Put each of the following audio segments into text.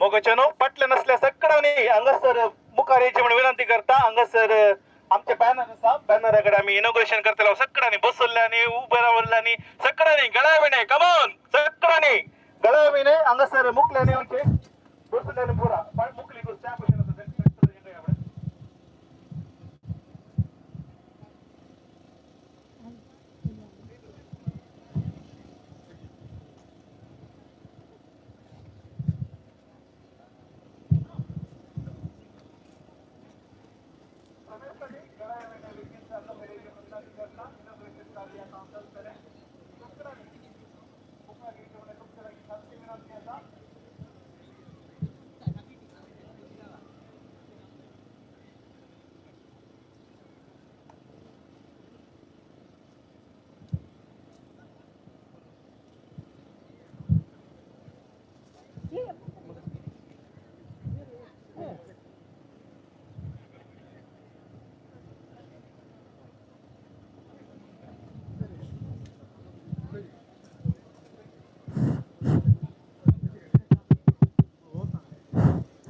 मोगाच्यानो, फाटल्यान आसल्या सगळ्यांनी हांगासर मुखार येवचे म्हण विनंती करता. हांगासर आमचे बॅनर आसा, बॅनरा कडेन आमी इनॉग्रेशन करतले. सगळ्यांनी बसल्ल्यांनी, उबे रावल्ल्यांनी, सगळ्यांनी गळ्या विणे, कमॉन, सगळ्यांनी गळ्या विणे. हांगासर मुखल्यानी येवचे, बसल्ल्यांनी पुरा मुखली. च्या भशेन आसा.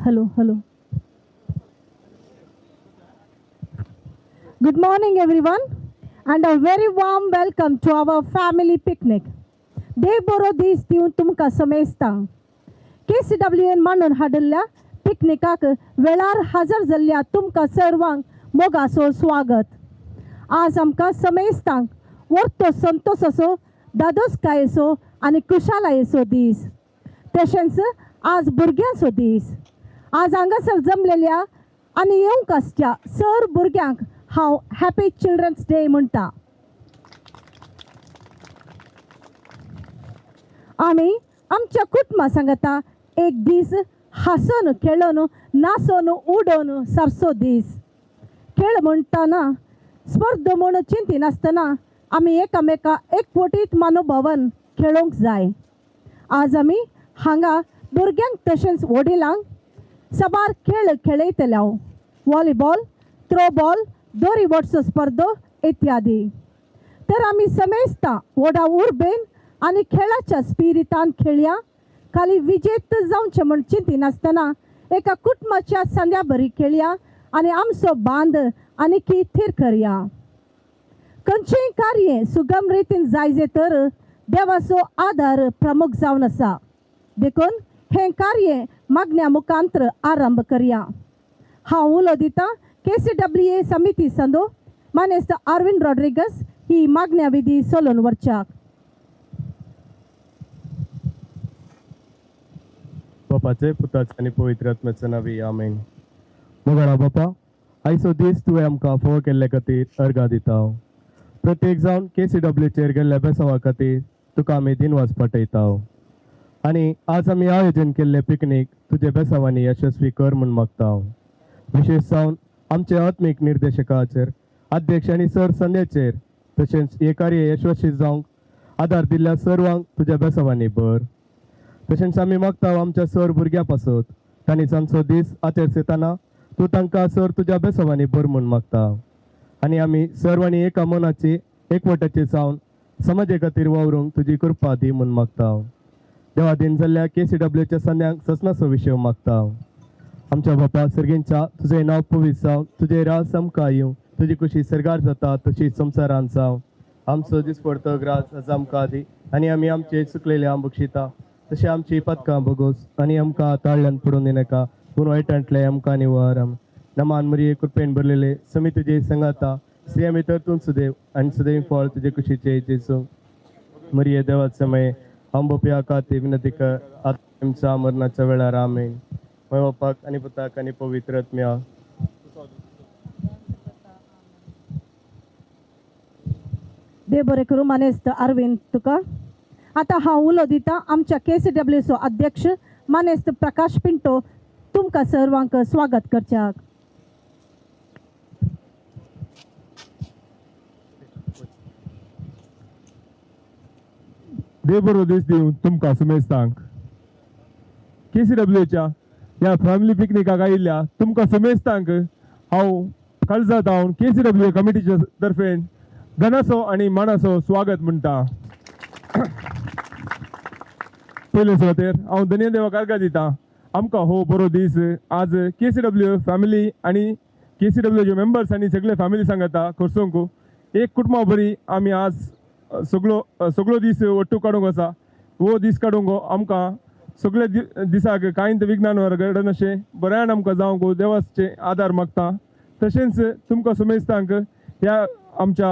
Hello, hello. Good morning, everyone, and a very warm welcome to our family picnic. देव बरो दीस दिवन तुमकां समेस्तांक. केसीडब्ल्यूएन मांडून हाडिल्ल्या पिकनिकाक वेळार हजर जाल्ल्या तुमकां सर्वांक मोगाचो स्वागत. आज आमकां समेस्तांक वर्तो संतोसाचो, दादोसकायेचो आनी खुशालायेचो दीस. तशेंच आज भुरग्यांचो दीस. आज हांगासर जमलेल्या आनी येवंक आसच्या सर भुरग्यांक हांव हॅपी चिल्ड्रन्स डे म्हणटा. आमी आमच्या कुटुंबा सांगता एक दीस हांसून, खेळून, नाचून, उडोवन सारचो दीस. खेळ म्हणटना स्पर्धा म्हूण चिंतिनासतना आमी एकामेका एकवटीत मनोभवन खेळोंक जाय. आज आमी हांगा भुरग्यांक तशेंच वडिलांक साबार खेळ खेळयतले: व्हॉलीबॉल, थ्रोबॉल, दोरी वोडचो स्पर्धो इत्यादी. तर आमी समेस्तां व्हडा उर्बेन आनी खेळाच्या स्पिरितान खेळया. खाली विजेत जावचें म्हूण चिंतिनासतना एका कुटुंबाच्या संद्या बरी खेळया आनी आमचो बांद आनी थीर करया. खंयचेंय कार्य सुगम रितीन जायजे तर देवाचो आदार प्रमुख जावन आसा. देखून हें कार्य मागण्या मुखांत्र आरंभ करया. हांव उलो दिता केसीडब्ल्यूए समिती संदो मानेस्त आरविंद रॉड्रिगस ही मागण्या विधी सोलून वरच्याक. बापाचे, पुताचे आनी पवित्र आत्म्याच्या नांवी, आमेन. मोगाळा बापा, आयचो दीस तुवें आमकां फोव केल्ले खातीर अर्गां दिता. प्रत्येक जावन केसीडब्ल्यूचेर गेल्ल्या बेसांवा खातीर तुका आमी दिनवास पाठयता आनी आज आमी आयोजन केल्ले पिकनीक तुजे बेसांवांनी यशस्वी कर म्हूण मागता. विशेश जावन आमचे आत्मीक निर्देशकाचेर, अध्यक्ष आनी सर संध्याचेर, तशेंच हे कार्य यशस्वी जावंक आदार दिल्ल्या सर्वांक तुज्या बेसांवांनी भर. तशेंच आमी मागता आमच्या सर भुरग्यां पासत, तांणी तांचो दीस आचरचेताना तूं तांकां सर तुज्या बेसवांनी भर म्हूण मागता. आनी आमी सर्वांनी एका मनाची, एकवटाची जावन समाजे खातीर वावरूंक तुजी कृपा दी म्हूण मागता. देवादीन जाल्ल्या केसीडब्ल्यूच्या संद्यांक ससनाचो विशय मागता. आमच्या बापा सर्गींच्या, तुजें नांव पवित्र जावं, तुजें राज आमकां येवं, तुजी खुशी सर्गार जाता तशी संवसारांत जावं. आमचो दिसपडतो ग्रास आज आमकां दी आनी आमी आमचे चुकलेले आम बक्षिता तशें आमची पदकां बगोस आनी आमकां ताळल्यान पडून दिनाका, पूण वायटांतले आमकां निवार. नमान मरिये, कृपेन भरलेले, समी तुजे संगाता, स्त्रियां भितर तूं सुदैव आनी सुदैव फळ तुजे कुशीचे जेजू. मरिये, देवाचे माये, आमच्या खातीर विनंती कर, आतां आमच्या मरणाच्या वेळार. आमेन. माय बापाक आनी पुताक आनी पवित्र आत्म्या. देव बरें करूं मानेस्त अरविंद तुका. आतां हांव उलो दिता आमच्या केसीडब्ल्यूचो अध्यक्ष मानेस्त प्रकाश पिंटो तुमकां सर्वांक स्वागत करच्याक. देव बरो दीस दिवं तुमकां सुमेस्तांक. केसीडब्ल्यूच्या ह्या फॅमिली पिकनिकाक आयिल्ल्या तुमकां सुमेस्तांक हांव काळजांत हांव केसीडब्ल्यू कमिटीच्या तर्फेन घनाचो आनी मानाचो स्वागत म्हणटा. पयले सुवातेर हांव धन्य देवाक अर्गां दिता. आमकां हो बरो दीस आज केसीडब्ल्यू फॅमिली आनी केसीडब्ल्यूचे मेंबर्स आनी सगळे फॅमिली सांगता खर्चोंक एक कुटुंबा बरी आमी आज सगळो सगळो दीस ಒಟ್ಟು काडूंक आसा. हो दीस काडूंक आमकां सगळे दिसाक कांय विज्ञान घडनाशें बऱ्यान आमकां जावंक देवाचे आदार मागता. तशेंच तुमकां सुमेस्तांक ह्या आमच्या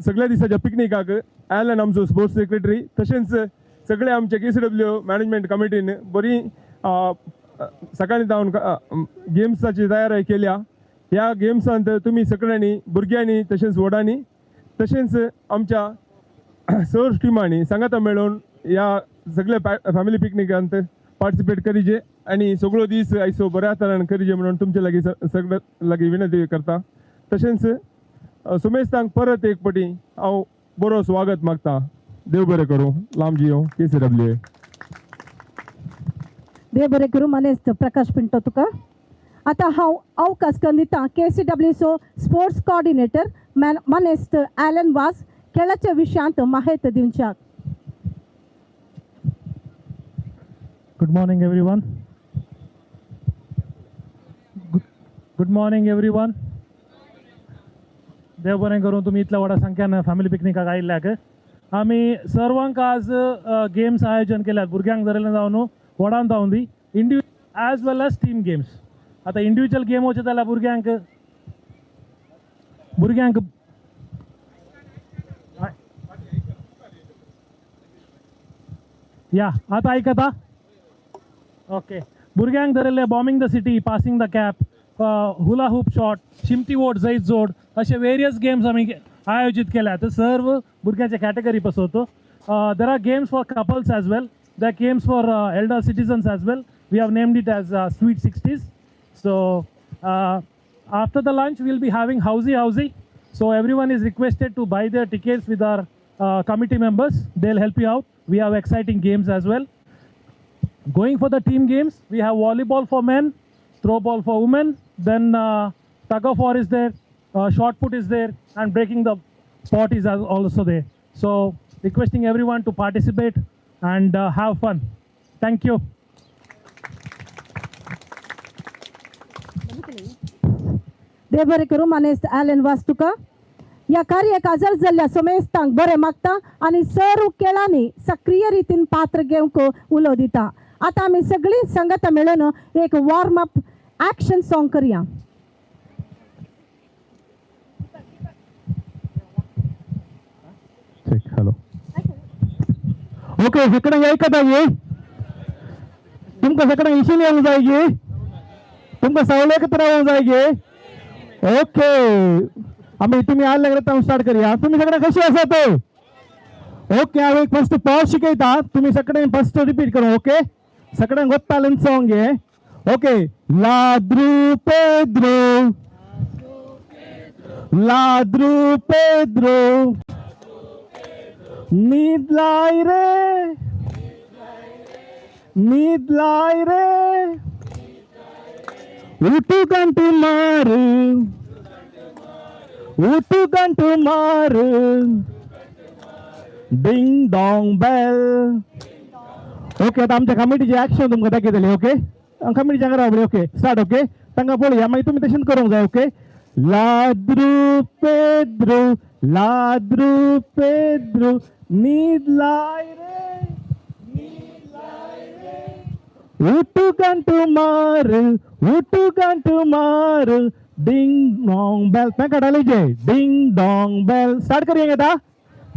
सगळ्या दिसाच्या पिकनिकाक ॲलन आमचो स्पोर्ट्स सेक्रेटरी तशेंच सगळे आमचे केसीडब्ल्यू मॅनेजमेंट कमिटीन बरी सकाळीं जावन गेम्साची तयारी केल्या. ह्या गेम्सांत तुमी सगळ्यांनी भुरग्यांनी तशेंच व्हडांनी तशेंच आमच्या सर टिमांनी सांगाता मेळून ह्या सगळे फॅमिली पिकनिकांत पार्टिसिपेट करीजे आनी सगळो दीस आयसो बऱ्या तरान करीजे म्हणून तुमचे लागीं सगळे लागीं विनंती करता. तशेंच सुमेस्तांक परत एक पटी हांव बरो स्वागत मागता. देव बरें करूं. लांब जियो केसीडब्ल्यू. देव बरें करूं मानेस्त प्रकाश पिंटो तुका. आतां हांव अवकाश करून दिता केसीडब्ल्यूचो स्पोर्ट्स कॉर्डिनेटर मानेस्त ॲलन वास खेळाच्या विशयांत माहिती दिवच्याक. Good morning, everyone. Good morning, everyone. देव बरें करूं तुमी इतल्या व्हडा संख्यान फॅमिली पिकनिकाक आयिल्ल्याक. आमी सर्वांक आज गेम्स आयोजन केल्यात भुरग्यांक धरलें जावन न्हू व्हडान जावन दी individual as well as team games. आतां इंडिविज्युअल गेम वचत जाल्यार भुरग्यांक भुरग्यांक या आतां आयकता ओके. भुरग्यांक धरिल्ले bombing the city, passing the cap, hula hoop shot, शिमटी vote, जैत जोड असे वेरियस गेम्स आमी आयोजीत केल्यात सर्व भुरग्यांच्या category पसवतो. There are games for couples as well, there are games for elder citizens as well. We have named it as sweet sixties. So after the lunch we'll be having housie housie. So everyone is requested to buy their tickets with our committee members. They'll help you out. We have exciting games as well. Going for the team games, we have volleyball for men, throw ball for women, then tug of war is there, shot put is there, and breaking the pot is also there. So requesting everyone to participate and have fun. Thank you. देव बरें करूं मानेस्त Allen वास तुका. ह्या कार्याक हजर जाल्ल्या सोमेस्तांक बरें मागता आनी सर्व खेळांनी सक्रीय रितीन पात्र घेवंक उलो दिता. आतां आमी सगळीं संगता मेळून एक वॉर्म अप एक्शन सॉंग करया. Check hello. ओके, सगळ्यांक आयकता गे? तुमकां सगळ्यांक इशेन येवंक जाय गे? तुमकां सवलेक रावंक जाय गे? ओके, आमी तुमी आयले हांव स्टार्ट करया. तुमी सगळे कशी आसात? ओके, हांव एक फर्स्ट पॉज शिकयता, तुमी सगळ्यांनी फर्स्ट रिपीट करूं. ओके, सगळ्यांक गोत्तालें सॉंग हे. ओके, लाद्रू पेद्रो, लाद्रू पेद्रो, न्हीद लाय रे, न्हीद लाय रे, उठू गंटू मार, उठू गंटू मार, डिंग डॉंग बेल. ओके, आतां आमच्या कमिटीचे ऍक्शन तुमकां दाखयतले. ओके, कमिटीच्या रावली. Okay, start. ओके, तांकां पळोवया, मागीर तुमी तशेंच करूंक जाय. ओके, लाद्रू पेद्रो, लाद्रू पेद्रो, न्हीद लाय रे, न्हीद लाय रे, उठू गंटू मार, उठू गंटू मार, डिंग डॉंग बेल. तांकां डालीचे डिंग डॉंग बेल. स्टार्ट करया आतां.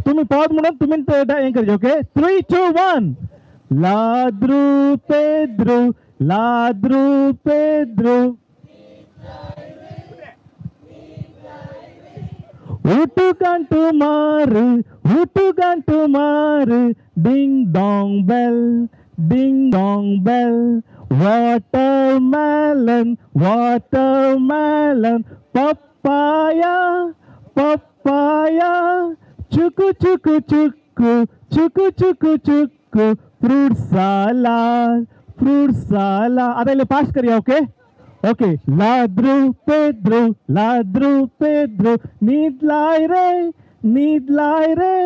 तुमी पॉज म्हणून तुमी हें करचें. ओके, 3 2 1. लाद्रू पेद्रो, लाद्रू पेद्रो, उठू गंटू मार, उठू गंटू मार, ding dong bell, ding dong bell, watermelon, watermelon, papaya, papaya, चुकू चुकू चुकू, चुकू चुकू चुकू, फ्रूट सालाद, फ्रूट सालाद. आतां इल्लें फास्ट करया. ओके, ओके, लाद्रू पेद्रो, लाद्रू पेद्रो, न्हीद लाय रे, न्हीद लाय रे,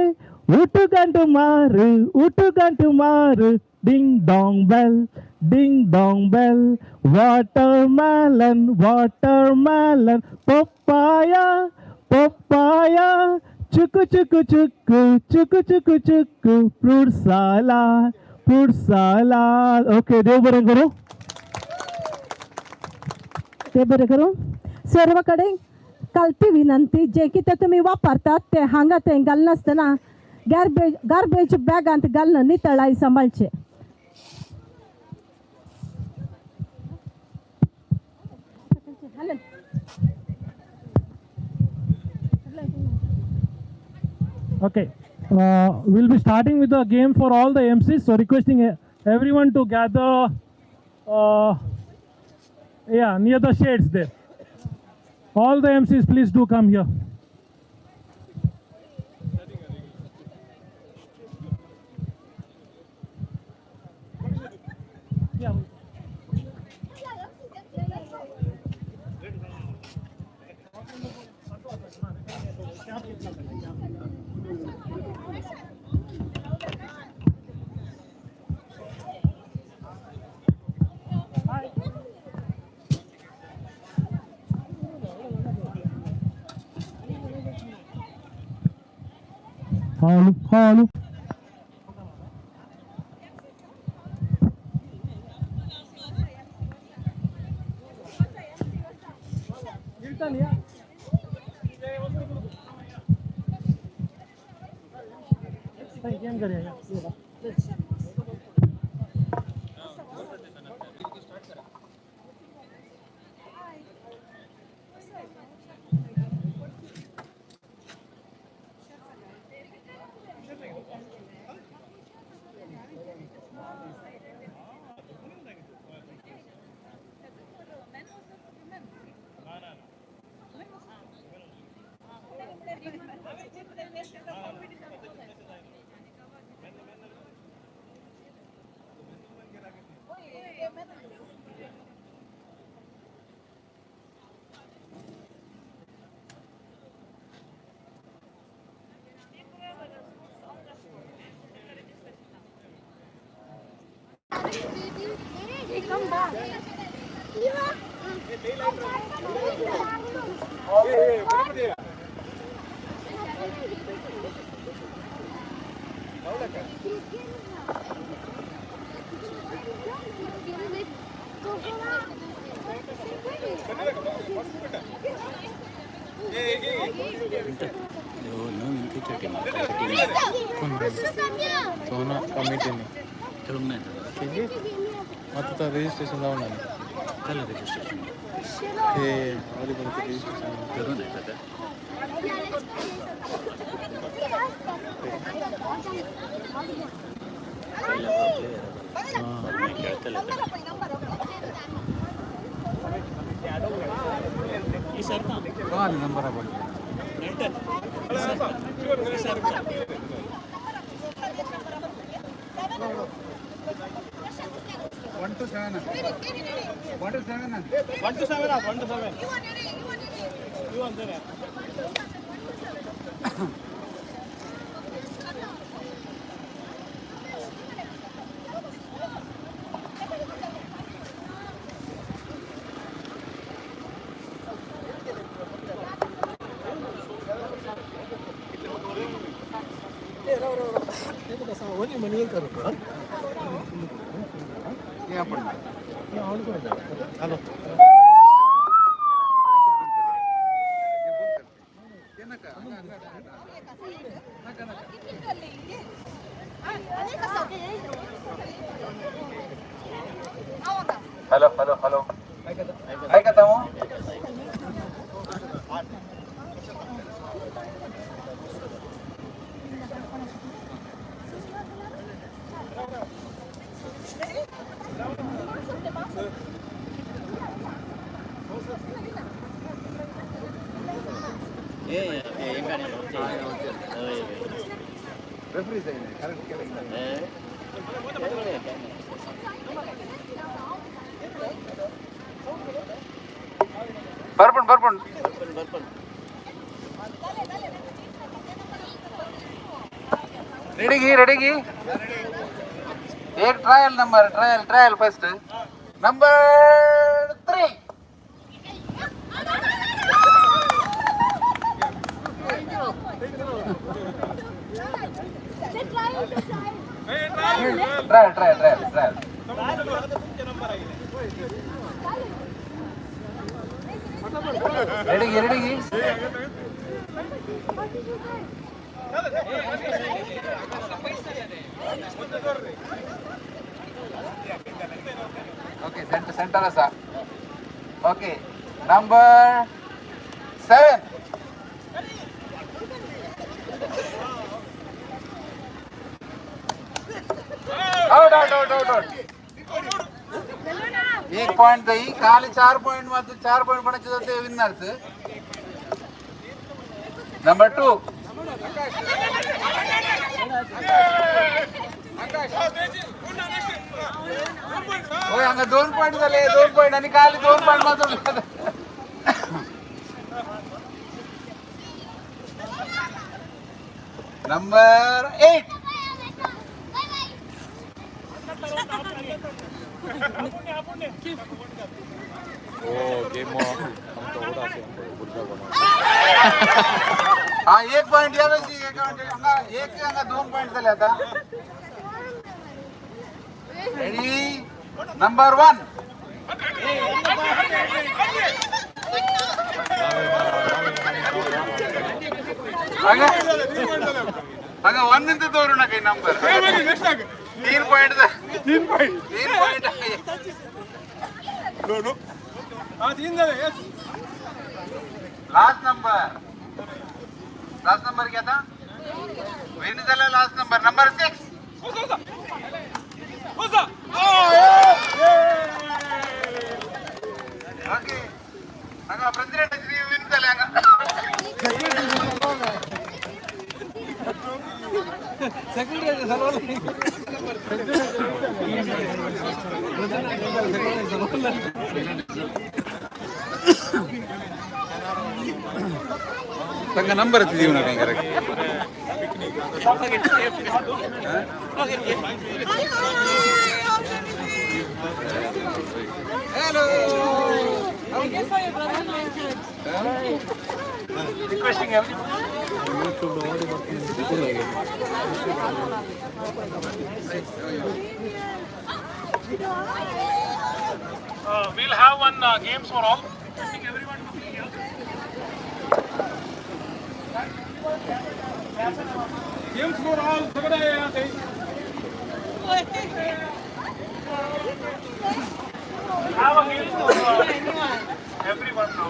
उठू गंटू मार, उठू गंटू मार. Ding dong bell, ding dong bell, watermelon, watermelon, papaya, papaya, chukku chukku chukku, chukku chukku chukku, fruit salad, fruit salad. Okay, देव बरें करूं. ते बरें करूं. सर्व कडेन कालती विनंती, जे कितें तुमी वापरतात ते हांगा थंय घालनासतना गार्बेज गार्बेज बॅगांत घालून नितळाय सांबाळचें. Okay, we'll be starting with the game for all the MCs. So requesting everyone to gather, yeah, near the shades there. All the MCs, please do come here. Yeah. Hello hello. Game करूया. Come back. आता registration लावून आले. Registration ते व्हॉलीबॉलचं registration करून येतं का? पहिला player खेळतले. Number आहे. 1 to 7. 1 to 7. 1 to 7, 1 to 7. Hello hello hello, ऐकता हो? बरपण बरपण. रेडी घे, रेडी घे. एक Trial number, trial, trial first. Number 3. Trial, trial, trial, trial. Ready, ready. Okay, center, center असा. Okay, number 7. Out, out, out, out, out. एक point जाई. काल 4 point मात्र, 4 पॉइंट कोणाचे जाते विनर्स. नंबर 2. होय, हांगा 2 पॉइंट झाले, 2 पॉइंट आणि काल 2 पॉइंट मात्र. नंबर 8. हा 1 पॉइंट यावेळी, एक एक हांगा 2 पॉइंट झाले आता. Ready, number 1. हांगा 1 नंतर दवरू नका number. 3 point, 3 point, 3 point. Last number, last number घ्या आता. विन झाला लास्ट नंबर, नंबर 6. ओके, हांगा प्रेसिडेंट विन झाले हांगा. तांकां नंबर दिवं नाका correct. Hello. Requesting everyone. We'll have one games for all. Requesting everyone to be here. Games for all सगळे या ते. Have a games for everyone now.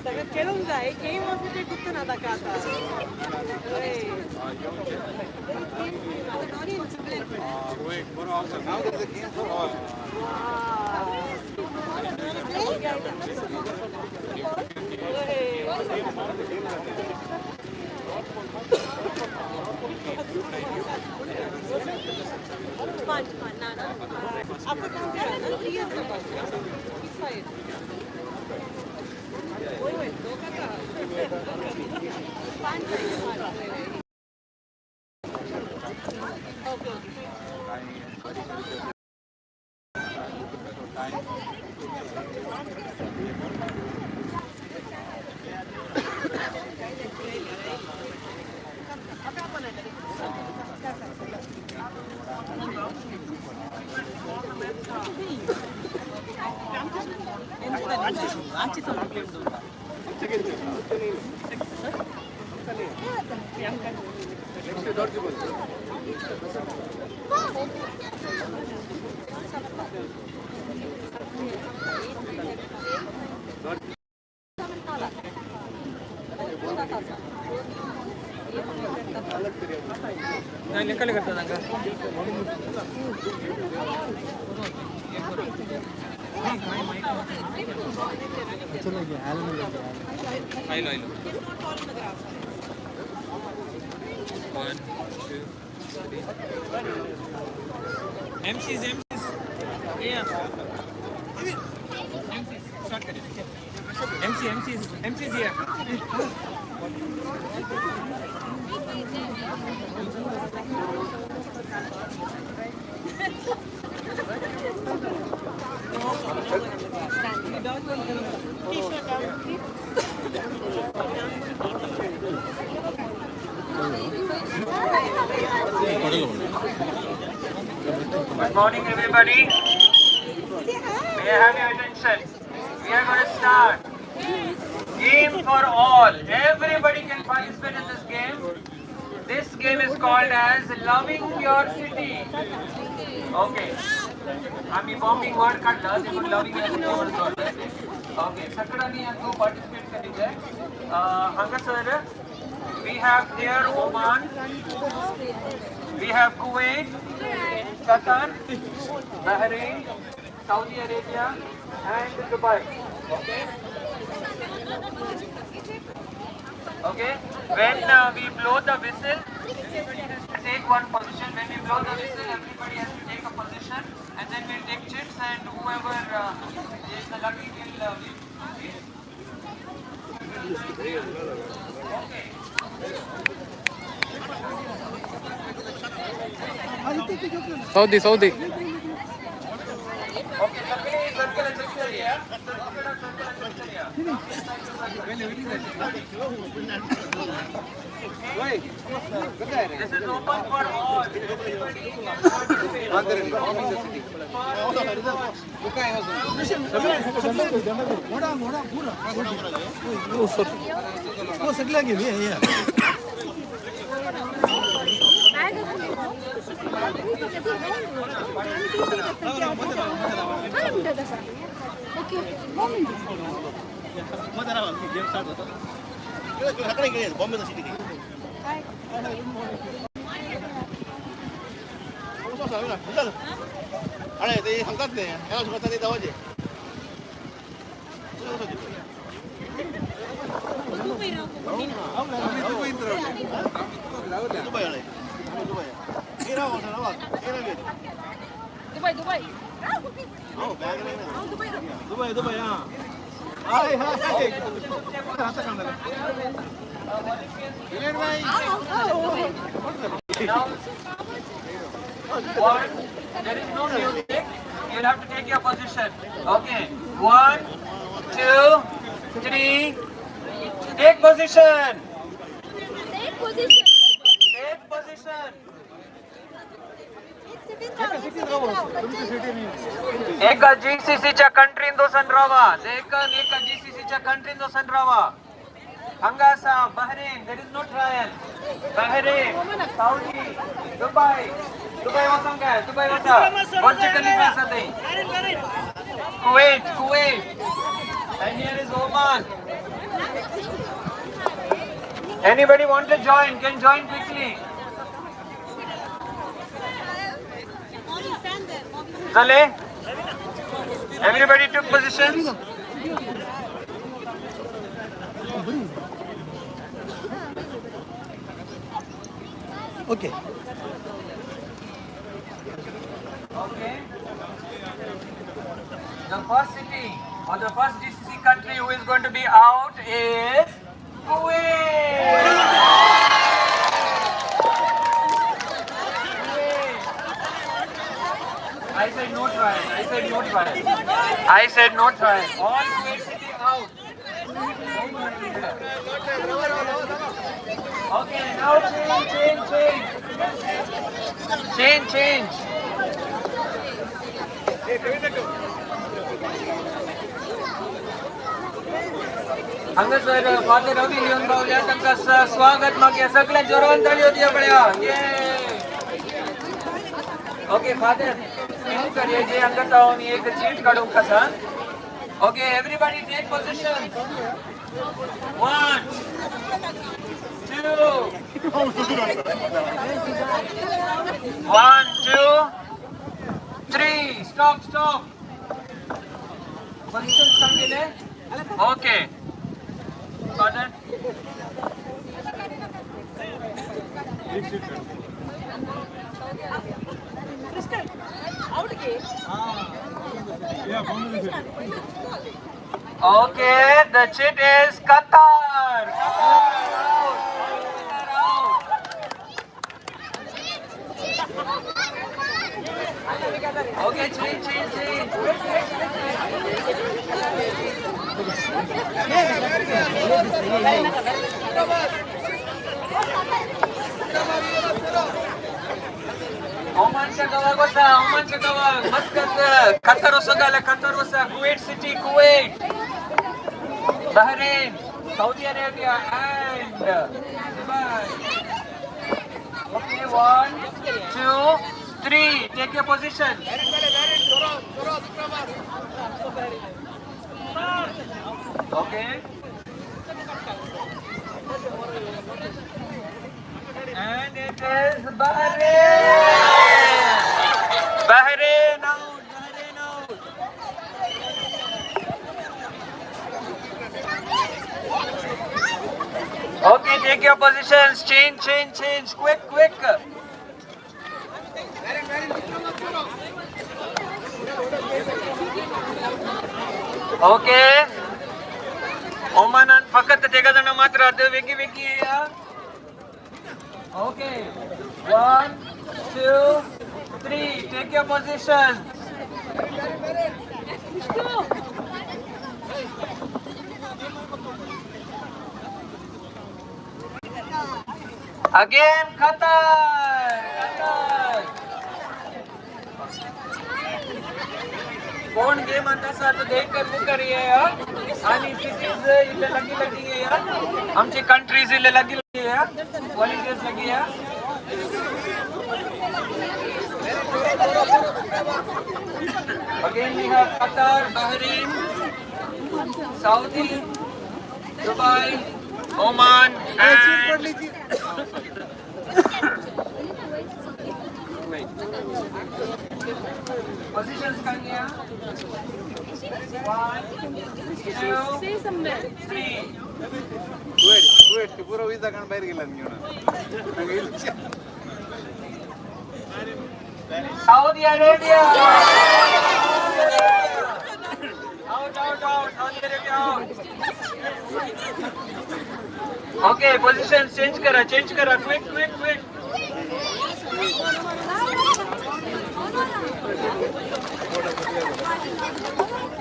सगळं खेळूंक जाय गेम आसा ते गुत्त ना ताका आतां. Now there is a game for all. पांच पांच ना ना आपण ना 3 years okay okay. One, two, three. MCs, MCs. Yeah. MCs, start करिए. MC, MCs, MCs here. Good morning, everybody. May I have your attention? We are going to start. Game for all. Everybody can participate in this game. This game is called as Loving Your City. Okay. आम्ही bombing word काढला देखून loving your city म्हणून दवरलें. Okay, सगळ्यांनी हातूंत participate करीत. हांगासर we have here Oman, we have Kuwait, Qatar, Bahrain, Saudi Arabia and Dubai. Okay. Okay. When we blow the whistle, everybody has to take one position. When we blow the whistle, everybody has to take a position, and then we'll take chits, and whoever is the lucky will win. Okay. Okay. Saudi, Saudi. Okay, सगळे circle check करूया. सगळं circle check करूया. This is open for all. Everybody can participate. Okay, okay. Dubai, Dubai. Dubai, Dubai, hi hi. Now, one, there is no music. You'll have to take your position. Okay. 1, 2, 3. Take position. Take position. Take position. एका जीसीसीच्या कंट्रीन दोसन रावा. एका एका जीसीसीच्या कंट्रीन दोसन रावा. हांगा आसा Bahrain, there is no trial. Bahrain, Saudi, Dubai. Dubai वचोंक काय? Dubai वचा. बुर्ज खलीफा आसा थंय. Kuwait, Kuwait. And here is Oman. Anybody want to join can join quickly. जाले? Everybody took positions? Okay. Okay. The first city or the first GCC country who is going to be out is Kuwait. Kuwait. I said no trial. I said no trial. I said no trial. All Kuwait city out. Okay, now change, change, change. Change, change. हांगासर father Ravi Leon पावल्या, तांकां स्वागत मागया. सगळ्या जोरान ताळयो दिया पळया. Okay father, कितें करया जे हांगा जावन एक चीट काडूंक आसा. Okay, everybody take position. 1, 2, 1, 2, 3. Stop, stop. Position सांगितले. Okay father. Okay, the chit is Qatar. Qatar out. Qatar out. Okay, change, change, change. Oman sa kawag sa, Oman sa kawag, Muscat, Qatar usagala, Qatar usa, Kuwait City, Kuwait, Bahrain, Saudi Arabia, and Dubai. Okay, 1, 2, 3. Take your position. Okay. And it is Bahrain. Bahrain out. Bahrain out. Okay, take your positions. Change, change, change. Quick, quick. Okay. Oman and fakat tegazana matra adu vegi vegi. Okay. 1, 2, 3. Take your positions. Again, Qatar. Qatar. कोण game आता sir तो देख कर book करिए यार. आणि cities इल्ले लगी लगी है यार. आमची कंट्रीज इल्ले लगी लगी है यार. वॉलंटियर्स लगी है. Again we have Qatar, Bahrain, Saudi, Dubai, Oman and Kuwait. Positions kan gaya? 1, 2, 3. Wait, wait, pura visa kan bayar gila nih. Saudi Arabia. Out, out, out. Saudi Arabia out. Okay, positions change kara, change kara. Quick, quick, quick.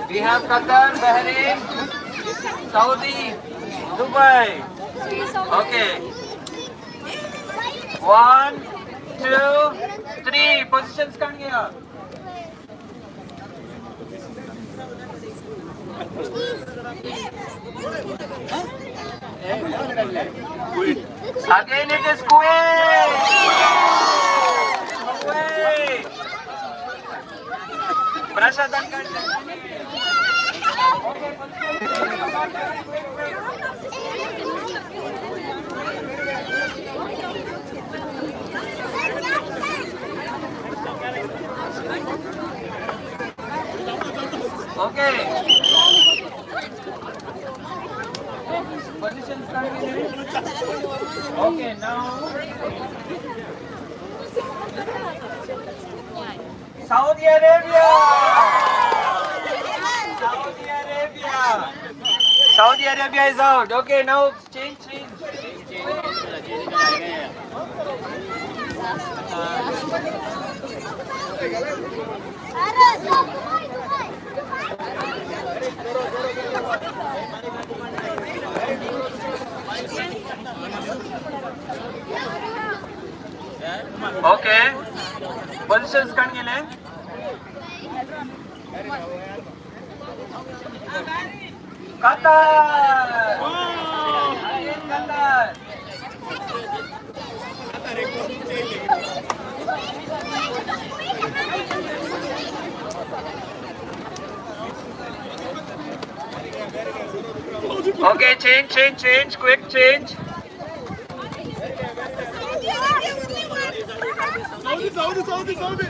We have Qatar, Bahrain, Saudi, Dubai. Okay. 1, 2, 3. Positions kan gaya. Again it is Kuwait. Kuwait. Prashadan kan. Okay, okay. Positions continue. Okay, now Saudi Arabia. Saudi Arabia. Saudi Arabia is out. Okay, now change, change. Okay. Positions kan gele? Qatar. Again Qatar. Okay, change, change, change, quick change. Saudi, Saudi, Saudi.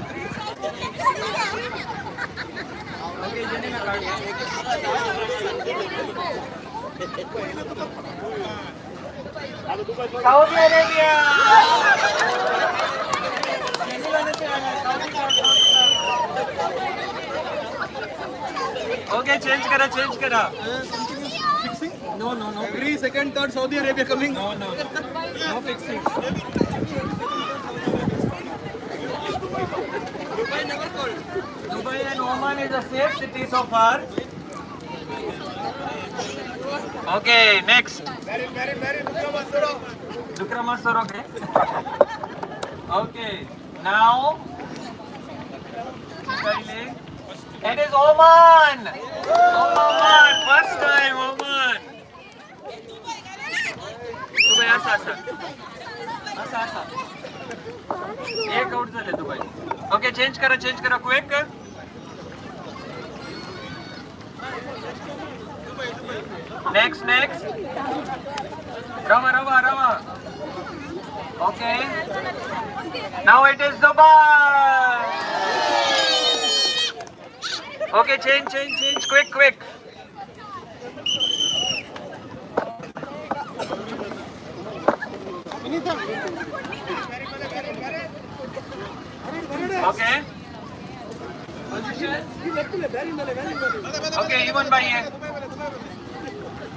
Saudi Arabia. Okay, change करा, change करा. Fixing? No, no, no. Every second, third Saudi Arabia coming. No, no, no. No fixing. Dubai never called. Dubai and Oman is a safe city so far. Okay, next. Dukramasur, okay. Okay, now it is Oman. Oman, first time Oman. Dubai असा असा असा असा एक out झाले Dubai. Okay, change करा, change करा, quick. Next, next. Rava, Rava, Rava. Okay, now it is Dubai. Okay, change, change, change, quick, quick. Okay. Okay, even by here.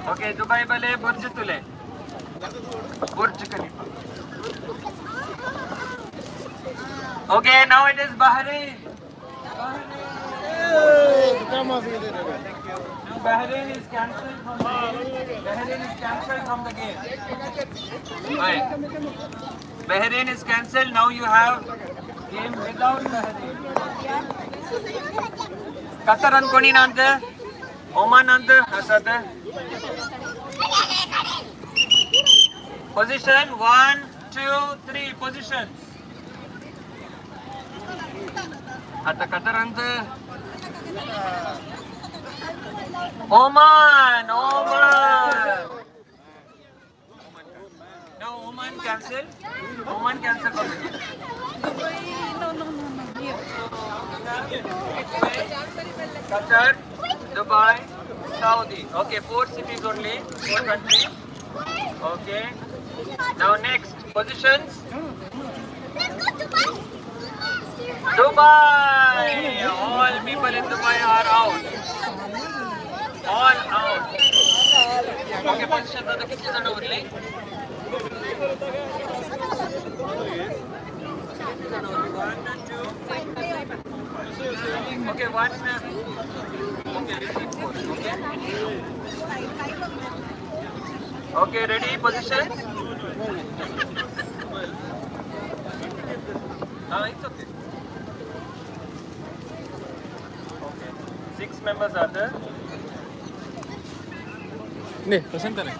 Okay, Dubai bale Burj Tule. Burj Khalifa. Okay, now it is Bahrain. Now Bahrain is cancelled from the game. Bahrain is cancelled from the game. Right. Bahrain is cancelled. Now you have game without Bahrain. Qatar कोणी नांत, Oman नांत आसात. Position 1, 2, 3 positions. आता कतरांत Oman, Oman. Now Oman cancel. Oman cancel from the game. No, no, no, no. Here. Qatar, Dubai, Saudi. Okay, 4 cities only, 4 countries. Okay. Now next positions. Dubai. All people in Dubai are out. All out. Okay, positions आता किती जण उरले? किती जण उरले? 1, 2. Okay, 1. Okay, we keep 4. Okay. Okay, ready? Positions? It's okay. Okay. 6 members are there. Ne, Prashant ne.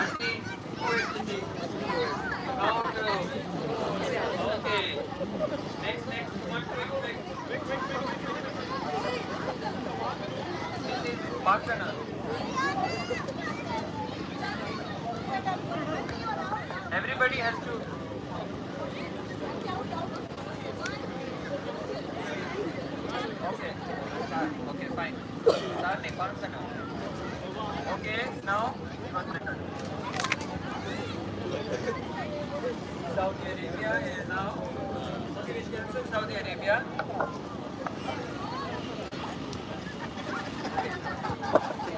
Auntie, who is the out? Okay. Next, next. One, quick, quick. Quick, quick, quick, quick. This is Pakana. Everybody has to. Okay. Okay, fine. Start nahi, Pakana. Okay, now 1 second. Saudi Arabia is now. Okay, we cancel Saudi Arabia.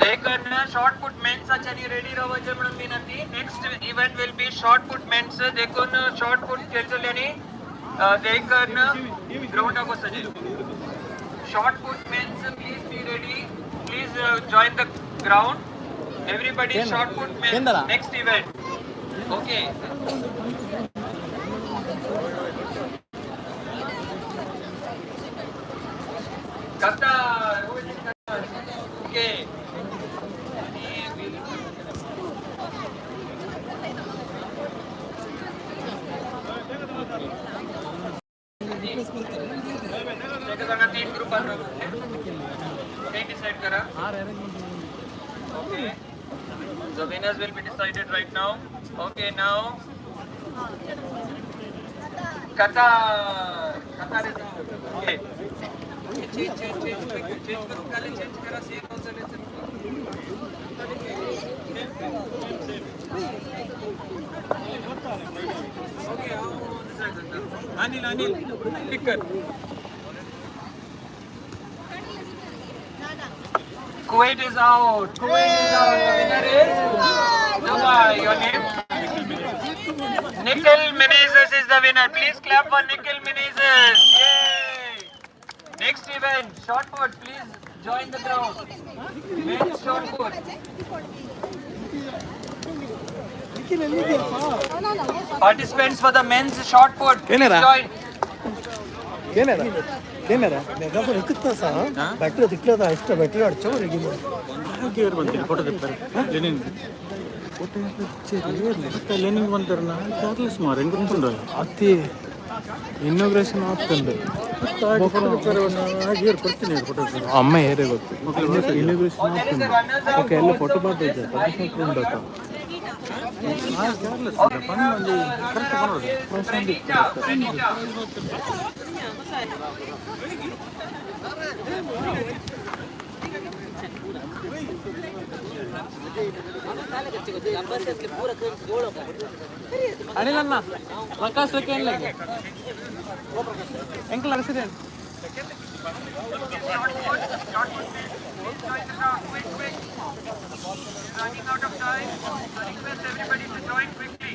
देखून short put मेन्साच्यानी ready रावचे म्हणून विनंती. Next event will be shot put men's. देखून short put खेळतले आनी देखून ग्राउंडाक वचचें. Shot put men's, please be ready, please join the ground. Everybody, shot put men's next event. Okay. Qatar, who is in Qatar? Okay. तीन group decide करा. Okay. The winners will be decided right now. Okay, now Qatar. Qatar is out. Okay. Change, change, change, quick. Change करो, पहले change करा, same हो चले चल. Okay, आओ decide करता. अनिल, अनिल, pick कर. Kuwait is out. Kuwait is out. The winner is Dubai. Your name? Nikhil Menezes is the winner. Please clap for Nikhil Menezes. Yay! Next event, shot put. Please join the ground. Men's shot put. Participants for the men's shot put, please join. Inauguration ಆಗ್ತದೆ ಅಮ್ಮ ಏರೇ ಗೊತ್ತು inauguration ಆಗ್ತದೆ. Okay ಎಲ್ಲ photo ಬರ್ತಿದ್ದೆ. Pranita, Pranita. Anil ಅಣ್ಣ Prakash ಎಂಕಲ್ accident. Please join the ground. Quick, quick. We're running out of time. So request everybody to join quickly.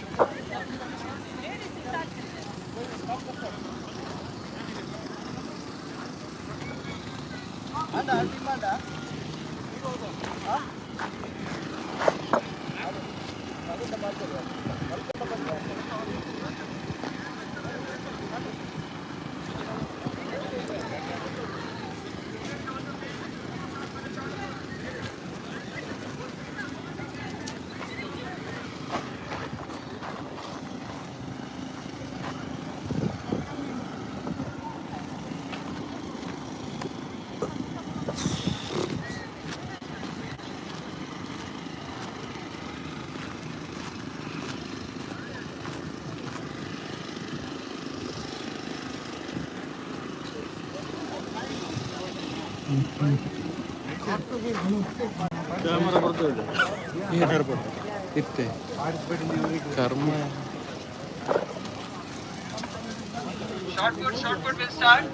Camera ಬರ್ತದೆ ಇತ್ತೆ ಕರ್ಮ. Shot put will start.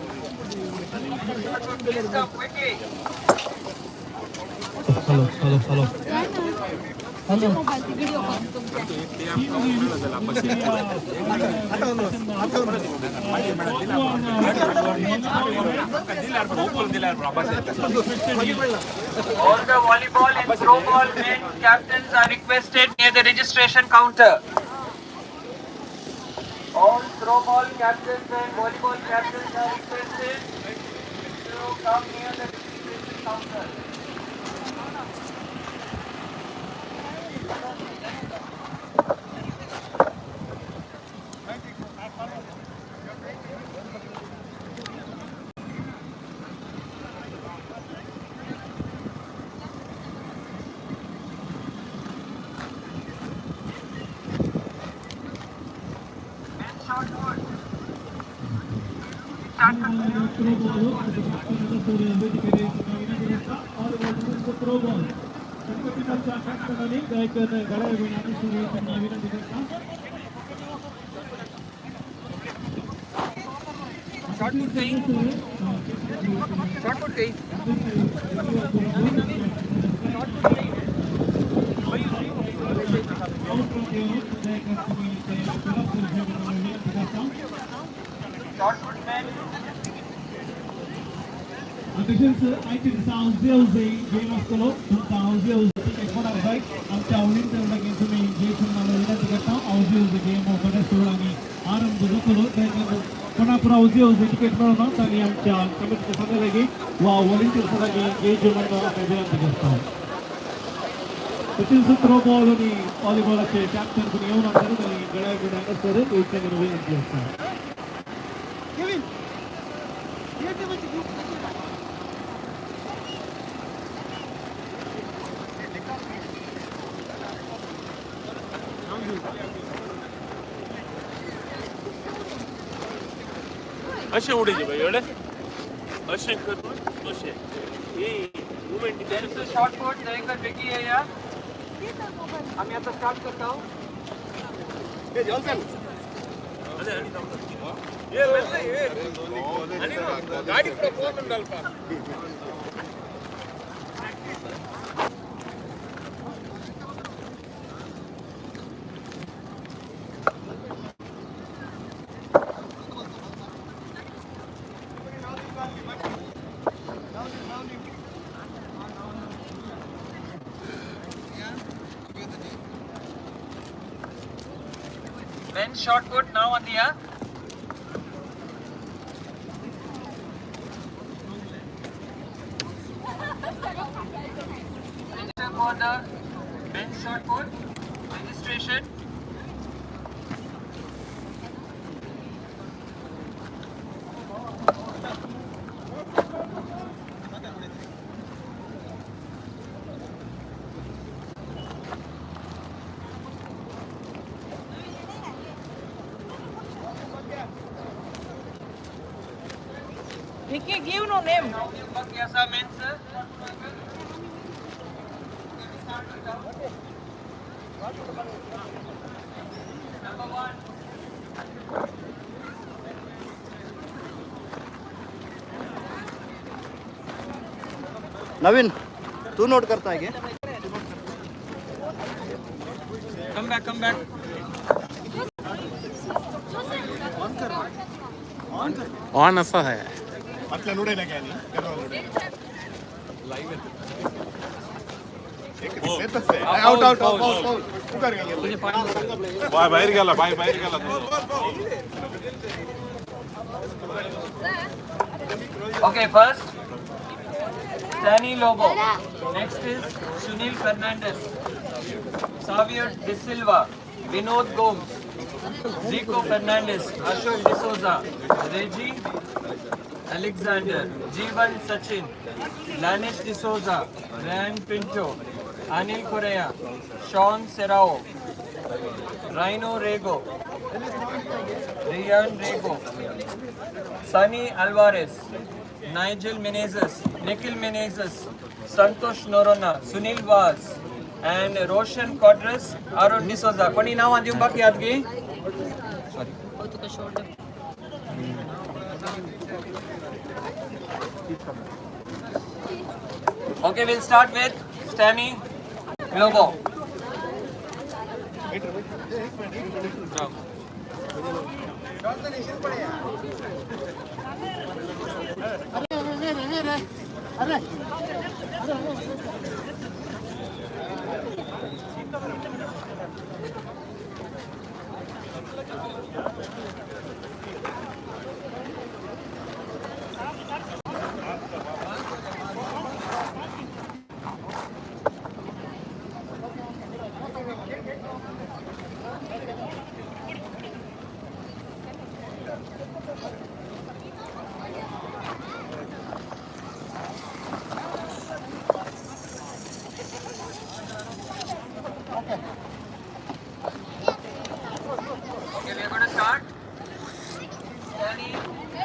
Shot put, please come quickly. Hello hello hello. Video All the volleyball and throw ball men captains are requested near the registration counter. All throw ball captains and volleyball captains are requested to come near the registration counter. Men's shot put. Shot put गई. Shot put गई. Shot put गई. Shot put men. तशेंच आयचे दिसा हावजे हावजे game आसतलो. तुमकां हावजे हावजे ticket कोणाक जाय आमच्या आवडीन लागीं तुमी घेवचें म्हणून विनंती करता. हावजे हावजे गेम थोड्या वेळांनी आरंभ जातलो. ताका कोणाक पुरो हावजे हावजे टिकेट मेळना तांणी आमच्या कमिटीच्या सगळ्या लागीं वा वॉलंटियर्सा लागीं घेवचें म्हणून आमी विनंती करता. तशेंच थ्रो बॉल आनी व्हॉलीबॉलाचे कॅप्टन कोणी येवन आसतले तांणी गळ्या बिन हांगासर येवचें म्हणून विनंती आसा. अशें उडयचे बाय एवढे अशें करून अशें ही movement. Men's shot put Jayakar बेगी येया. आम्ही आता स्टार्ट करता. गाडी पूरा फोन घालपा. Men's shot put now on the air. Register for the men's shot put. Registration. Vicky, give no name. Number 1. Naveen तू नोट करता है क्या? Come back, come back. On असा है आउट आउट आउट. बाहेर गेला, बाहेर गेला. Okay, first Stanley Lobo. Next is Sunil Fernandez, Xavier De Silva, Vinod Gomes, Zico Fernandez, Ashok D'Souza, Reggie Alexander, Jeevan Sachin, Lanish D'Souza, Ryan Pinto, Anil Correa, Sean Serrao, Rhino Rego, Rian Rego, Sunny Alvarez, Nigel Menezes, Nikhil Menezes, Santosh Norona, Sunil Vaz, and Roshan Quadras, Arun D'Souza. कोणी नाव दिवंक बाकी आहात की? Sorry. Okay, we'll start with Stanley Lobo. Okay, we are going to start. Stanley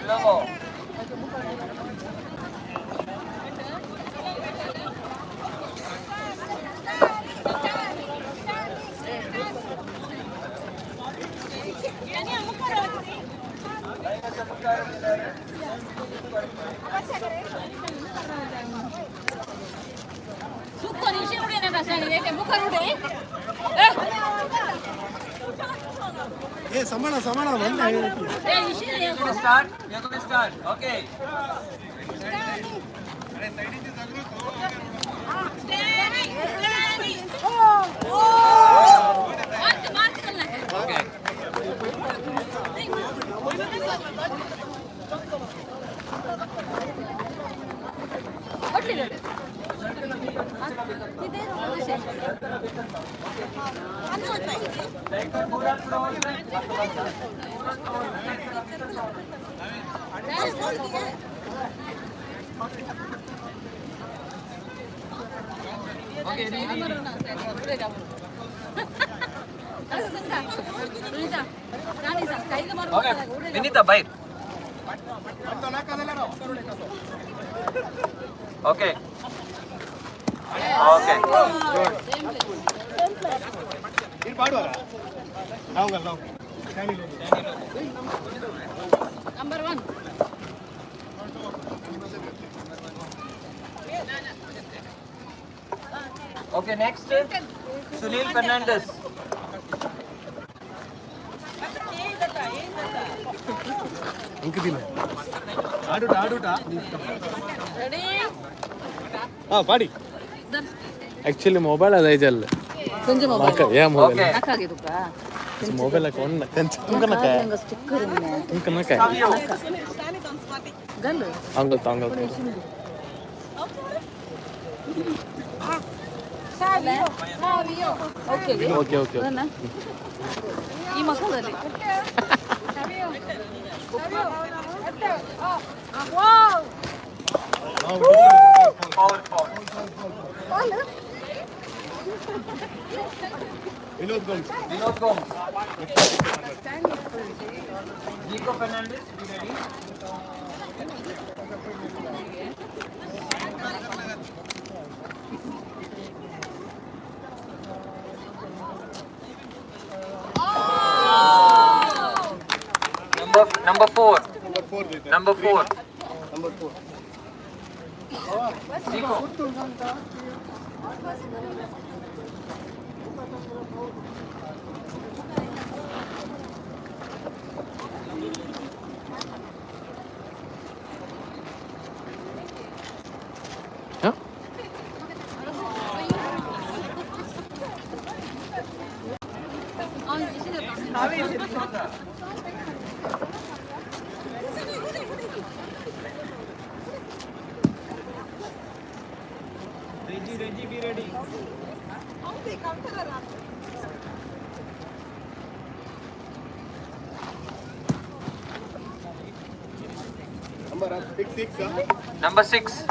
Lobo. Start. We are going to start. Okay. Okay. Okay. Vinita, bye. Okay. Okay. Number 1. Okay, next Sunil Fernandez. Ready? Actually mobile ಅದ ಐಜಲ್ खंयचे mobile? या mobile. Okay. नाका गे तुका. मोबायलाक कोण ना तुमकां नाका तुमकां नाका हांव घालता हांव घालता. Okay okay. Foul, foul. Vinod Gomes. Vinod Gomes. Nico Fernandez, be ready. Number 4. Number 4. Number 4. Number 4. Nico. Yeah. Reggie, Reggie, be ready. Number 6 6. Number 6.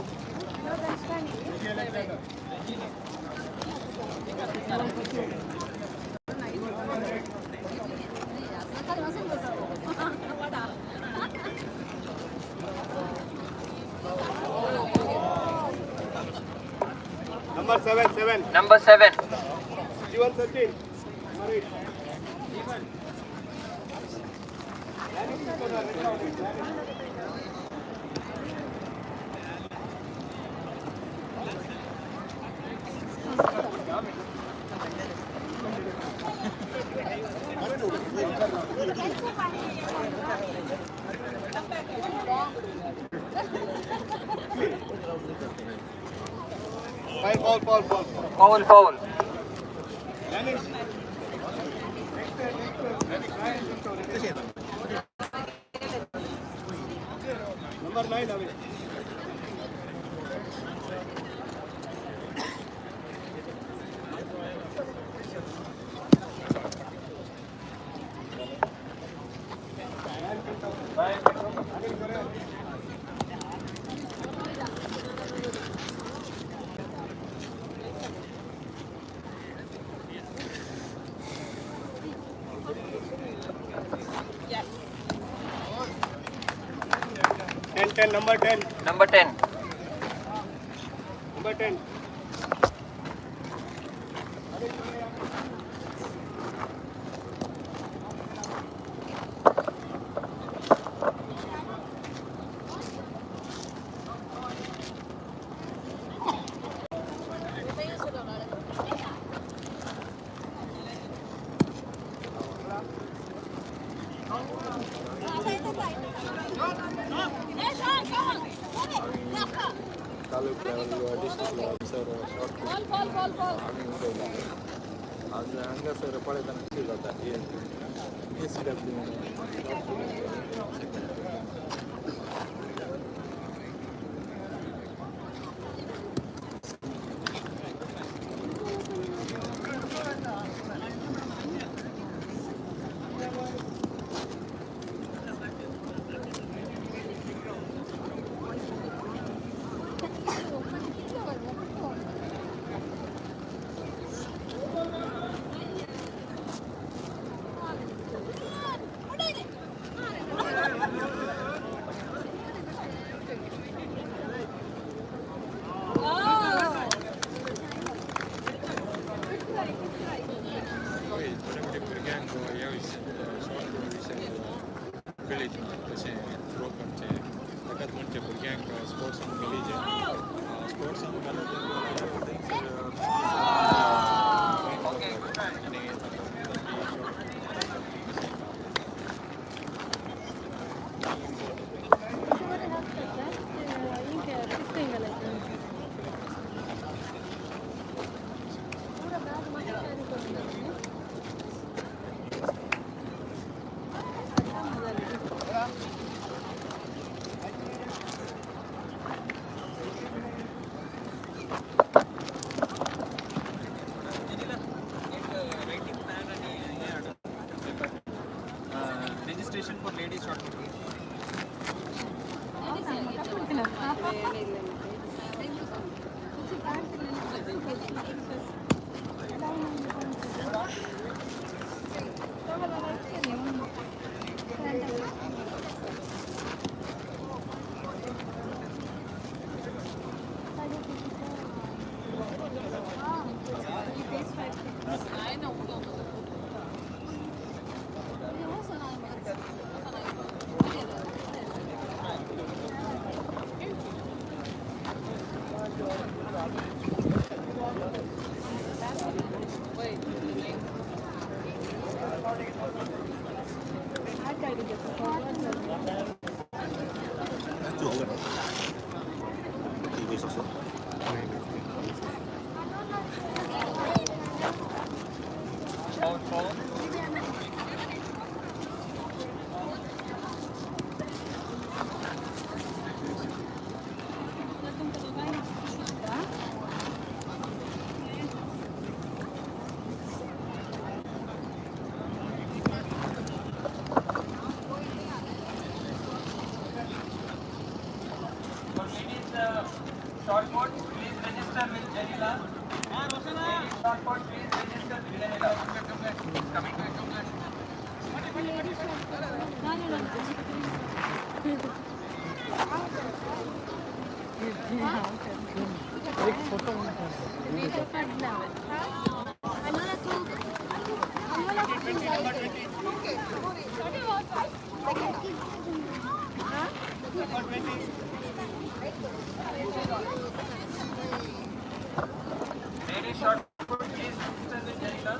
Number 7 7. Number 7. Jeevan Sachin. Number 8. Foul, foul, foul, foul. Foul, foul. Number 9 away. Ten, number 10. Number 10. Number 10. Taluk level district level sir short आमी उडयला आज हांगासर पळयतना कितें जाता K C W थोडे मोठे भुरग्यांक ह्या शॉर्ट विशय कळीत कशें थ्रो करचें ताकाच म्हणचें भुरग्यांक स्पोर्ट्सान घालीचें स्पोर्ट्सान घालून आनी 이거 있었어? For ladies short put, please register with Janila. Ladies short put, please register with Janila. Coming. एक photo Ladies short put, please register with Janila.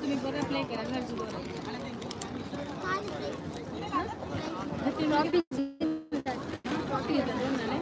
तुम्ही बरं प्ले करा घरचं बरं. ट्रॉफी घेतलं दोन झाले.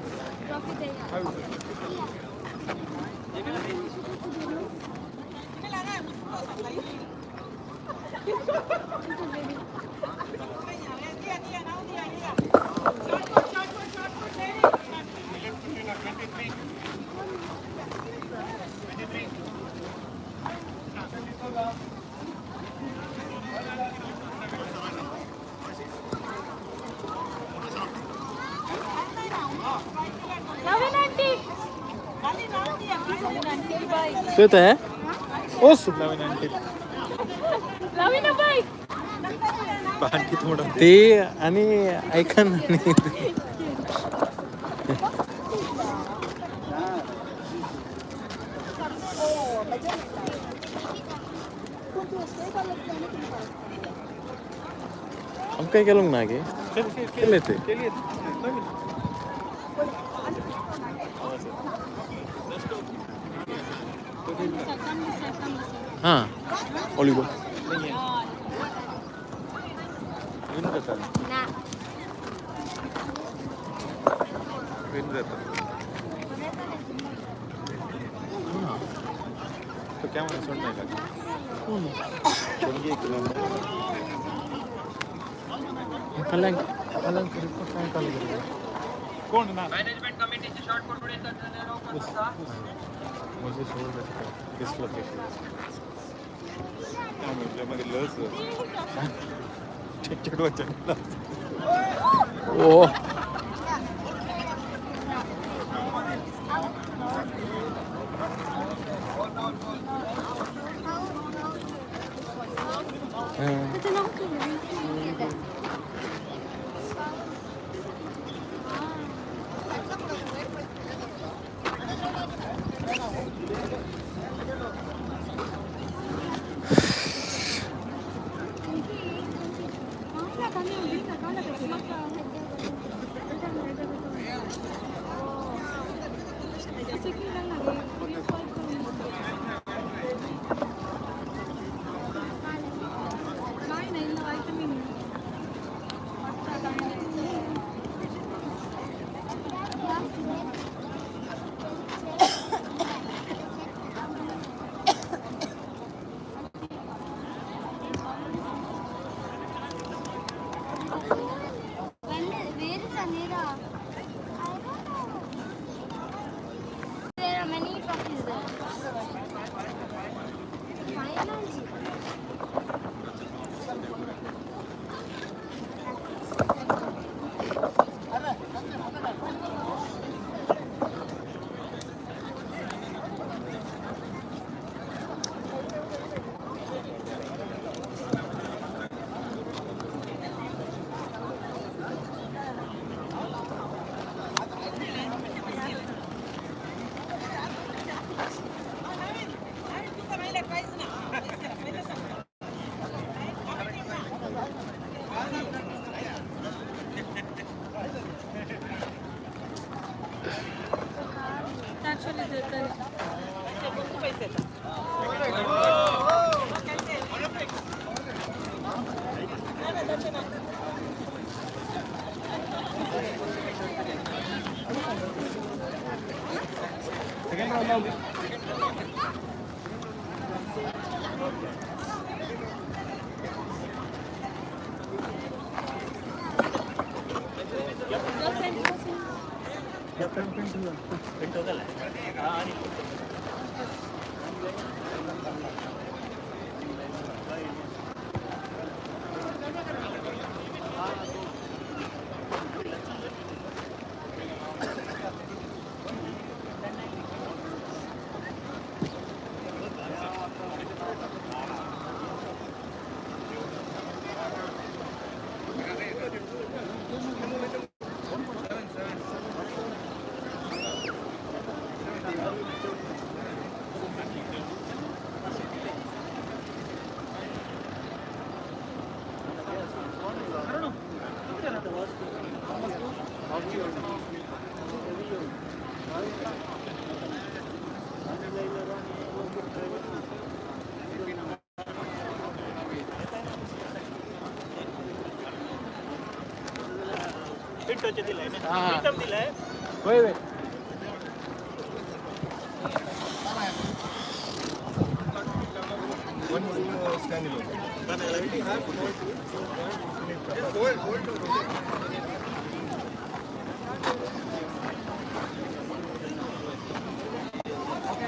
नवीन आंटी. ते है ओस नवीन आंटी. नवीन बाई. आंटी थोडं ते आणि ऐका ना. आमकां केलोंक ना गे केले ते. हां व्हॉलीबॉल. ना. विन जाता तो क्या म्हणून सोड नाही लागेल फाल्यां फाल्यां रिपोर्ट काय चालू करूया. कोण ना. मॅनेजमेंट कमिटीची शॉर्ट पुट उडयतात जाल्यार ओपन आसा. म्हजे शोल्डर डिसलोकेशन मागीर लस चेडवाचें. ओ Okay,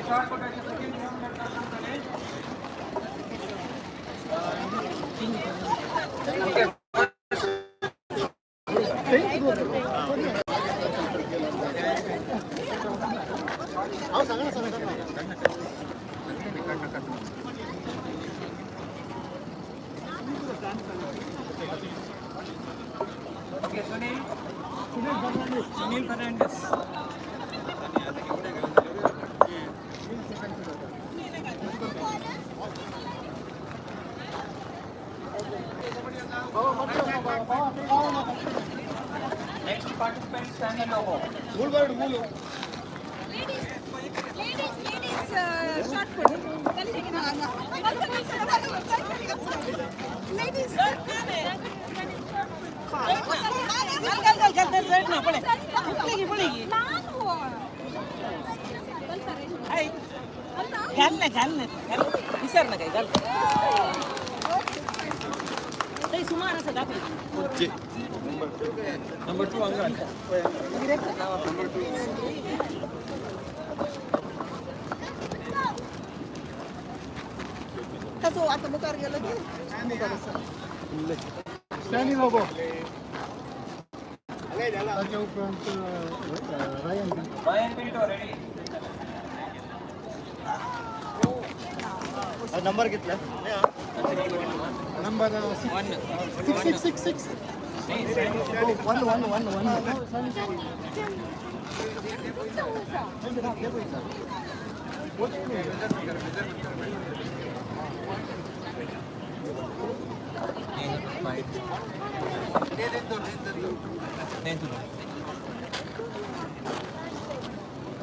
shot put second round Okay. Okay, Sunil. Sunil Fernandez. Next participant, Stanley Lobo. Ladies, ladies, ladies, shot put. Ladies. घाल ना विसर ना काय घाल काही सुमार असं दाखल नंबर 2 अंगा नंबर 2 तसो आता मुखार गेलो की मुखार आसा. स्टॅनी लोबो. ताच्या उपरांत Ryan Ryan Pinto ready. Number कितला? Number 6 6 6 6 1 1 1 1.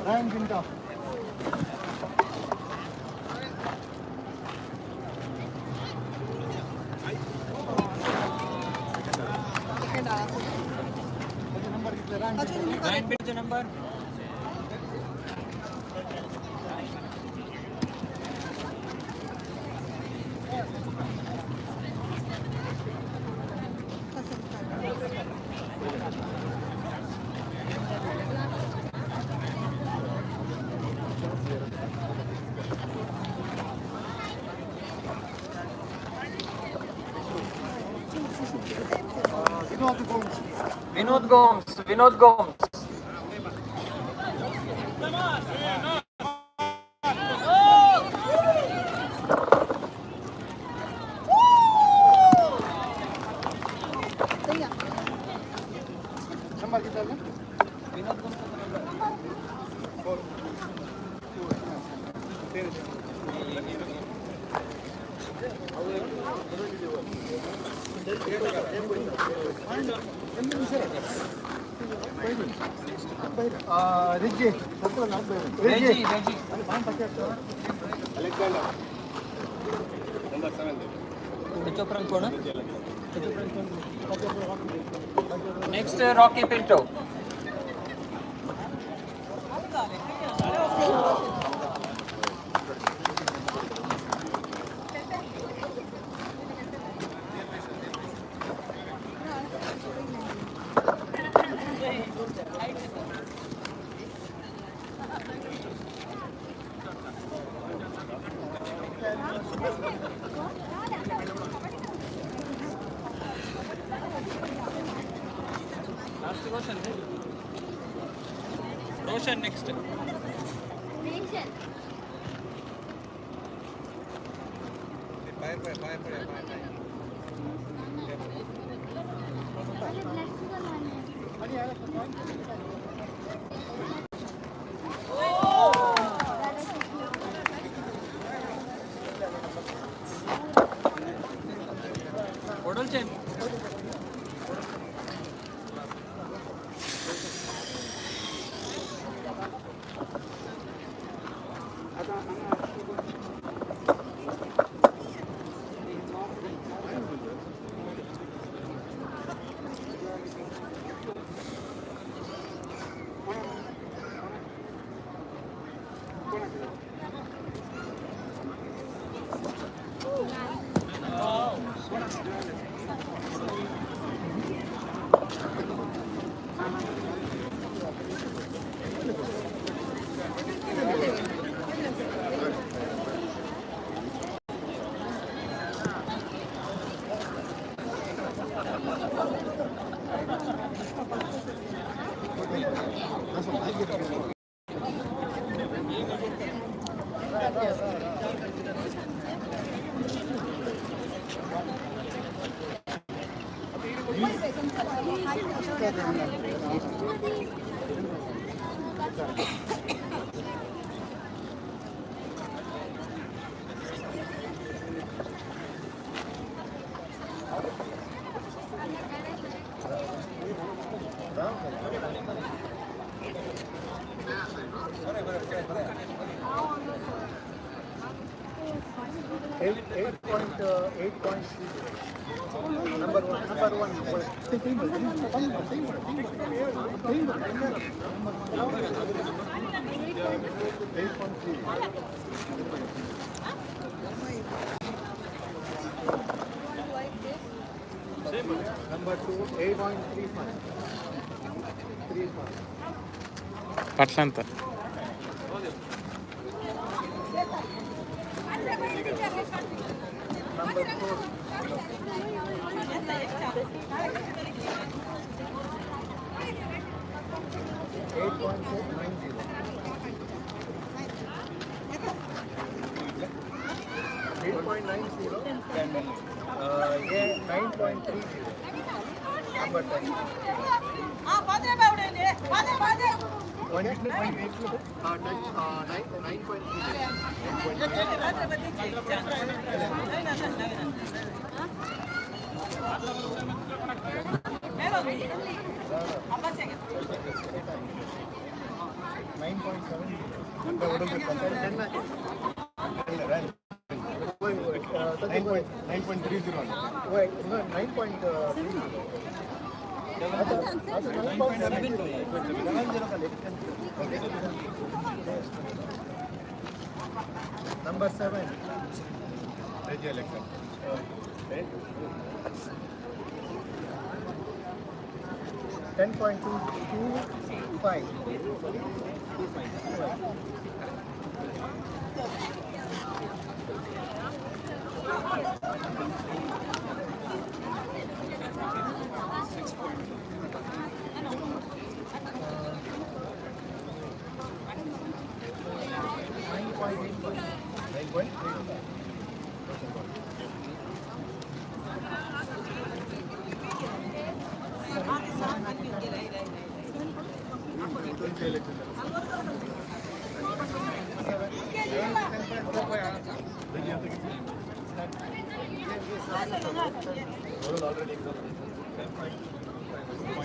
Ryan Pinto. Ryan Pinto number. Vinod Gomes, Vinod Gomes. Number कितना? Vinod Gomes number 4. Reggie, Reggie, Reggie. Alexander. Number 7. Next, Rocky Pinto. Last Roshan. Roshan next. Fire fire fire fire fire. 8.8.3. Number one. Number one. 8.3. Number 2, 8.35. 35. Patlanta. Number 4. 8.90. 8.90. 9.30. Number 10. 9.3. 9.7. 9.30. Wait, no, 9.30. Number 7. Reggie Alexa. 10.25. 9.85. 9.85.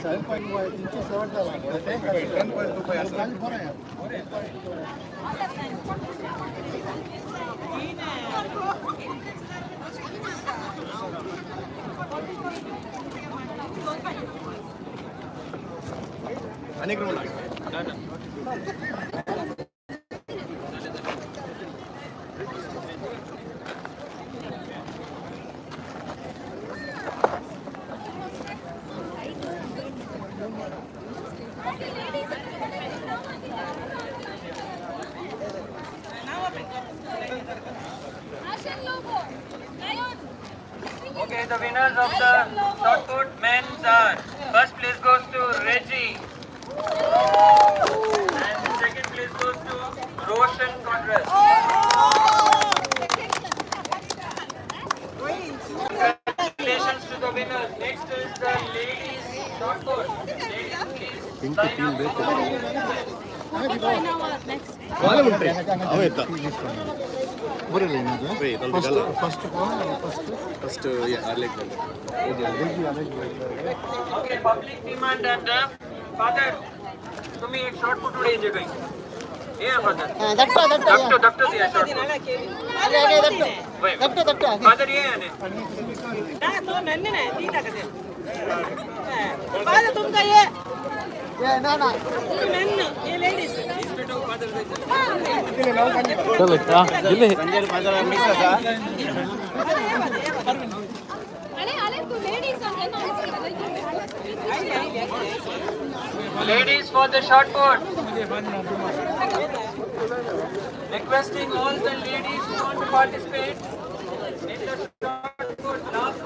7.25. अनेक round. Roshan Lobo. Ngayon. Okay, the winners of the shot put men's are first place goes to Reggie and second place goes to Roshan Conrad. Congratulations to the winners. Next is the ladies shot put. Ladies, please line up. Next. First first first Okay, public demand and father, तुम्ही एक short put उडे काही ये father दट्टो दट्टो दिया short put father ये आने Ale, ale, tu ladies ang ano. Ladies for the shot put. Requesting all the ladies who want to participate in the shot put last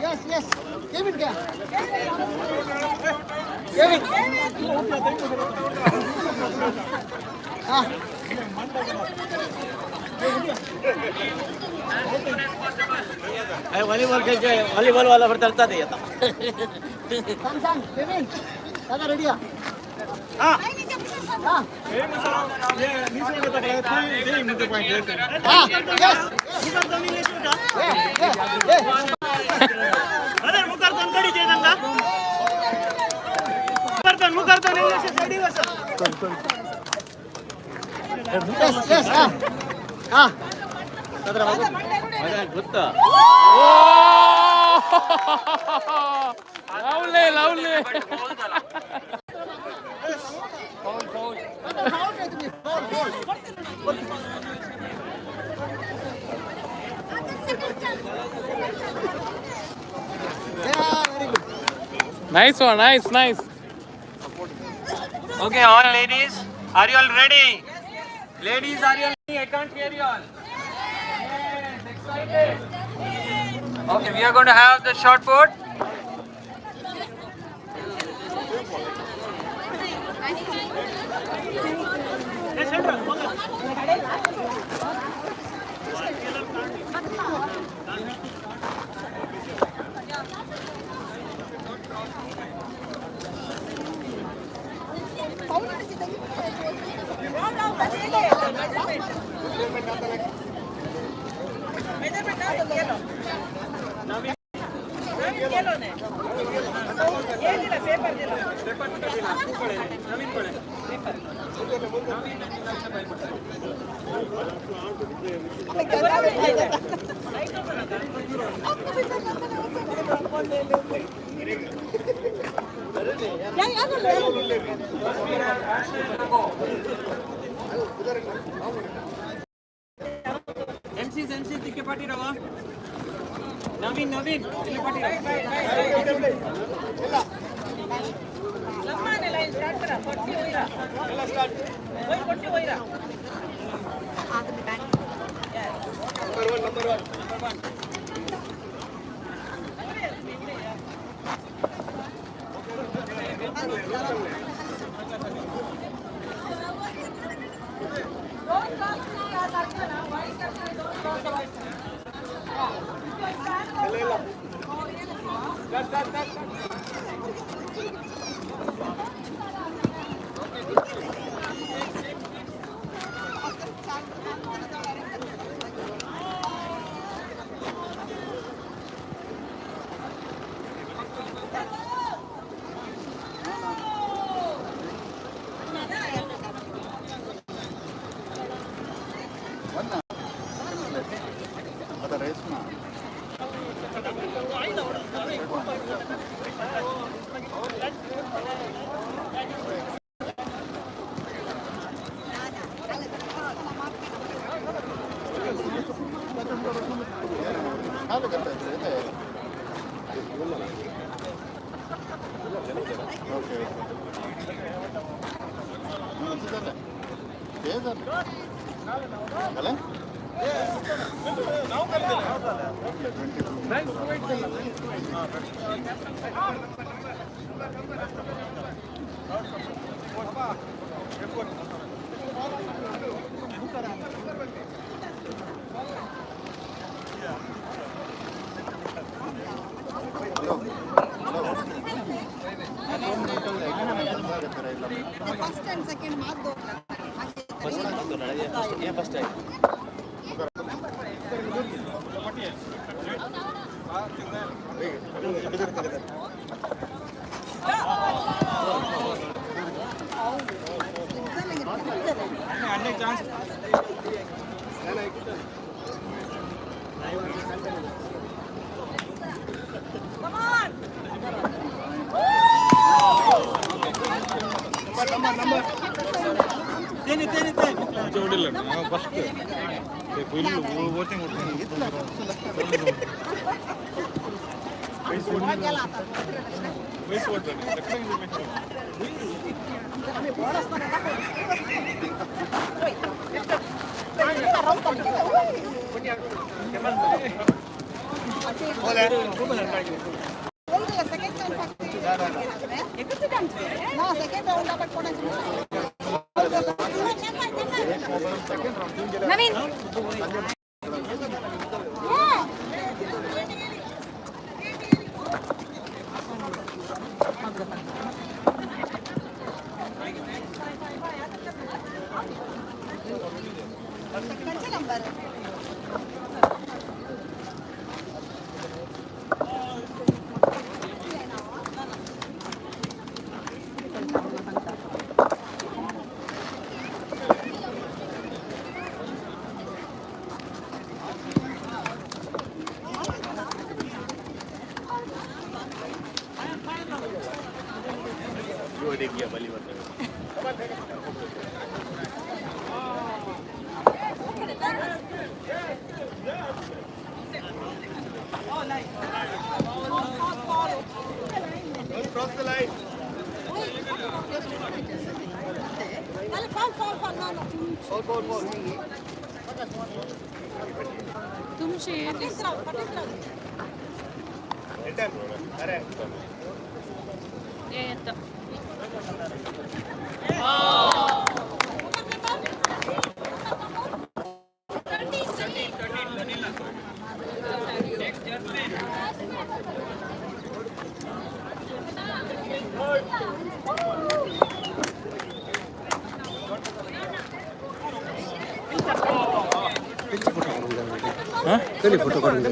Yes, yes. Kevin क्या? Kevin. हाँ. Volleyball खेळचे volleyball वाला पर चलता ते आता सांग सांग केविन. दादा ready आ? हाँ. हाँ. हाँ. Yes. Yeah, yeah, yeah. Yes, yes, ah. Ah. ಗೊತ್ತಾ lovely lovely Yeah, very good. Nice one, nice, nice. Okay, all ladies, are you all ready? Ladies, are you all ready? I can't hear you all. Yes, excited. Okay, we are going to have the shot put. MCs, MCs, दिखे पाटी रवा. Naveen, Naveen, दिखे पाटी रवा. Number one. First and second ಮಾತು. First ಆಯ್ತು. First second round. Naveen. Number. Foul, foul, foul, no, no. Foul, foul, foul. तुमचे येतं. कधी photo काढून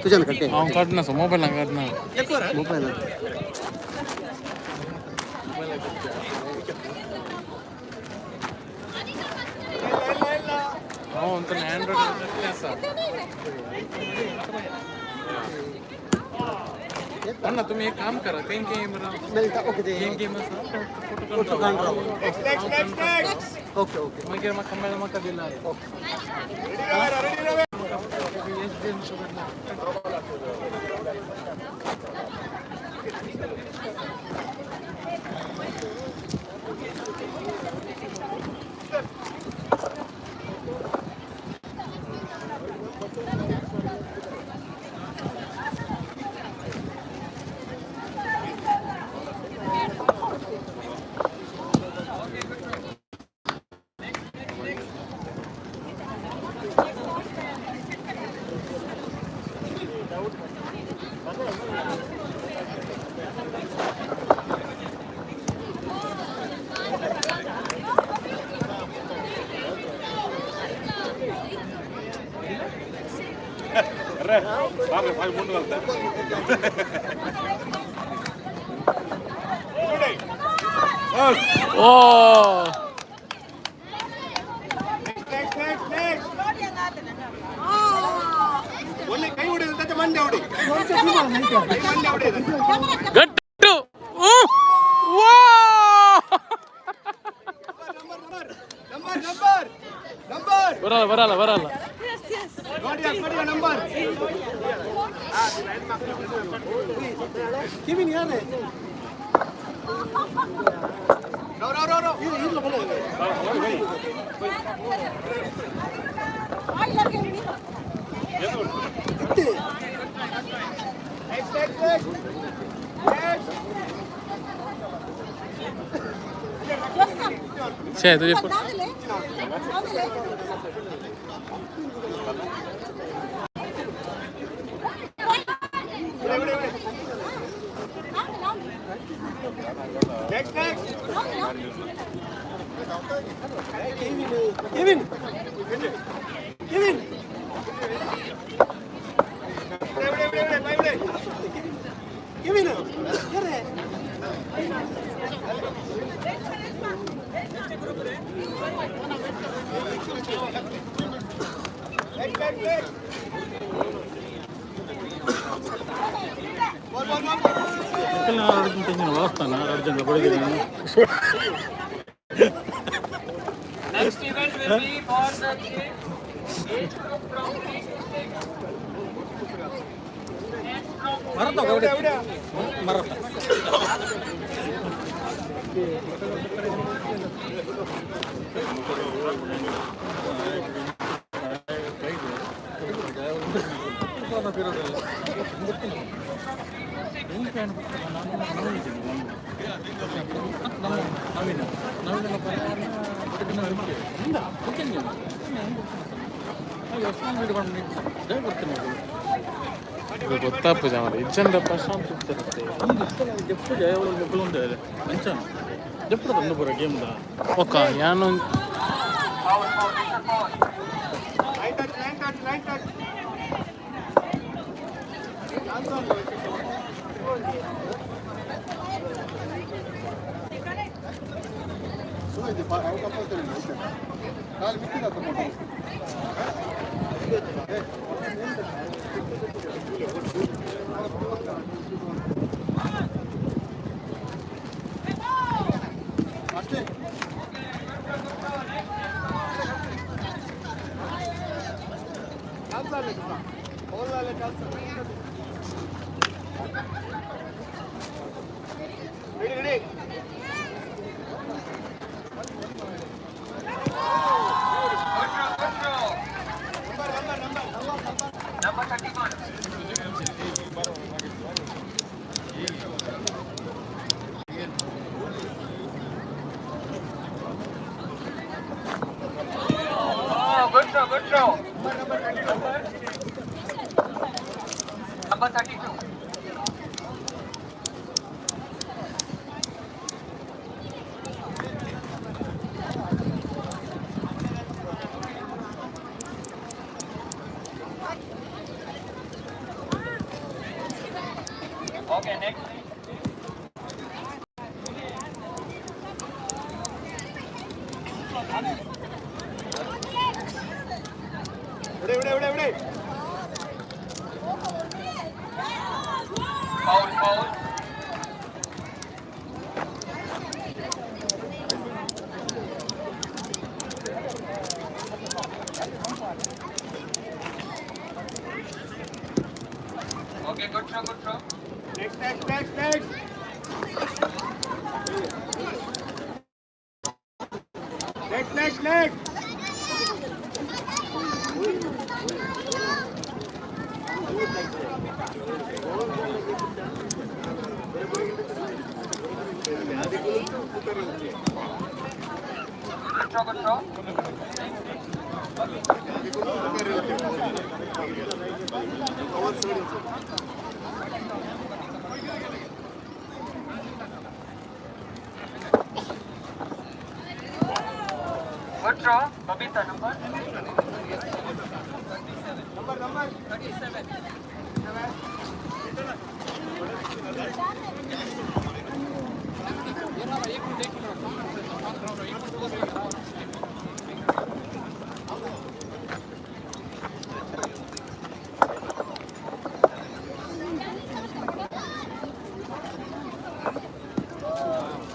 तुझ्यान काढते? हांव काडना, सो मोबायलान काडना. मोबायल. हांव म्हणतो अँड्रॉयड आसा. अण्णा, तुम्ही एक काम करा, तें कॅमेरा मेळटा, ओके ते. हें गेम आसा. फोटो काढून राव. फोटो. Okay okay. मागीर म्हाका मेळ, म्हाका दिला. ओके. S D O. ಗಟ್ಟು. ವಾ. ಬರಲ್ಲ, ಬರಲ್ಲ, ಬರಲ್ಲ. छे तुझे Next, next. Kevin. Kevin. Kevin. Next event will be for the kids age group from 3 to 6. Age from ಮರತ ಗೊತ್ತಾಪುಜ ಮಾರ್ರೆ ಇಜ್ಜಂಡ ಪ್ರಶಾಂತ್ ಒಕ್ಕ ಯಾನು Number 31. Oh, good throw, good throw. Number 32. Okay, next. Foul, foul. Okay, good throw, good throw. Next, next, next, next. Next, next, next. Good throw, good throw. Good throw, Babita, number 37. Number, number 37.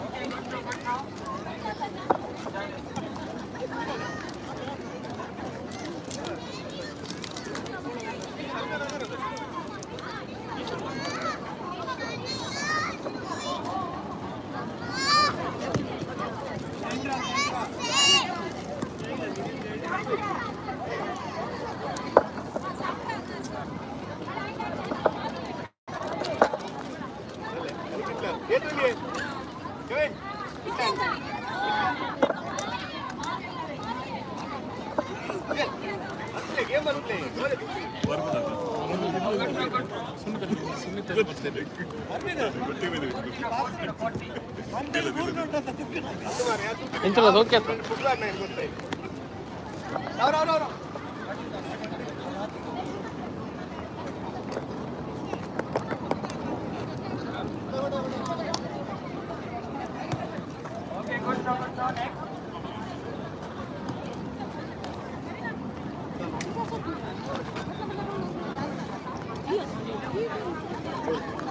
Okay, good throw, good throw. Okay, good throw, good throw. Next.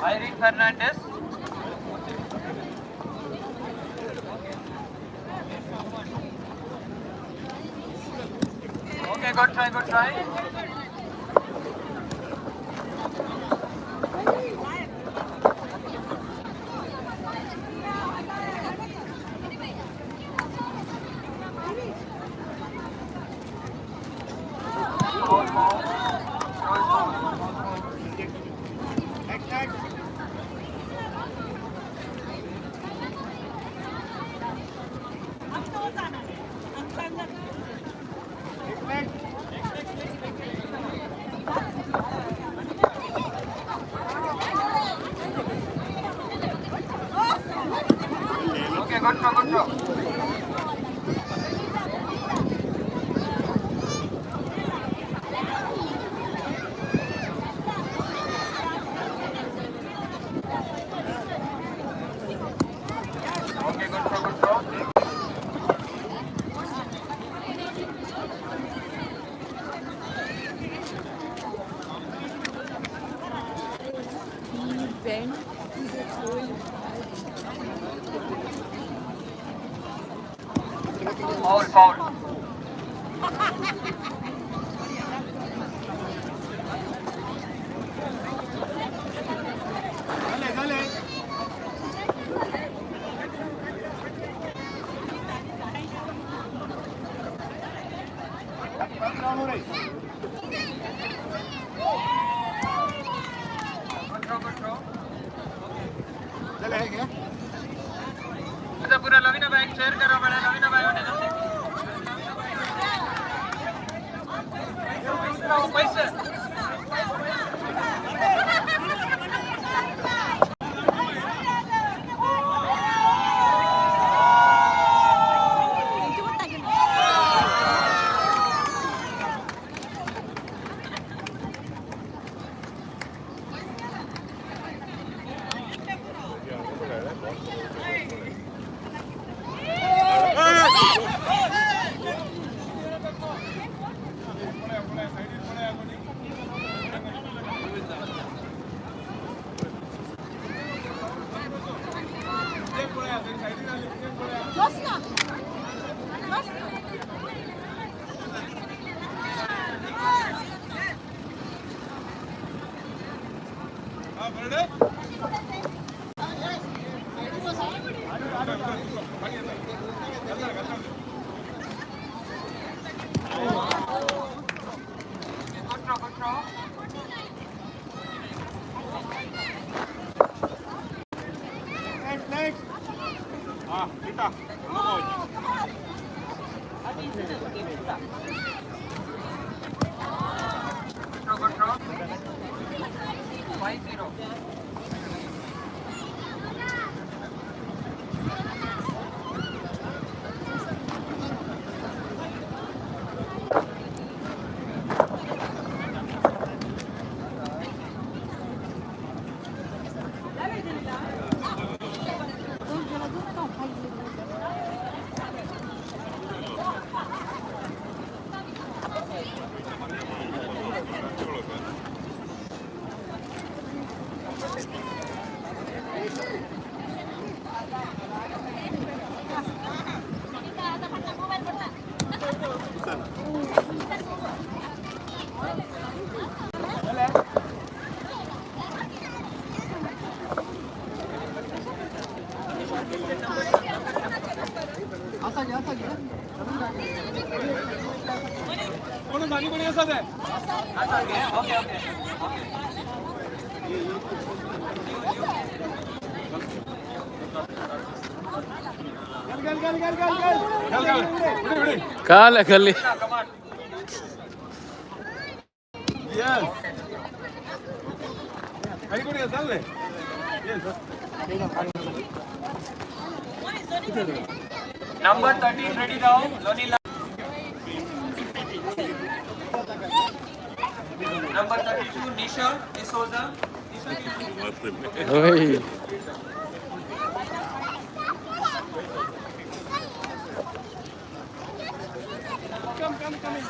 Irene Fernandez. Okay, good try, good try. Foul, foul. Throw is foul. Next, next. Okay, good throw, good throw. Okay, good throw, good throw. He went to the whole Foul, foul. Good throw, good throw. अच्छा पूरा लवीना भाई share करो बड़े लवीना भाई होने जल्दी। पैसे Good throw, good throw. Next, next. Good throw, good throw. 5-0. Okay, okay. काल गली Come on. Yes. आणि कोणी चाललंय? Yes. Number 13 ready now. Loni. Number 32 Nisha D'Souza. Hey. Come, come, come in.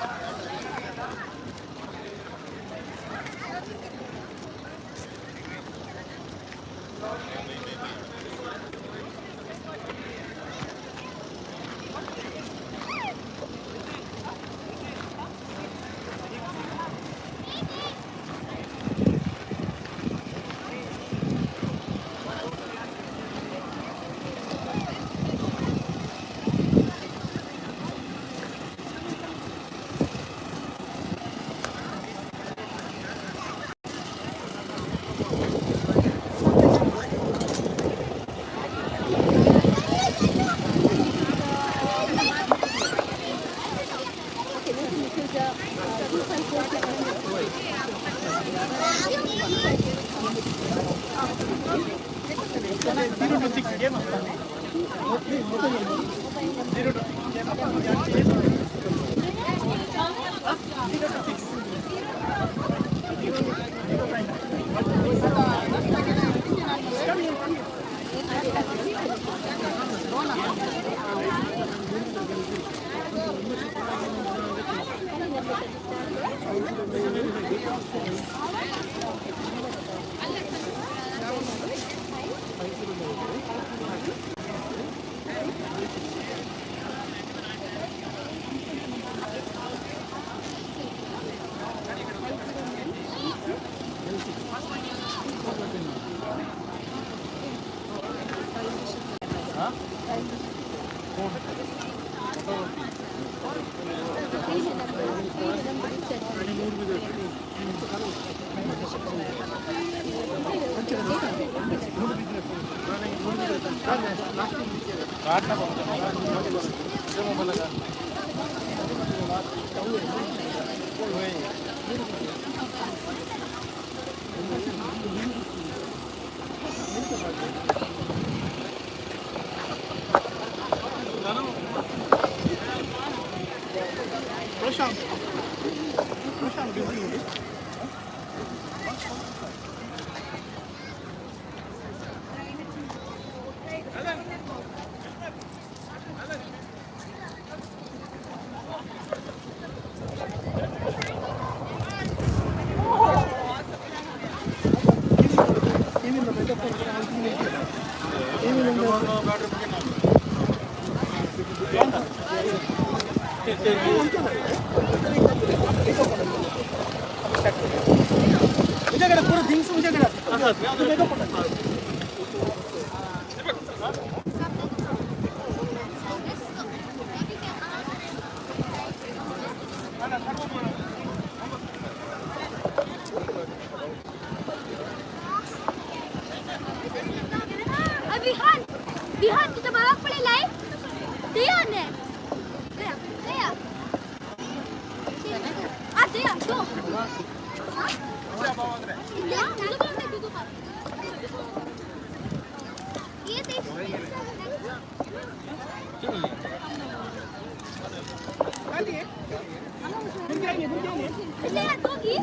Vihaan, Vihaan, तुझ्या बाबाक पळयलाय आहे? दया ने दया, दया आ दया तो दया तुझं बाप नाही, तुझं बाप ये ते दया दोघी.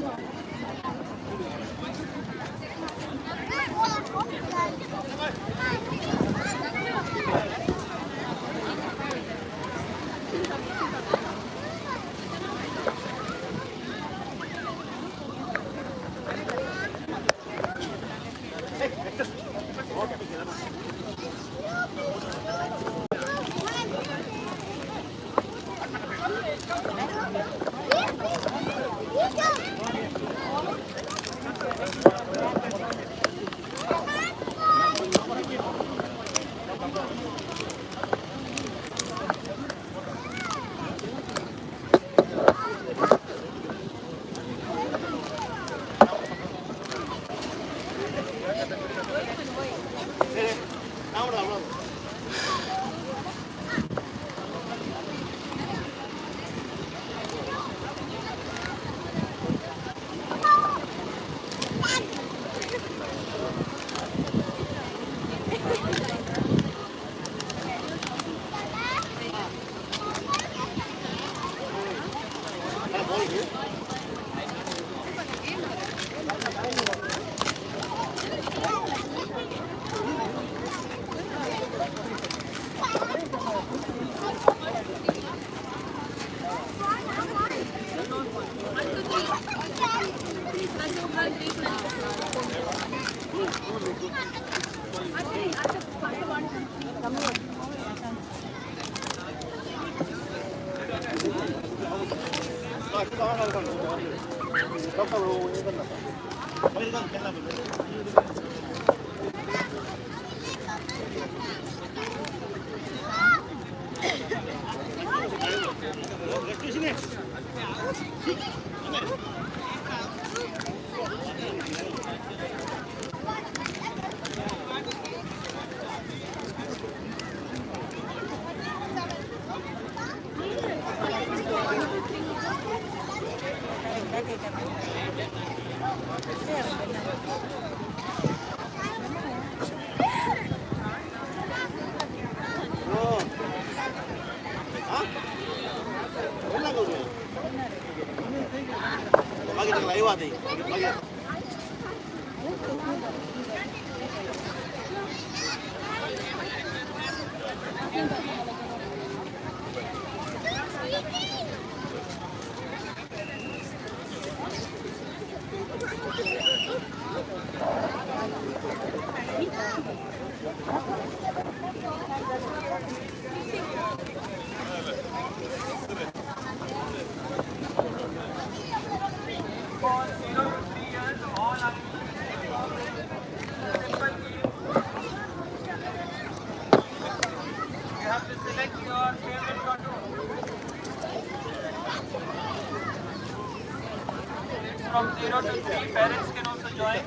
From 0 to 3, parents can also join.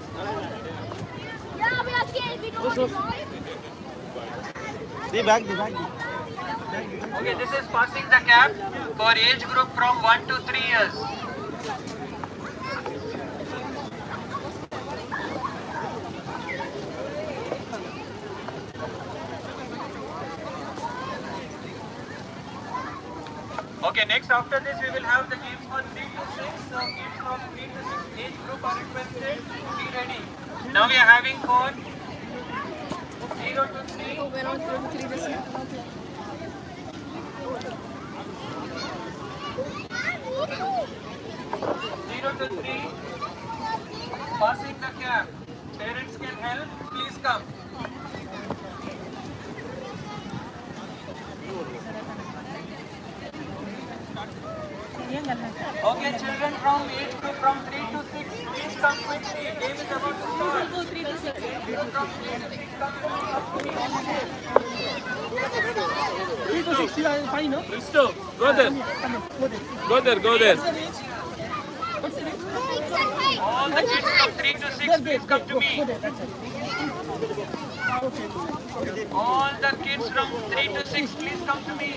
Yeah, we are scared. We don't want to join. Okay, this is passing the cap for age group from 1 to 3 years. Okay, next after this we will have the games for 3 to 6. So kids from 3 to 6 age group are requested to be ready. Now we are having for 0 to 3. 0 to 3, passing the cap. Parents can help, please come. Okay, children from age group from 3 to 6, please come quickly. Game is about to start. 3 to 6. From 3 to 6, come quickly. 3 to 6, you are fine, no? Risto, go there. Go there, go there. All the kids from 3 to 6, please come to me. All the kids from 3 to 6, please come to me.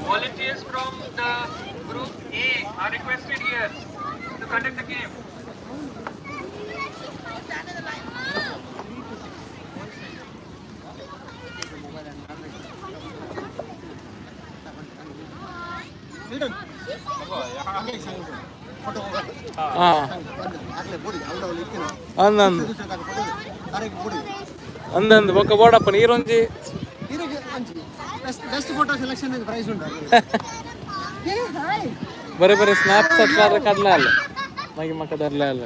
Volunteers from the group A are requested here to conduct the game. ಅಂದಂದು ಬೊಕ್ಕ ಬೋಡಪ್ಪ ನೀರೊಂಜಿ best photo selection price ಉಂಟು. ಬರೆ ಬರೆ snap ಸಟ್ಲಾರ ಕಡ್ಲೆ ಅಲ್ಲ ಮಗಿ ಮಕ್ಕದರ್ಲೆ ಅಲ್ಲ.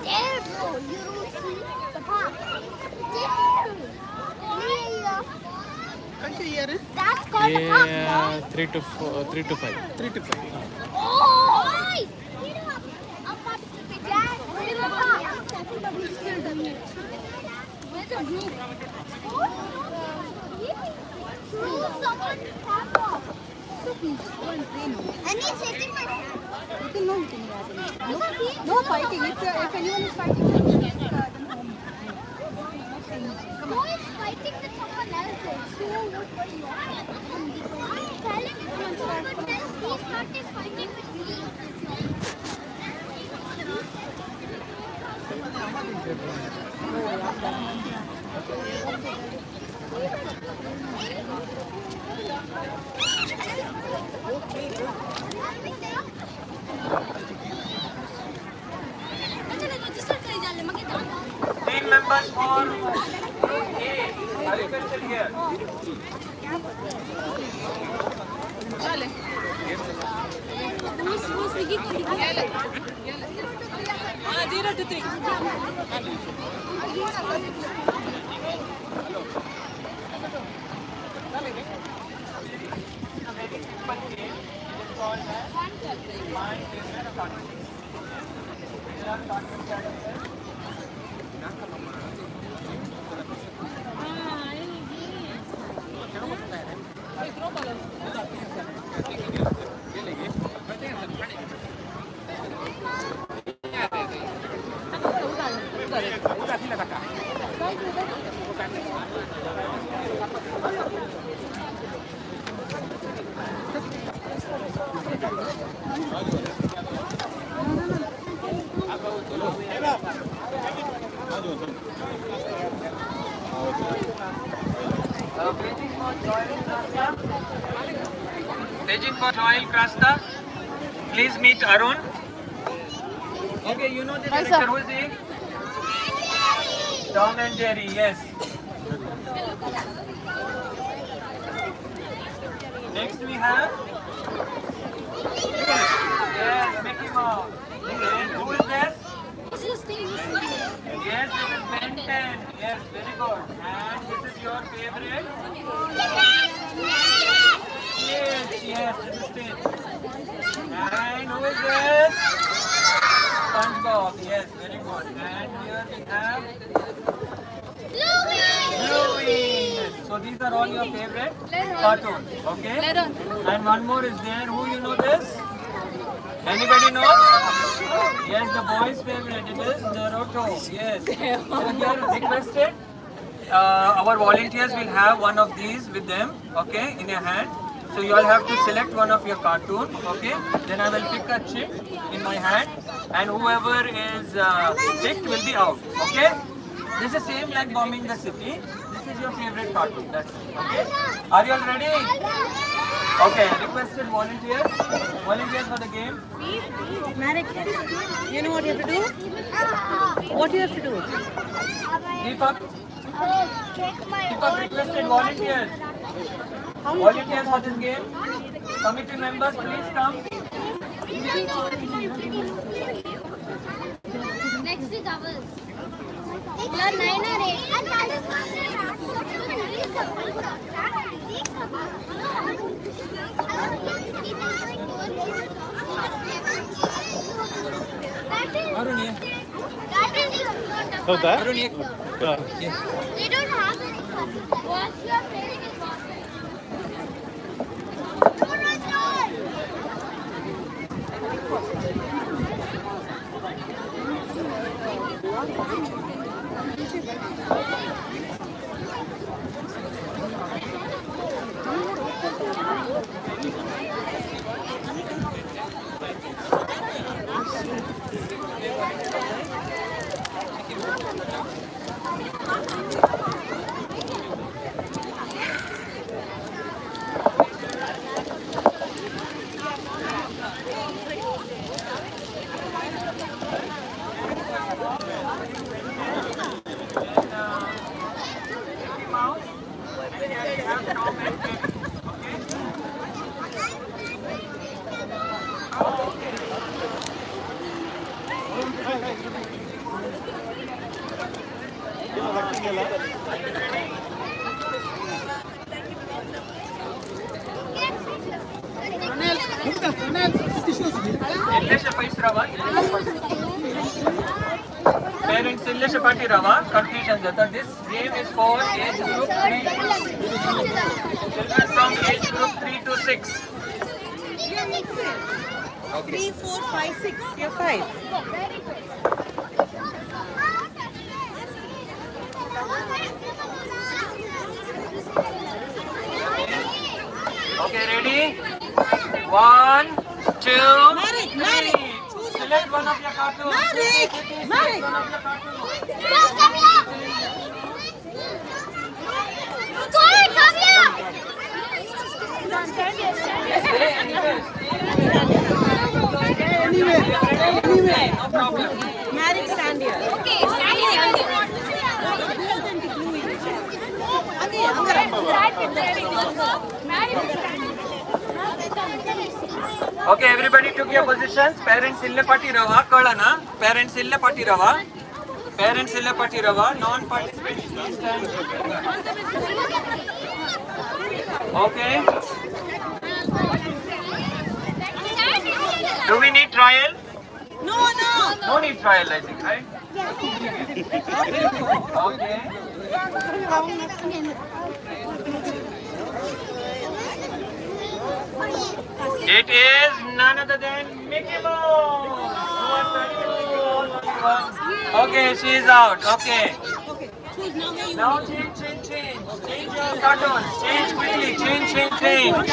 There, bro, you don't see the park. There. Year? That's called the park, bro. 3 to 4, 3 to 5. 3 to 5. Oh! Where's the group? No fighting. If anyone is fighting, then take them home. Who is fighting the someone? Team members for Group A are requested here. Zero to three. It's a very simple game. It is called as My Favorite Cartoon. There are cartoon characters. Waiting for Joel Krasta. Please meet Arun. Okay, you know the director. Who is he? Tom and Jerry, yes. Next we have? Yes, Mickey Mouse. And who is this? Yes, this is Ben 10. Yes, very good. And this is your favorite? Yes, yes, this is Stitch. And who is this? SpongeBob. Yes, very good. And here we have Bluey. Yes. So these are all your favorite cartoons. Okay. And one more is there. Who you know this? Anybody knows? Yes, the boys' favorite. It is Naruto. Yes. So here requested. Our volunteers will have one of these with them, okay, in your hand. So you all have to select one of your cartoon, okay. Then I will pick a chit in my hand, and whoever is picked will be out, okay. This is same like bombing the city. This is your favorite cartoon. That's it, okay. Are you all ready? Okay. Requested volunteers. Volunteers for the game. Marek, you know what you have to do? What do you have to do? Deepak. Deepak requested volunteers. Volunteers for this game. Committee members, please come. Next is ours. 9 or 8. Arun, yeah. Arun, yeah. They don't have any cartoon. What's your favorite cartoon? Parents, Illesha Pati Rava, confusion jata. This game is for age group 3. Children from age group 3 to 6. Okay. 3, 4, 5, 6. You're 5. 1, 2, 3. Select one of your cartoons. Marek! Marek! One of your cartoons. Come here! Score, come here! Anyway, anyway. No problem. Marek, stand here. Okay, stand here. Okay, everybody took your positions. Parents ille pati rava, kalana. Parents ille pati rava. Parents ille pati rava. Non-participants please stand. Okay. Do we need trial? No, no. No need trial, I think, right? Okay. It is none other than Mickey Mouse. Okay, she is out. Okay. Now change, change, change. Change your cartoons. Change quickly. Change, change, change.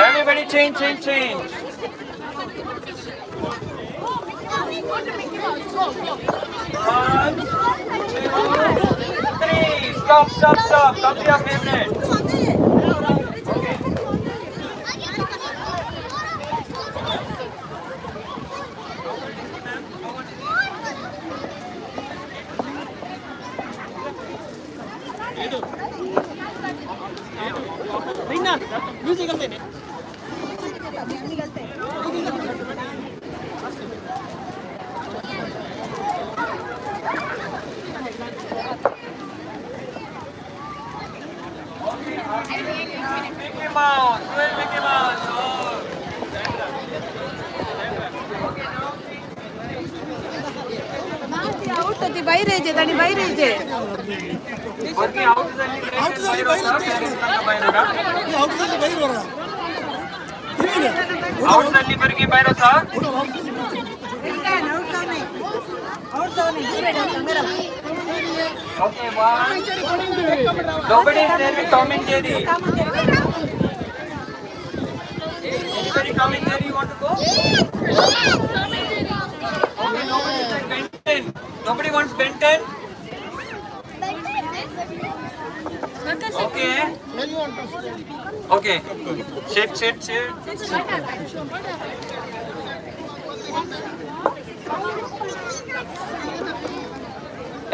Everybody change, change, change. 1, 2, 3. Stop, stop, stop. Come to your favorite. Okay. Music altene. Mickey Mouse, where is Mickey Mouse? Oh. Out the ಬೈರೇಜೆ ದಣಿ ಬೈರೇಜೆ. Okay, out ದಲ್ಲಿ ಬೈರೋರ. Out ದಲ್ಲಿ Bargi ಬೈರೋ sir. Okay, one. Nobody is there with Tom and Jerry. Anybody Tom and Jerry want to go? Okay, nobody is there. Ben 10. Nobody wants Ben 10? Okay. Okay. Sit, sit, sit.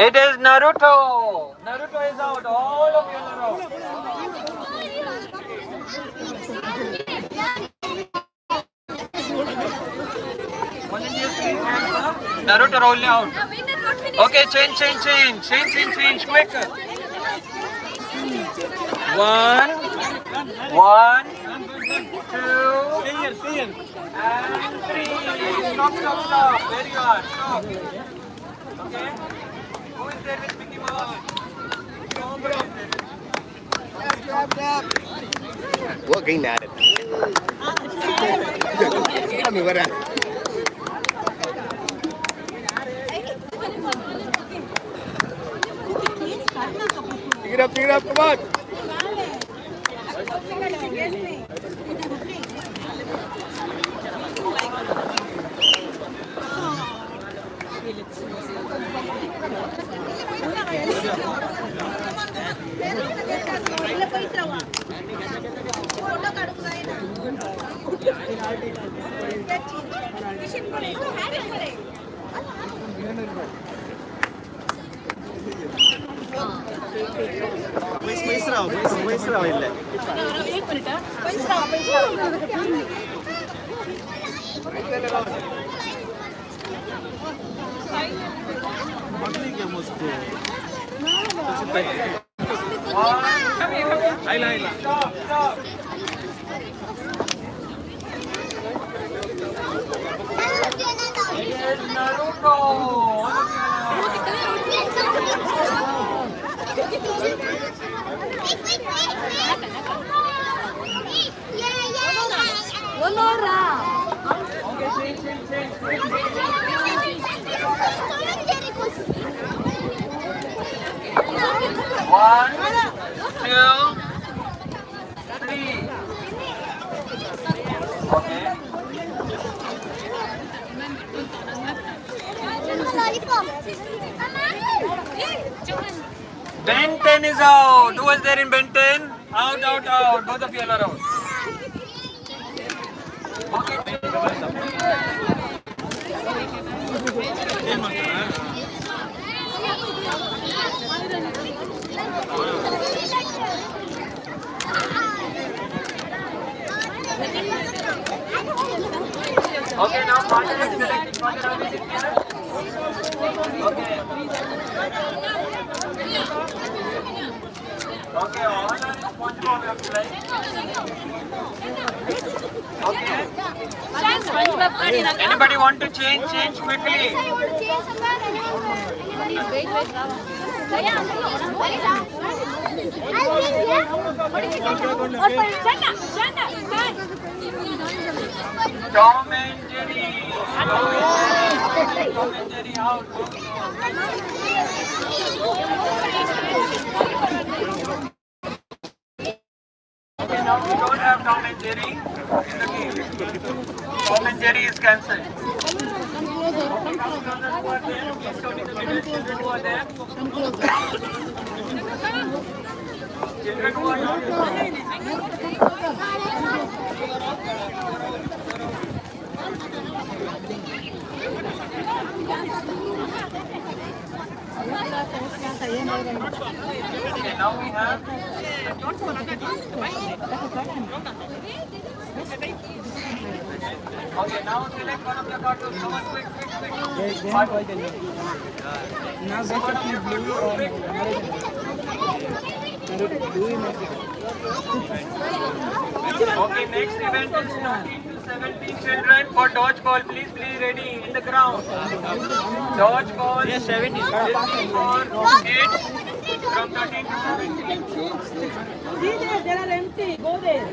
It is Naruto. Naruto is out. All of you are out. Volunteers, please hands up. Naruto roll out. Okay, change, change, change. Change, change, change. Quick. 1, 1, 2, and 3. Stop, stop, stop. There you are. Stop. Okay. Who is there with Mickey Mouse? Nobody is there. Looking at it. Pick it up, come on. Stop, stop. It is Naruto. Okay, change, change, change. 1, 2, 3. Ben 10 is out. Who was there in Ben 10? Out, out, out. Both of you are out. Okay. Okay, now father is selecting. Father, how is it here? Okay. Okay, all are in SpongeBob you have to like. Okay. Anybody want to change? Change quickly. Tom and Jerry. Tom and Jerry out. Okay, now we don't have Tom and Jerry in the game. Tom and Jerry is cancelled. Okay, come children who are there, please come in the middle. Children who are there. Children who are not there. Okay, now we have. Okay, now select one of the cartoons. Come on, quick, quick, quick. Now one of your blue or quick. Okay, next event is 13 to 17 children for dodgeball. Please be ready in the ground. Dodgeball. Yes, 17. For kids from 13 to 17. See there, there are empty. Go there.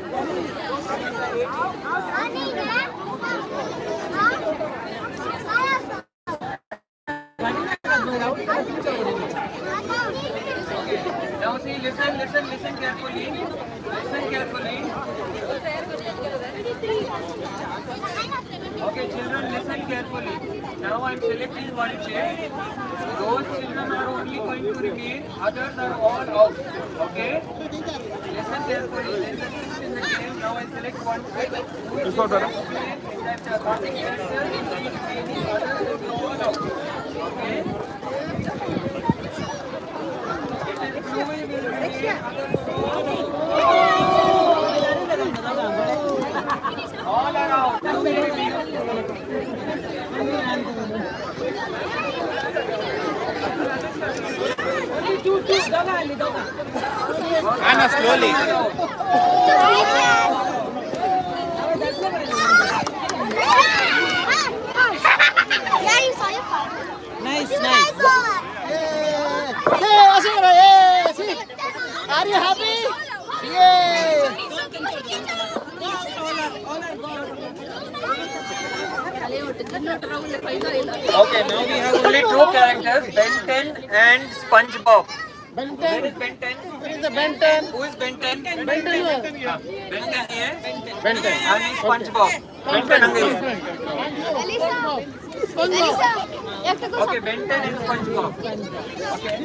Now see, listen, listen, listen carefully. Listen carefully. Okay, children, listen carefully. Now I am selecting one chair. Those children are only going to remain. Others are all out. Okay? Listen carefully. There is a twist in the game. Now I select one chair. Who is that passing character is remaining. Others will be all out. Okay? It is Bluey will remain. Others will all out. All are out. Bluey remain. Anna, slowly. Yeah, you saw your father. Nice, nice. Are you happy? Yeah. Okay, now we have only two characters, Ben 10 and SpongeBob. Ben 10. Where is Ben 10? Where is the Ben 10? Who is Ben 10? Ben 10 here. Ben 10 here. Ben 10. And is SpongeBob. Ben 10 hanga here. Alisa, you have to go. Okay, Ben 10 and SpongeBob. Okay.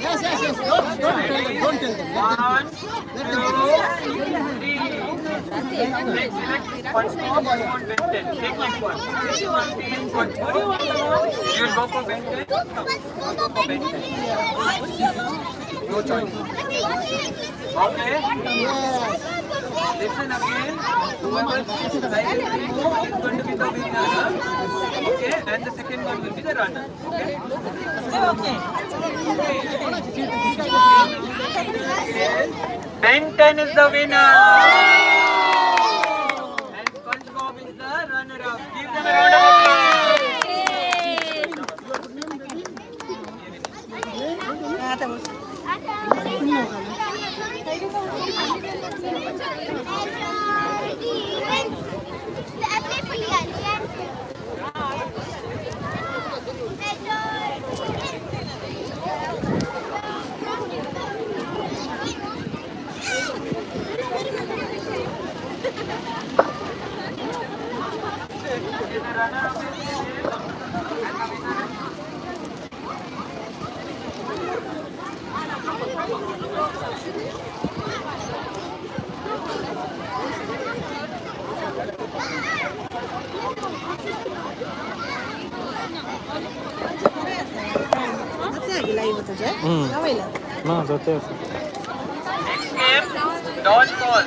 Yes, yes, yes. Don't tell them. Don't tell them. 1, 2, 3. Select SpongeBob or you want Ben 10? Take which one. Which one is SpongeBob? You will go for Ben 10? Go for Ben 10. No choice. Okay. Listen again. Whoever is going to be the winner. Okay, and the second one will be the runner. Okay. Okay. Ben 10 is the winner. And SpongeBob is the runner-up. Give them a round of applause. Okay, the runner-up गो तुजें? हांव वयलें. ना जाता आसा. Next game, dodge ball.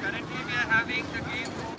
Currently we are having the game for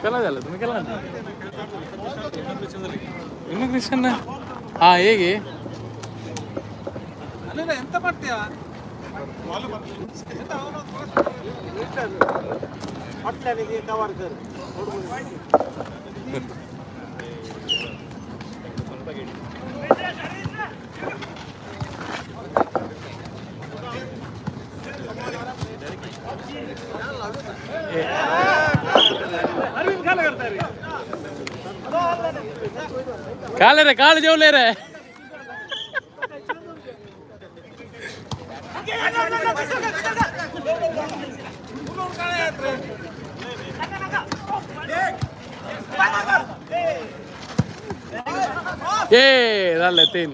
केला झालं तुम्ही केला ना इमिग्रेशन? हां ಹೇಗೆ? ಎಂತ ಮಾಡ್ತೀಯಾ? काले रे काळे जेवले रे. ए झालं तीन.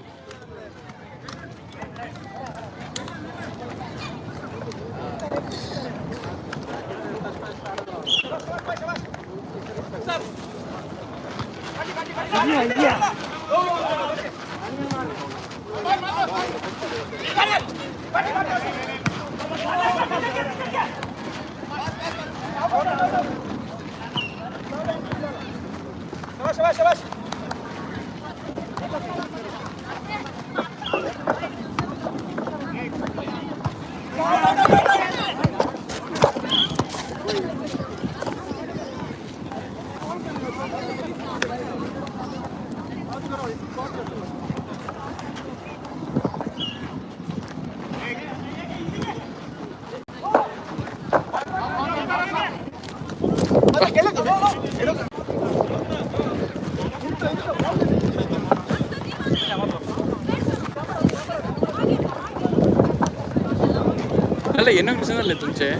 जालें इनॉग्रेशन जालें तुमचें.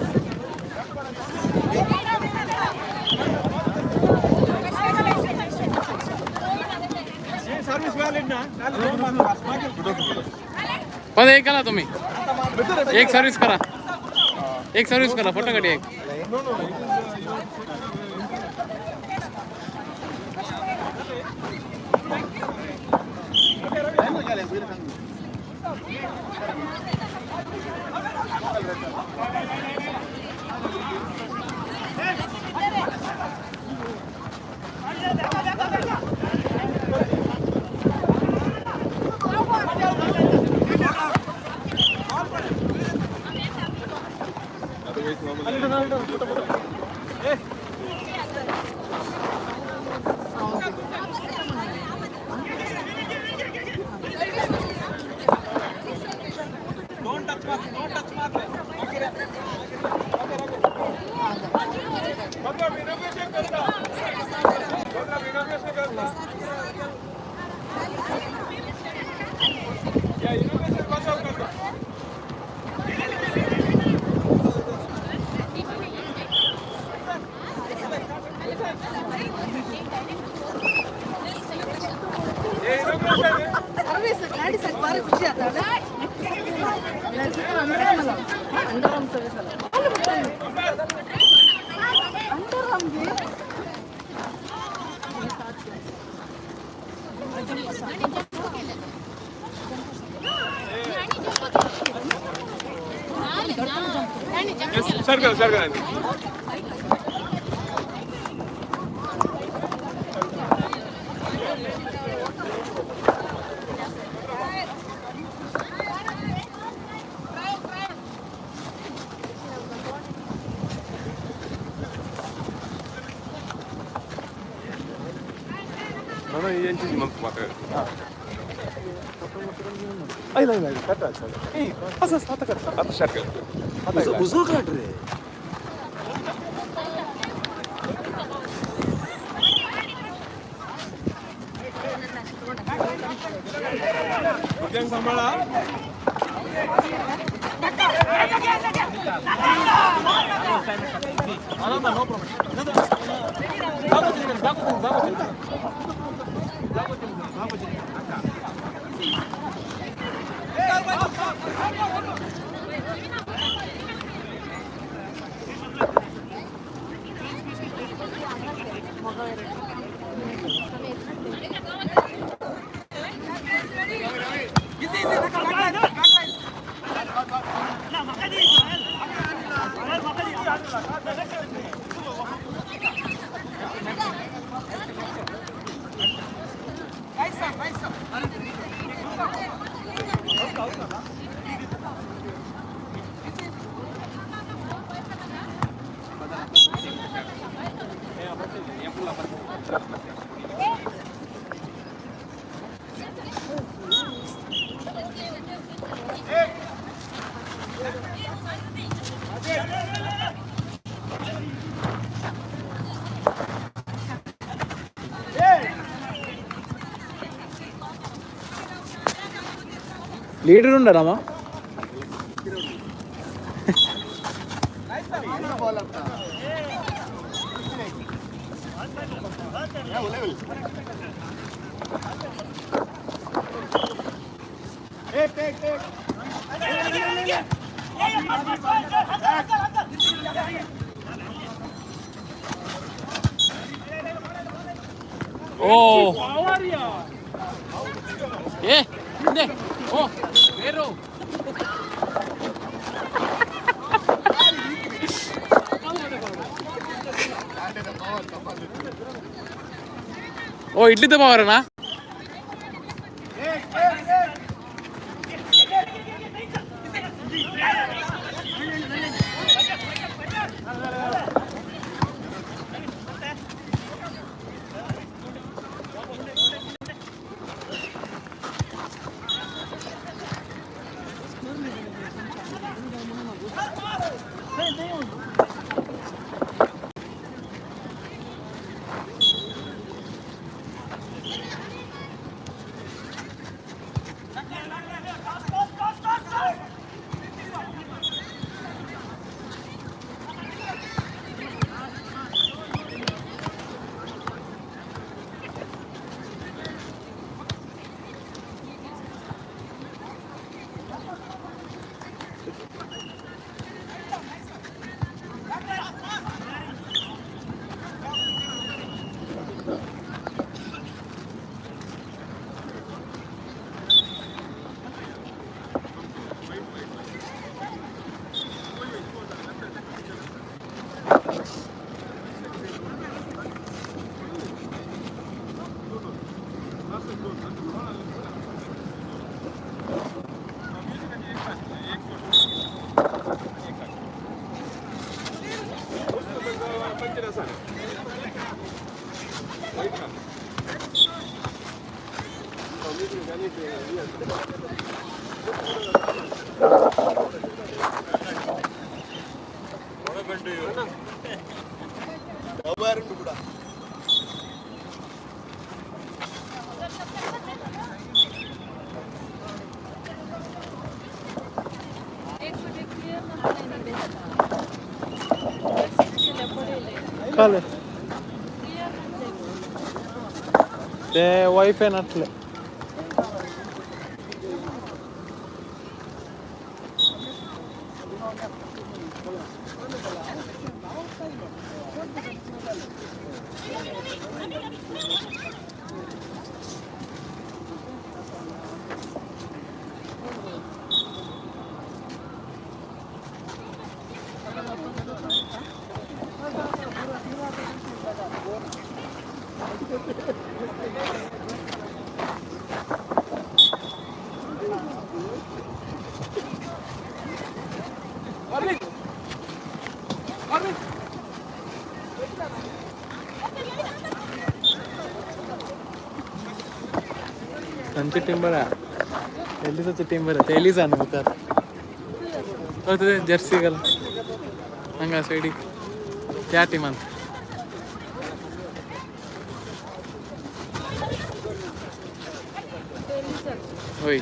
पण एक करा तुम्ही, एक सर्विस करा, एक सर्विस करा, फोटो काढी एक. Sir sir उजो काढ रे. सांभाळा. లీడర్ ఉండరామా? ఓ ఏ ఓ వేరు. ఓ ఇడ్లీతో పవరేనా? कळ्ळें ते वायफाय नासलें. तांची टीम बरं आहे, एलिसाची टीम बरं आहे. एलिसा न्हू मुखार हय तुजें जर्सी घाल हांगा सायडीक त्या टिमान. हय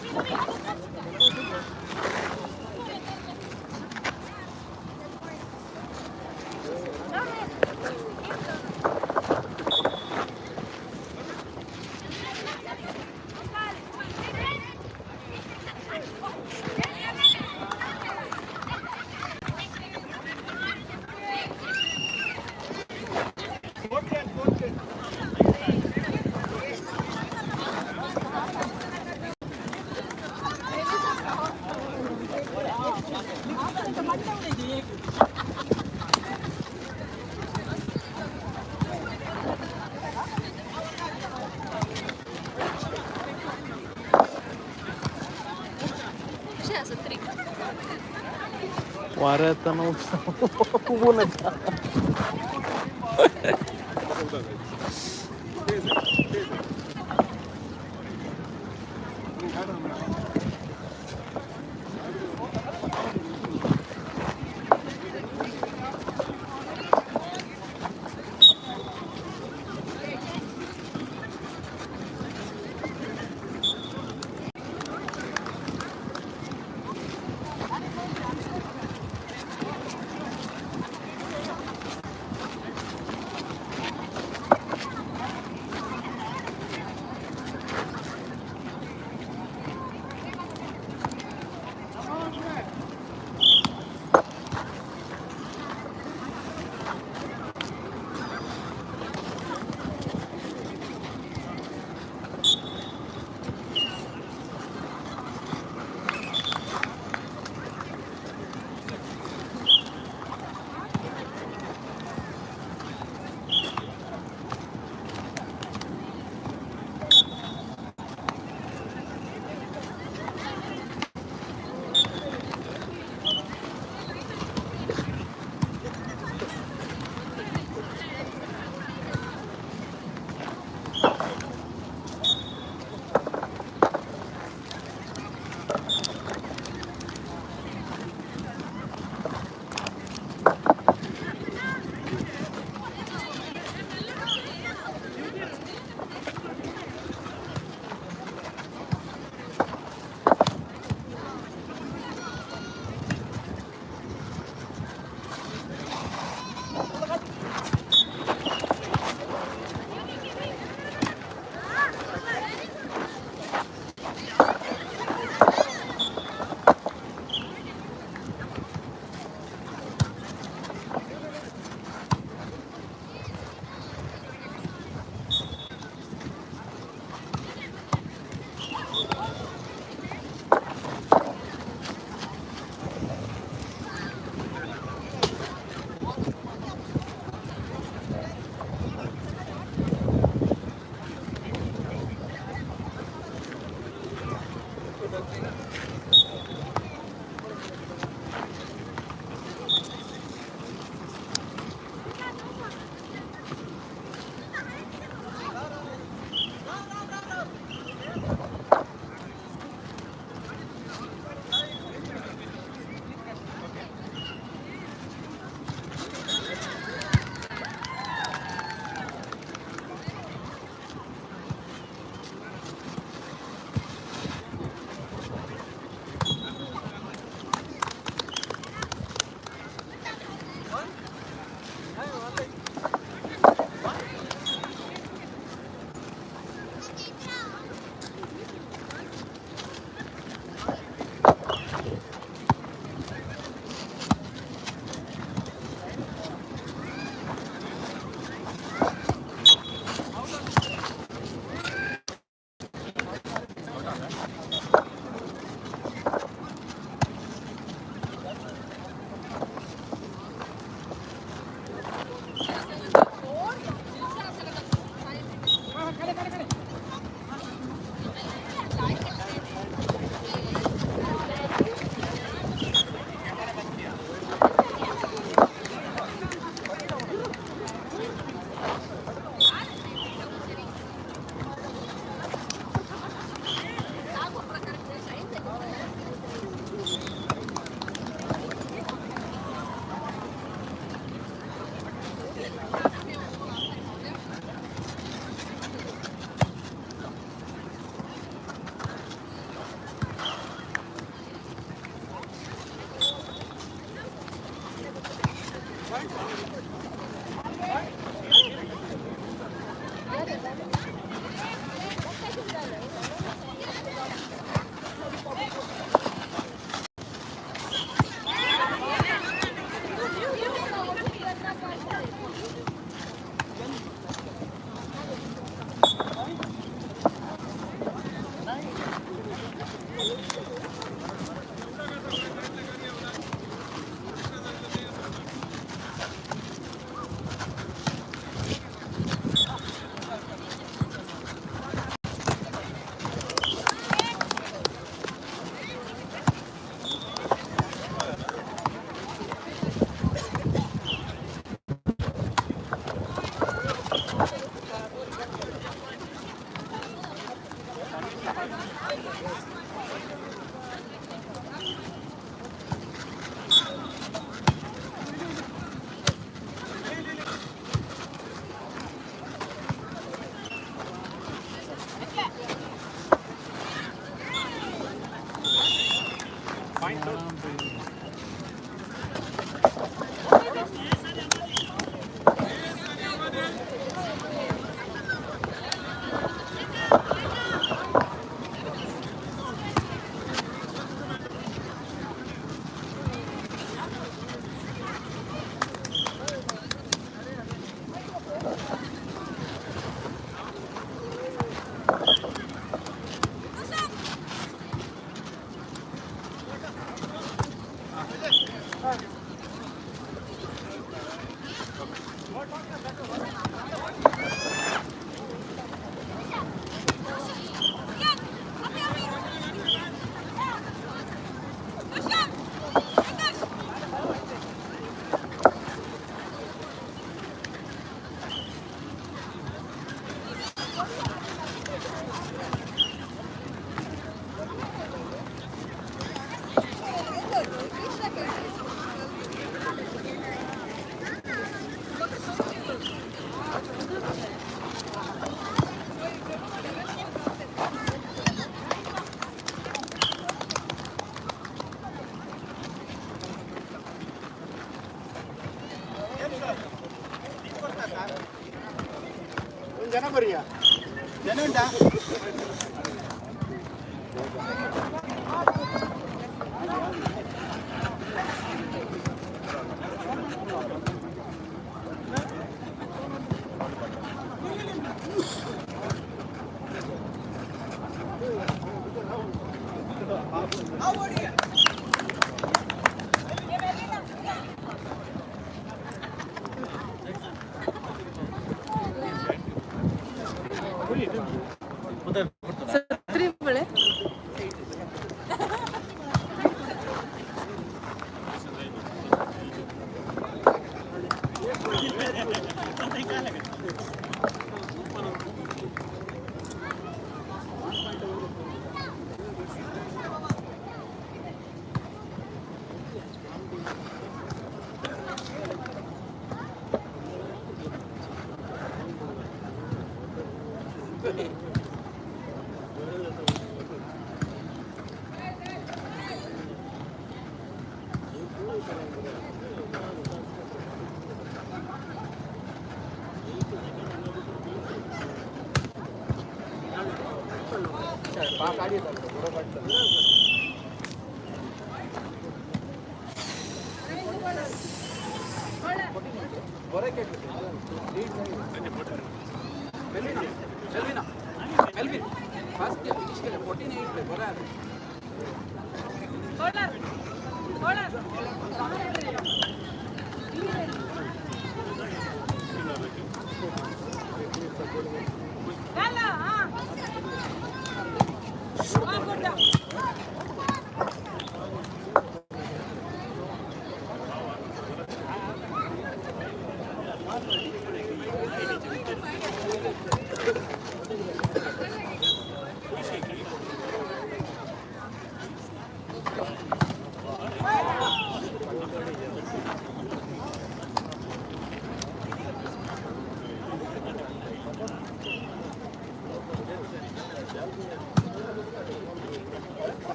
वाऱ्या येताना उबून येता.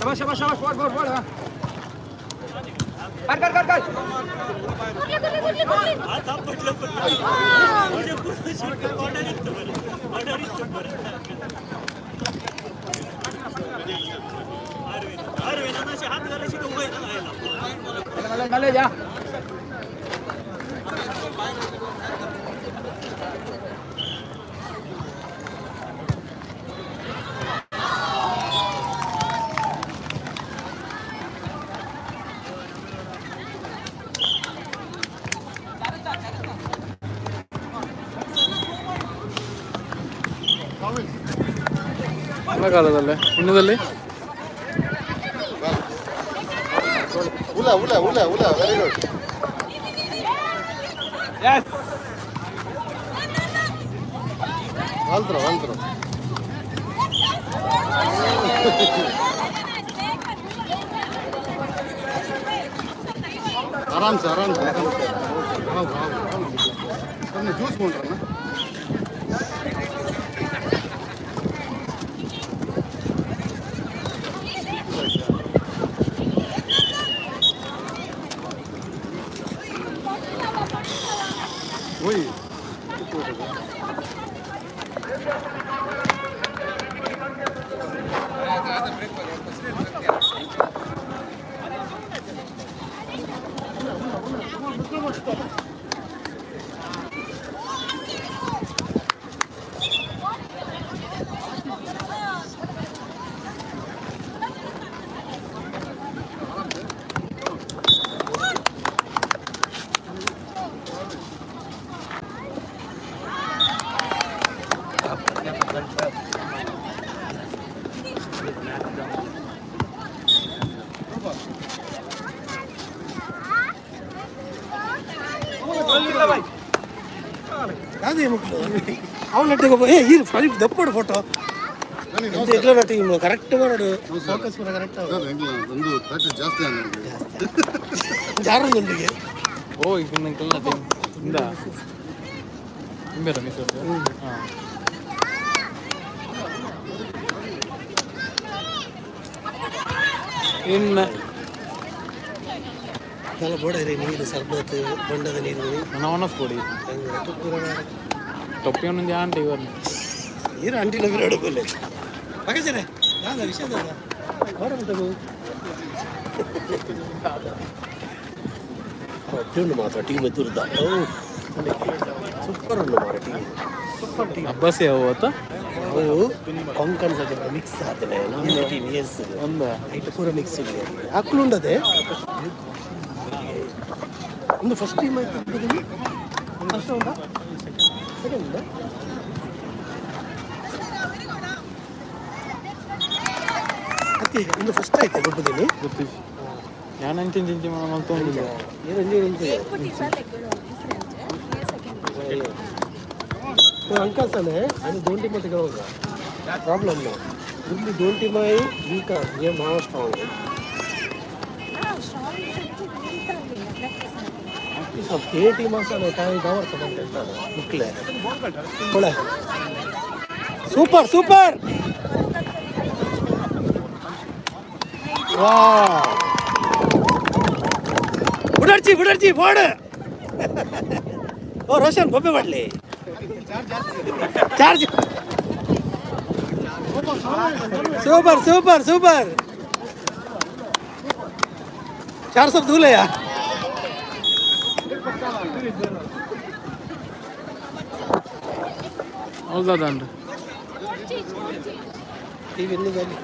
शाबाश शाबाश शाबाश forward forward forward. कर कर कर कर. मले जा. ಕಾಲದಲ್ಲೇ ಇನ್ನದಲ್ಲಿ ಉಲ ಉಲ ಉಲ ಉಲ ವೆರಿ ಗುಡ್. ಎಸ್ ವಾಲ್ತ್ರೋ ವಾಲ್ತ್ರೋ. आराम से आराम से आराम से. तुमने जूस बोल रहा ना. वही ದಪ್ಪಡು ಫೋಟೋ ಎಂತ ಟೀಮ್ ಕರೆಕ್ಟ್ ಮಾಡೋಡು ಫೋಕಸ್ ಪೂರ ಕರೆಕ್ಟ್ ಒಂದು ಪ್ರಾಕ್ಟೀಸ್ ಜಾಸ್ತಿ ಜಾರೊಂದಿಗೆ. ಓ ಈಗ ನಂಗೆ ಟೀಮ್ ಇಂದ ಇಂಬೇರ ಮಿಸ್. ಹಾಂ ಇನ್ನು നല്ല ಬೋಡರಿ ನೀರು ಸರ್ಬತ್ ಬೊಂಡದ ನೀರು ನವನಸ್ ಕೊಡಿ ಟೊಪ್ಪಿ ಒಂದೊಂದು ಆಂಟಿ ಇವರು ನೀರು ಅಂಟಿನ ಬಿರಡು ಪಕಜನೆ ಯಾದ ವಿಷಯ ಬೋಡ ಉಂಟು ಟೀಮ್ ಮಾತ್ರ ಟೀಮ್ ಎದುರ್ದ ಸೂಪರ್ ಉಂಟು ಮಾರ ಟೀಮ್ ಸೂಪರ್ ಟೀಮ್. ಅಬ್ಬಾಸಿ ಅವು ಅವು ಕೊಂಕಣ್ ಸಹ ಮಿಕ್ಸ್ ಆತನೆ ನಮ್ಮ ಟೀಮ್ ಎಸ್ ಒಂದು ಐಟ್ ಪೂರ ಮಿಕ್ಸ್ ಇದೆ ಅಕ್ಲು ಉಂಡದೆ ಒಂದು ಫಸ್ಟ್ ಟೀಮ್ ಆಯ್ತು ಫಸ್ಟ್ ಉಂಟಾ ಸೆಕೆಂಡ್ ಉಂಟಾ ಅತ್ತೆ ಒಂದು ಫಸ್ಟ್ ಆಯ್ತು ಗೊಬ್ಬದಿನಿ ಗೊತ್ತಿಲ್ಲ ನಾನು ಅಂಚಿನ ಚಿಂಚಿ ಮಲ್ತೊಂದಿದ್ದೆ. ಅಂಕಲ್ ತಾನೆ ಅದು ದೋನ್ ಟೀಮ್ ಅಂತ ಕೇಳುವಾಗ ಪ್ರಾಬ್ಲಮ್ ಇಲ್ಲಿ ದೋನ್ ಟೀಮ್ ಆಯಿ ವೀಕ್ ಗೇಮ್ ಭಾಳ ಸ್ಟ್ರಾಂಗ್. ಸ್ವಲ್ಪ ಎ ಟೀಮ್ ಅಂತಾನೆ ಕಾಯಿ ಗಾವರ್ತದೆ ಅಂತ ಹೇಳ್ತಾರೆ ಮುಕ್ಲೆ ಕೊಳೆ. ಸೂಪರ್ ಸೂಪರ್ ವಾ ಬುಡರ್ಜಿ ಬುಡರ್ಜಿ ಬೋರ್ಡ್. ಓ ರೋಷನ್ ಬೊಬ್ಬೆ ಮಾಡಲಿ ಚಾರ್ಜ್. ಸೂಪರ್ ಸೂಪರ್ ಸೂಪರ್ चार सब धुले यार. ಹೌದಾದಂಡ್ರಿ ಟಿವಿ ಎಲ್ಲಿ ಜಾಲಿ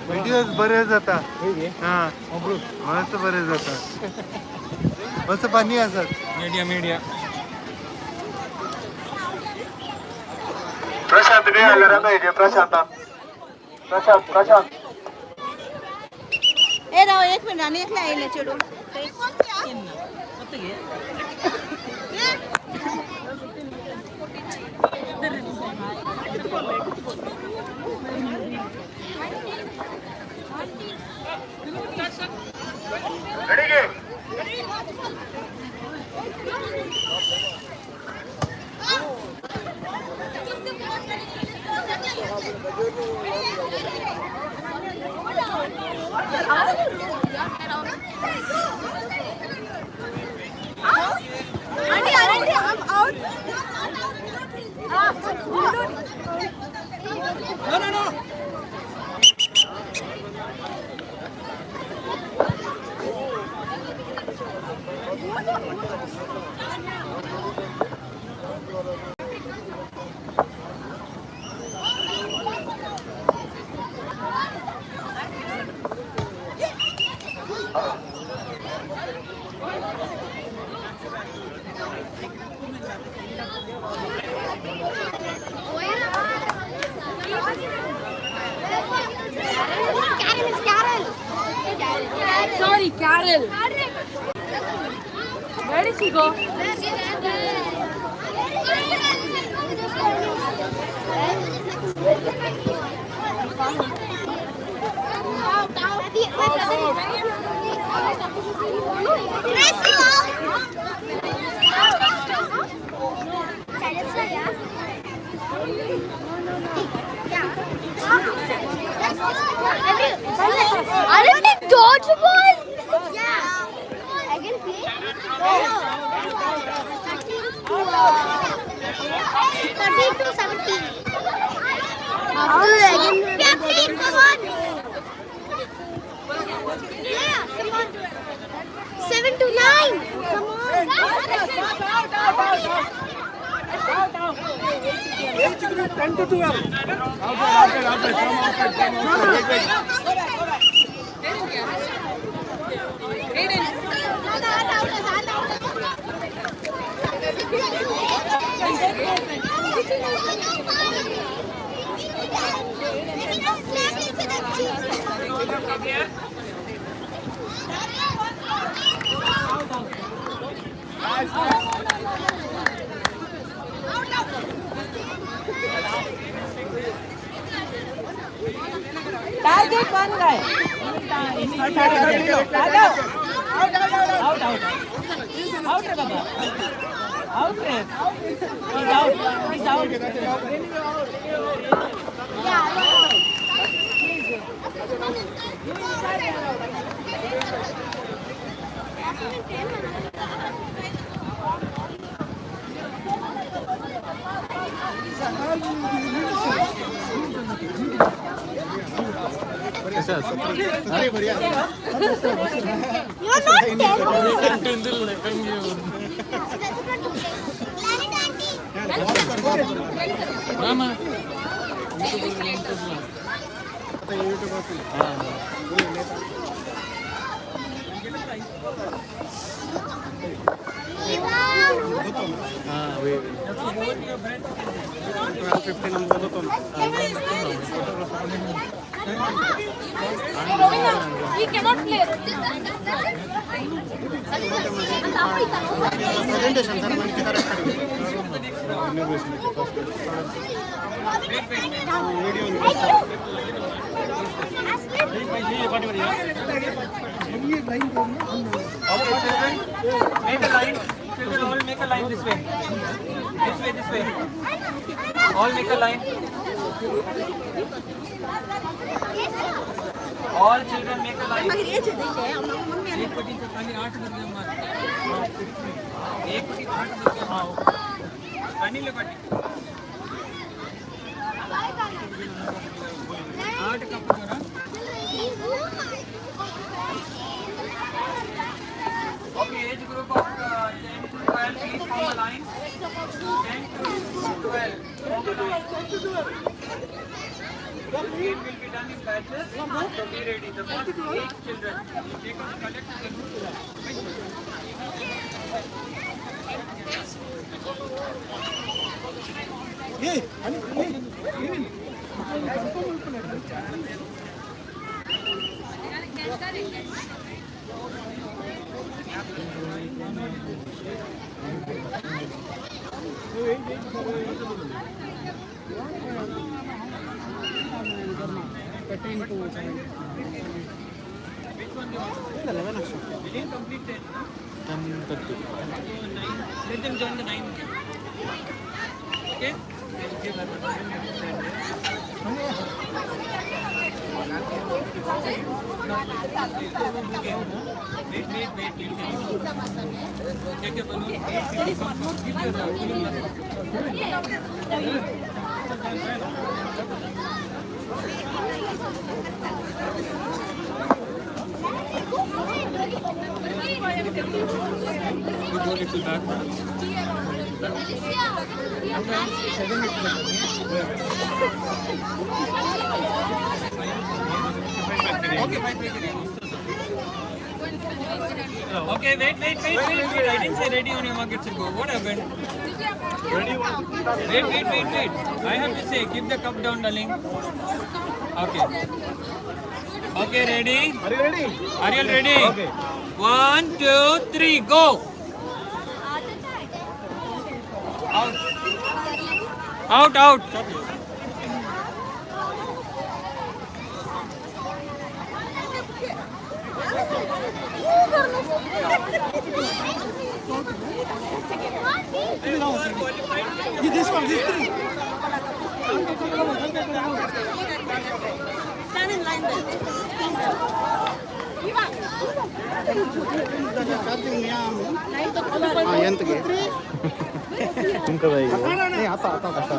व्हिडिओज बरे जाता. हां, मस्त बरे जाता, मस्त फनी आसात. मीडिया मीडिया प्रशांत रे आल्यार प्रशांत प्रशांत प्रशांत ए राव एक मिनिट आणि एकला येईल चेडू. No, no, no. Sorry, Carol. Where did she go? Are you playing dodgeball? Yeah. I can play. 13 to 17. After again. 15, come on. Yeah, come on. 7 to 9. Come on. Age group 10 to 12. Outside, outside, come outside, come outside. Wait, wait. Target one guy. Out, out, out. Out re baba. Out re. He's out. He's out. We cannot play. Okay, children, make a line. Children, all make a line this way. This way, this way. All make a line. All children make a line. Okay, age group of 10 to 12, please form a line. 10 to 12, form a line. This game will be done in batches, so be ready. The first 8 children, take on collect the group. Hey, Which one do you want? 11 actually. We didn't complete 10. 10:30. So 9. Let them join the 9 game. Okay? They'll give everyone. Wait, wait, wait. Take a balloon. Give your balloon. You go little back. Okay, 5. Okay, wait. I didn't say ready on your mark, get set, go. What happened? Ready? Wait. I have to say, keep the cup down, darling. Okay. Okay, ready? Are you ready? Are you ready? Okay. 1, 2, 3, go. Out. Out, out. This one, this three. Stand in line there.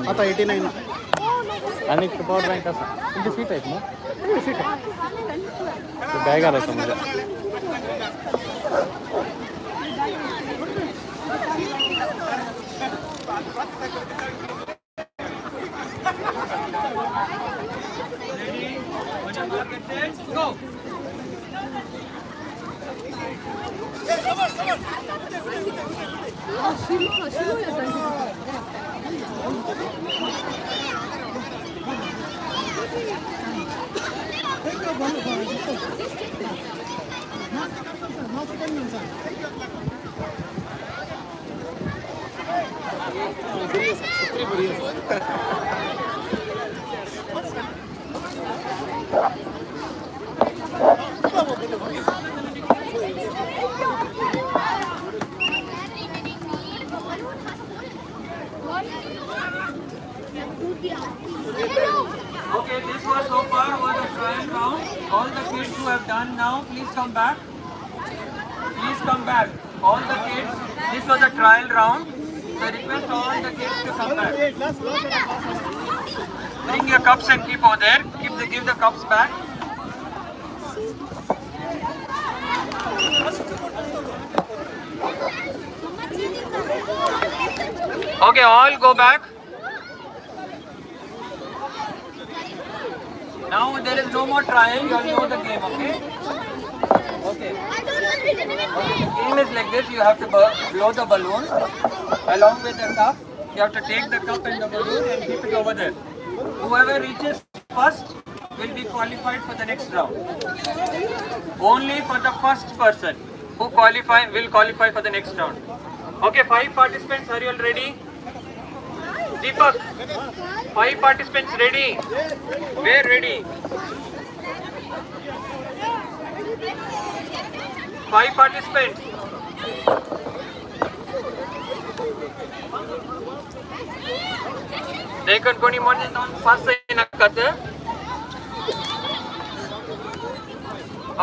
आता 89 आणि power bank असा तुमची seat आहेत ना? Bag आला समजा. Go. Okay, this was so far was a trial round. All the kids who have done now, please come back. Please come back. All the kids, this was a trial round. So I request all the kids to come back. Bring your cups and keep over there. Give the cups back. Okay, all go back. Now there is no more trial, you all know the game, okay? Okay. Okay, the game is like this, you have to blow the balloon along with the cup. You have to take the cup and the balloon and keep it over there. Whoever reaches first will be qualified for the next round. Only for the first person who qualify will qualify for the next round. Okay, 5 participants, are you all ready? Deepak, 5 participants ready? We're ready. 5 participants. देखन कोणी म्हणून दोन pass नका.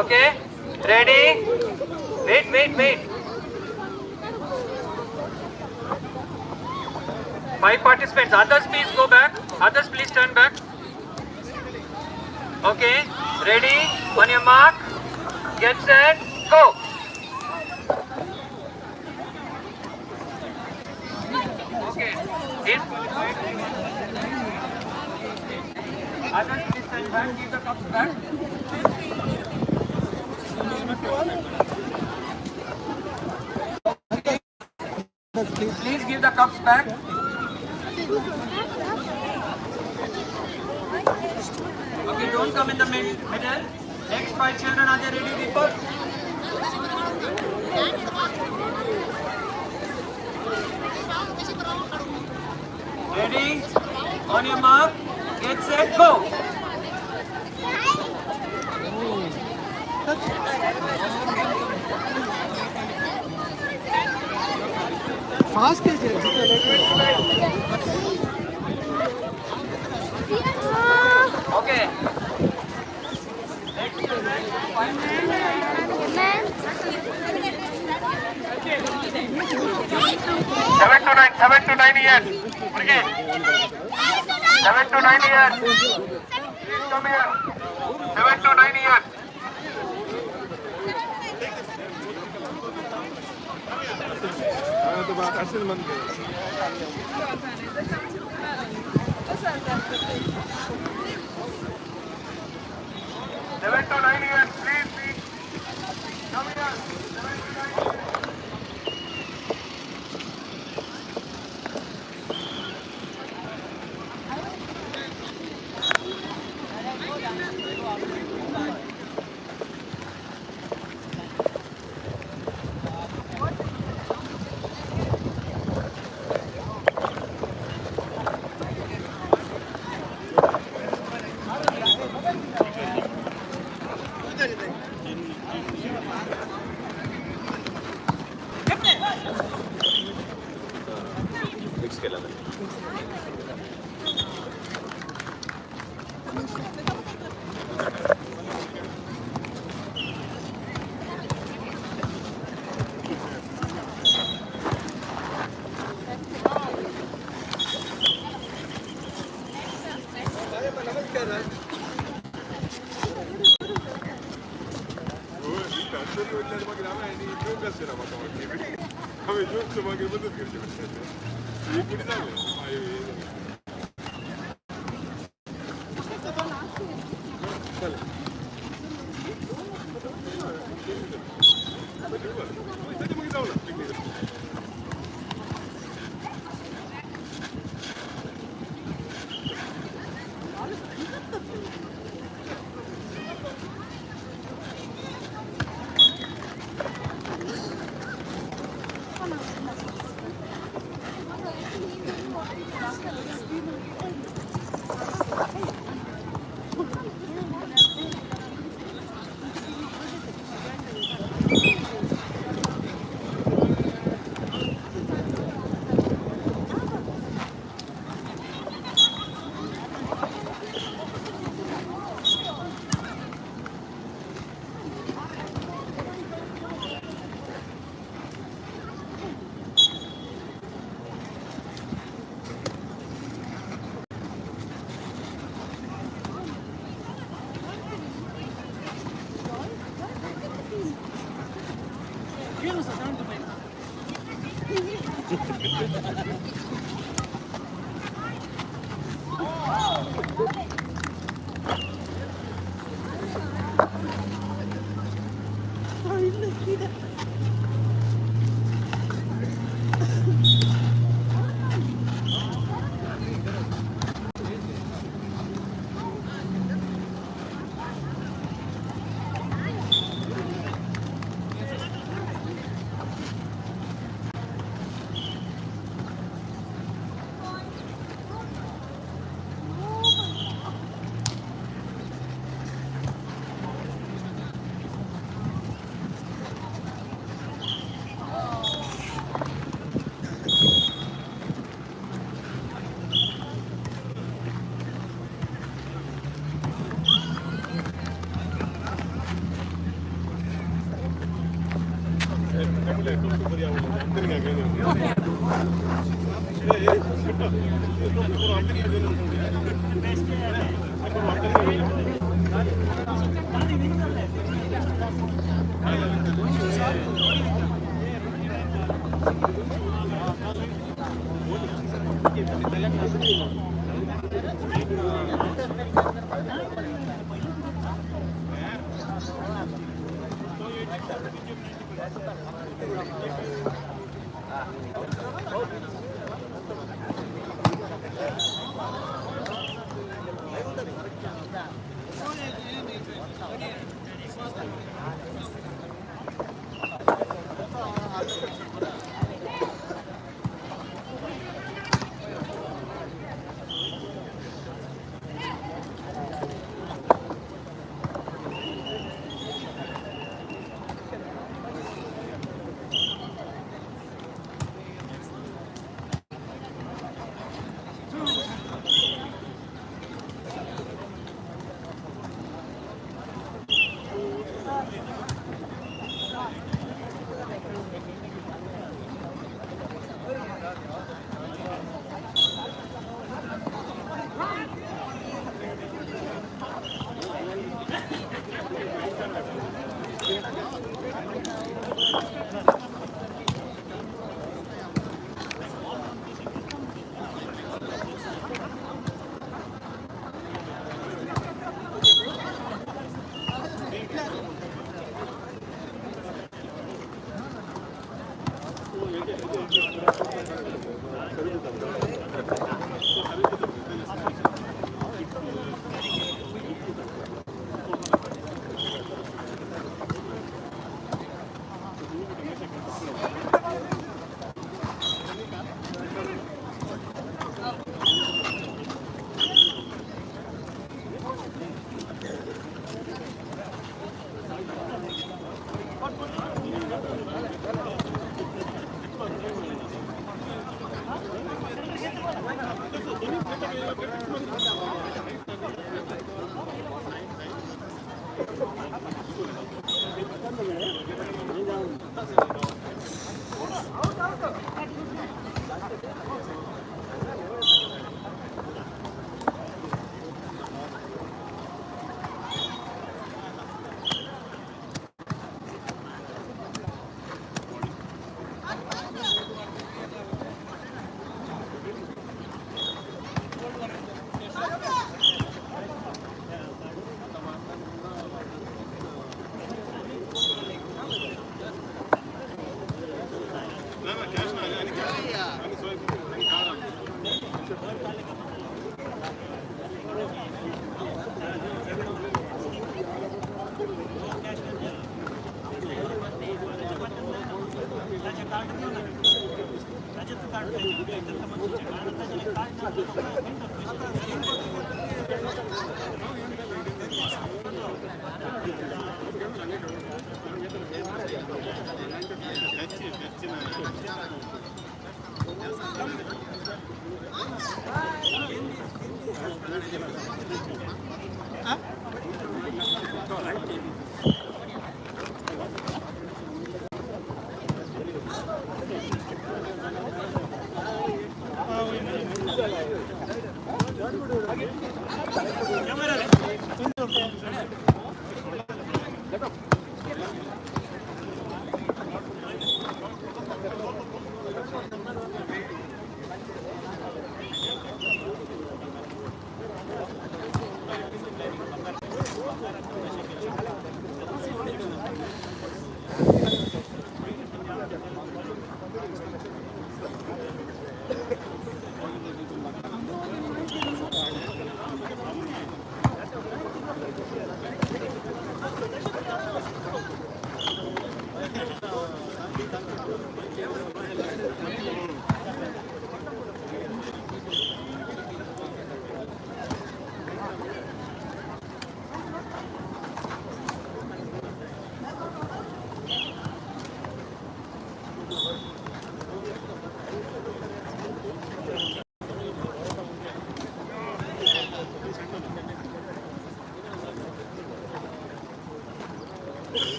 Okay, ready? Wait, wait, wait. 5 participants. Others please go back. Others please turn back. Okay, ready? On your mark, get set, go. Okay, he's qualified. Others please turn back. Give the cups back. Please give the cups back. Okay, don't come in the middle. Next 5 children, are they ready, Deepak? Ready? On your mark, get set, go. Fast. Okay. Next children, 5 7 to 9, 7 to 9 years. Okay. 7 to 9 years. Please come here. 7 to 9 years. Seven to 9 years, please, please. Come here. 7 to 9 years. Mix केला.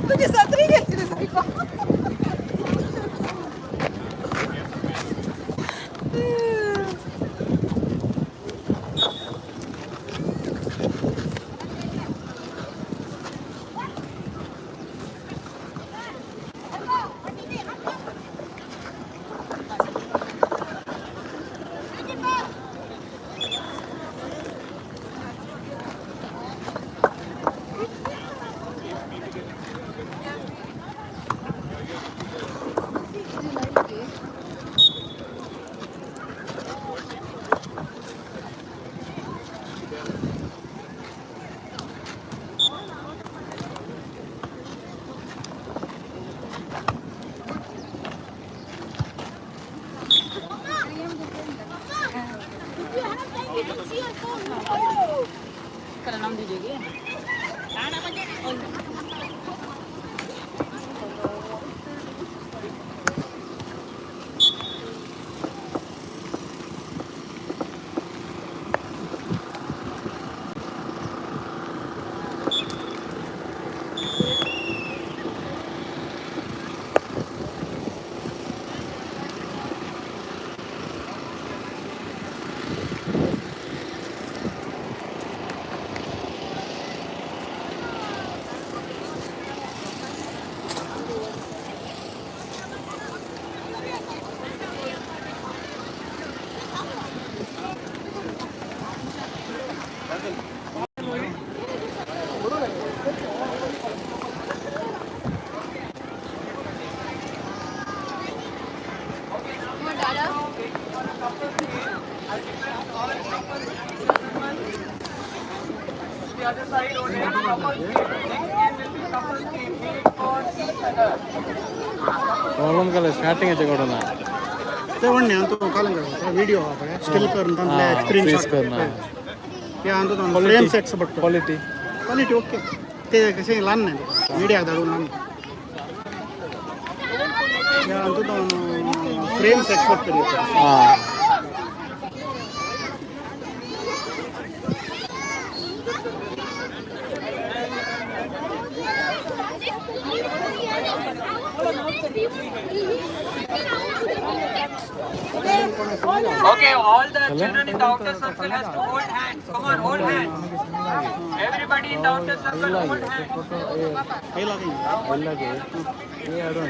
तुझी सत्री घेतली सारखं. The other side over there, couples game. Next game will be couples game. Wait for each other. Problem केलं starting ಕೊಡೋಣ. ते म्हणणे Antu कालंग video still करून तांतले स्क्रीनशॉट करना. ते अंतू फ्रेम सेट्स बघतो. Quality quality okay. ते कशें ल्हान न्हय मिडियाक धाडून ल्हान ते अंतू फ्रेम सेट्स पडटले. हां. Okay, all the children in the outer circle has to hold hands. Come on, hold hands. Everybody in the outer circle, hold hands.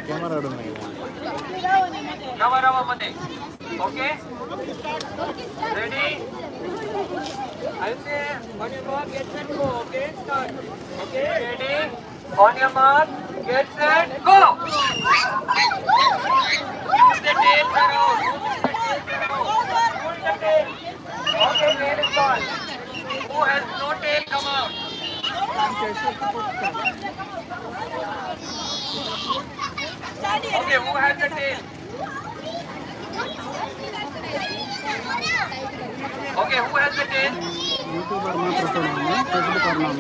Camera Rava rava made. Okay? Ready? I'll say on your mark, get set, go. Okay, start. Okay, ready? On your mark, get set, go. Move the tail around. Move the tail around. Pull the tail. Okay, tail is gone. Who has no tail, come out. Okay, who has the tail? Okay, who has the tail? YouTuber मात्र नाम फेसबुकर नाम.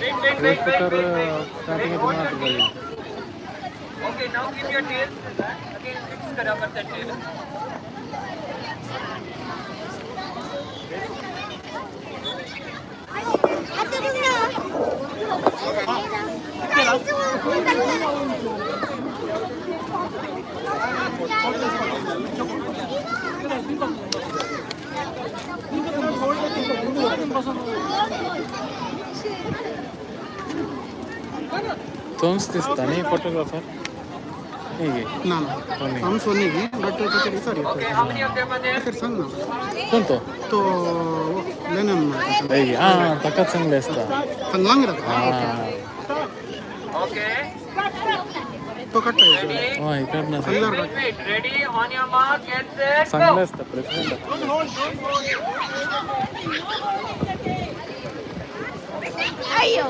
Wait, wait, wait, wait, wait, wait. Wait, hold your tail. Okay, now keep your tail. Again, fix करा पड़ता tail. Thumbs दिसता न्ही photographer हीगे. ना ना, Thums न्ही, बट तेचेर sorry. Okay, how many of them are there? तेचेर सांग ना. कोण तो? तो लेनन. हय, आं, ताकाच सांगलें आसता. सांगलां कित्याक? आं. Okay. तो काडटा. Ready? हय, काडना. Wait, wait, wait. Ready? On your mark, get set, go. सांगलें आसता प्रेसिडेंट. अयो.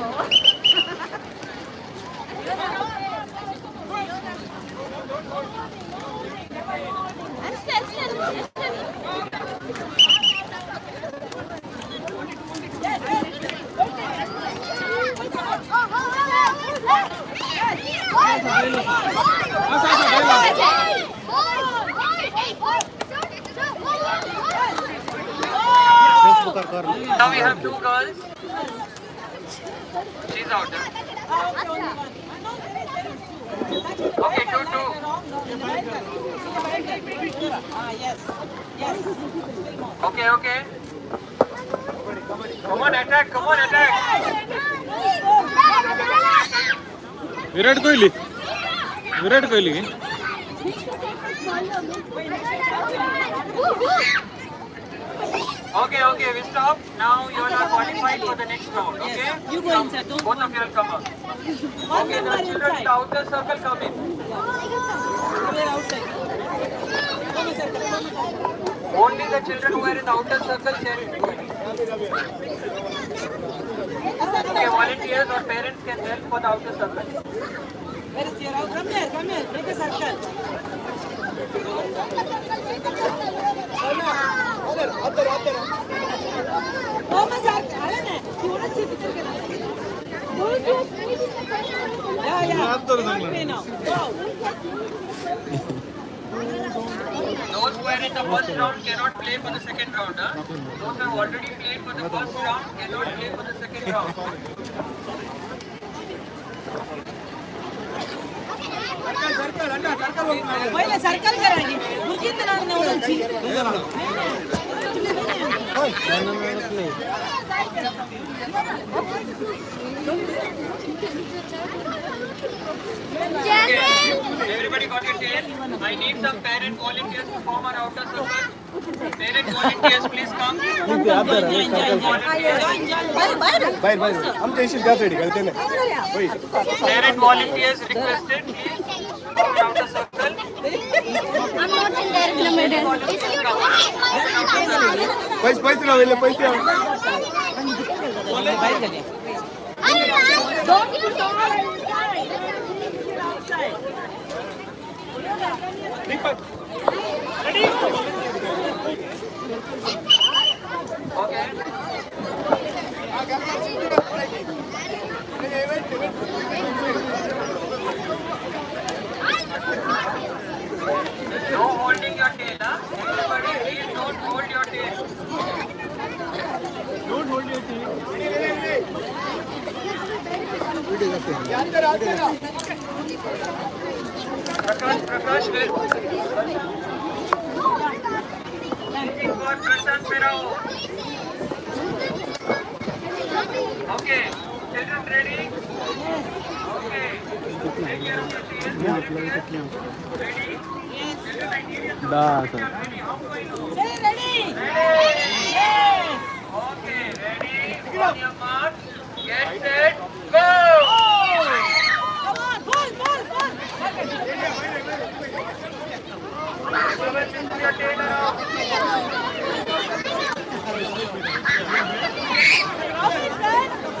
फेसबुकार कर. Now we have two girls. She's out. Okay, 2 2. Okay, okay. Come on, attack! Come on, attack! Virat Kohli, Virat Kohli. Okay, okay, we stop. Now you all are qualified for the next round. Okay? You go inside. Don't Both of you will come up. One Okay, the member children in inside. the outer circle come in. We're outside. Come inside. Come inside. Only the children who are in the outer circle can do it. Okay, volunteers or parents can help for the outer circle. Where is your out? Come here, come here. Make a circle. Thomas, Alan, you want to see picture? Yeah, yeah. Don't play now. Go. Those who are in the first round cannot play for the second round. Huh? Those who have already played for the first round cannot play for the second round. पहिले circle करायची भुरगीं तर उडोवची. Okay. Everybody got your tail? I need some parent volunteers to form our outer circle. Parent volunteers, please come. Volunteers. बाहेर बाहेर आमच्या येशील त्या सायडीक ते नाही. Parent volunteers requested, please form an outer circle. I'm not in there in the middle. पैसे पैसे राहिले पैसे. भायर गेले. Don't. Okay. No holding your tail, huh? Everybody, please don't hold your tail. Don't hold your tail. Prakash, Prakash, wait. Waiting for Prashant Perao. Okay, children ready? Okay. Take care of your tail. Volunteers, ready? Children, I need your support. If you are ready, how do I know? Say ready. Ready? Yes. Okay, ready? On your mark, get set, go! Come on, ball, ball, ball. Whoever picks your tail around. Drop it, sir.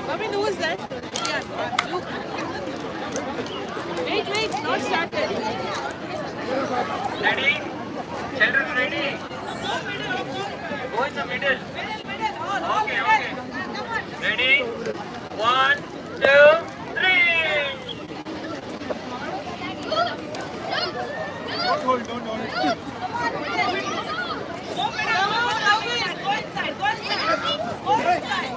Robin, who is that? Yeah, look. Wait, wait, not started. Ready? Children ready? Go in the middle. Okay, okay. Ready? 1, 2, 3. Don't hold, don't hold. Go inside, go inside. Go inside.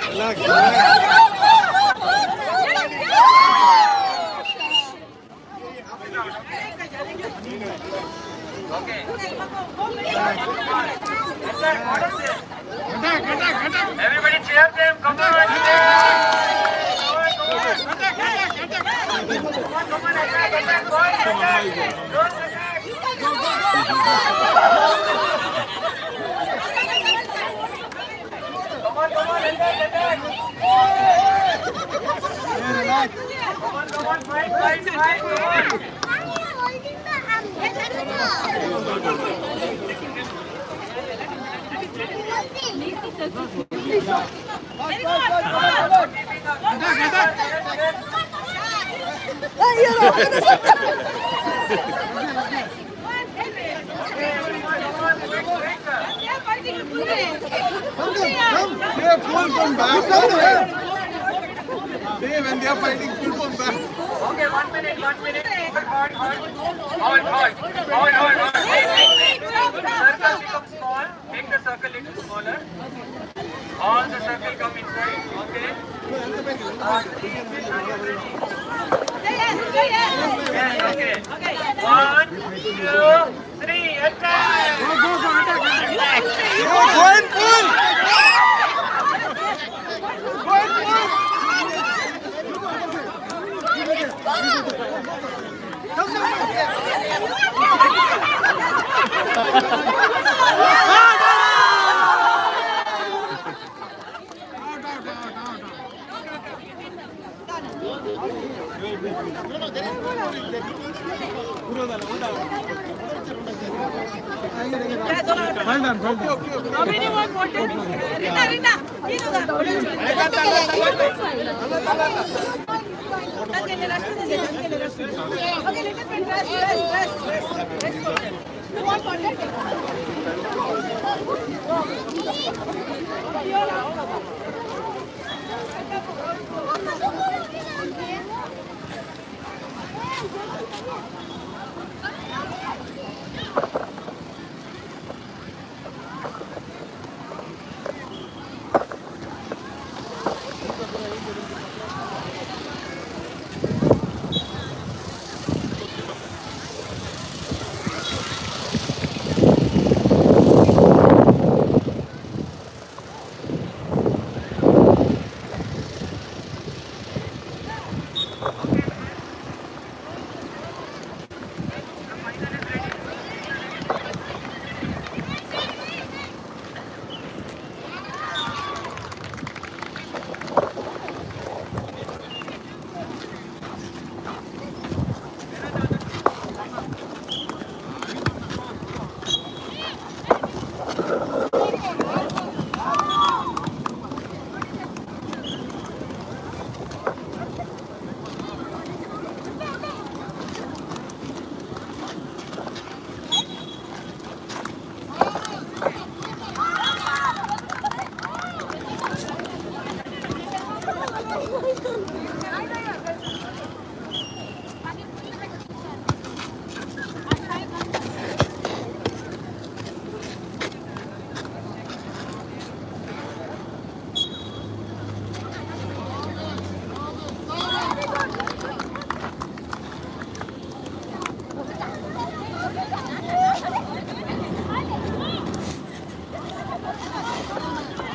Relax, relax. Okay. Attack, attack, attack. Everybody cheer them. Come on. Come on, attack, attack. Come on, attack, attack. Go attack. Go attack. Go, go, go. Come on, come on, attack, attack. Relax. Come on, come on, fight, fight, fight. Come on. Come, they pull from back. They, when they are fighting, pull from back. Okay, 1 minute, 1 minute. Hold, hold, hold, hold, hold, hold, hold. Wait, wait, wait. Circle becomes small. Make the circle little smaller. All the circle come inside. Okay. Yes, okay. 1, 2, 3, attack! Go, go, go, attack, attack. Go, go and pull! Go and pull! Come, come, Well done, well done. How many more wanted? Rita, Rita. Okay, little bit rest, rest, rest, rest. You want water?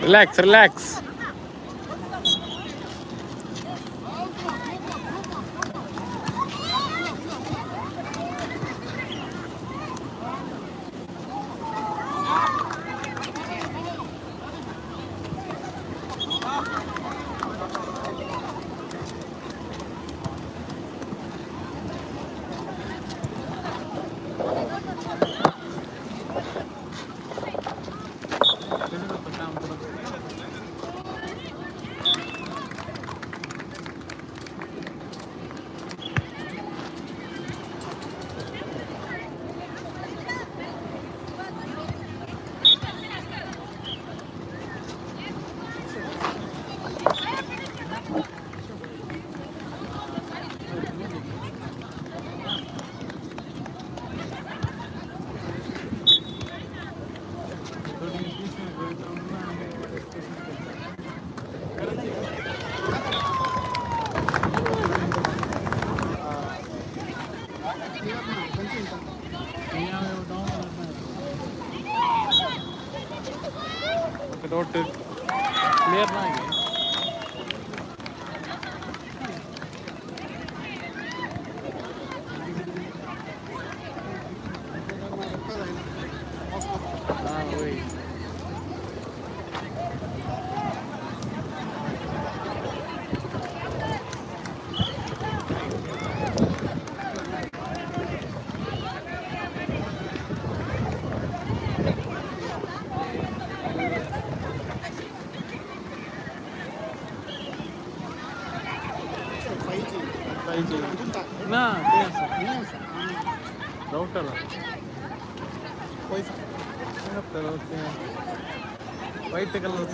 Relax, relax. Doubt clear ना गे. हां वय. ना ते आसा रावताला white colour.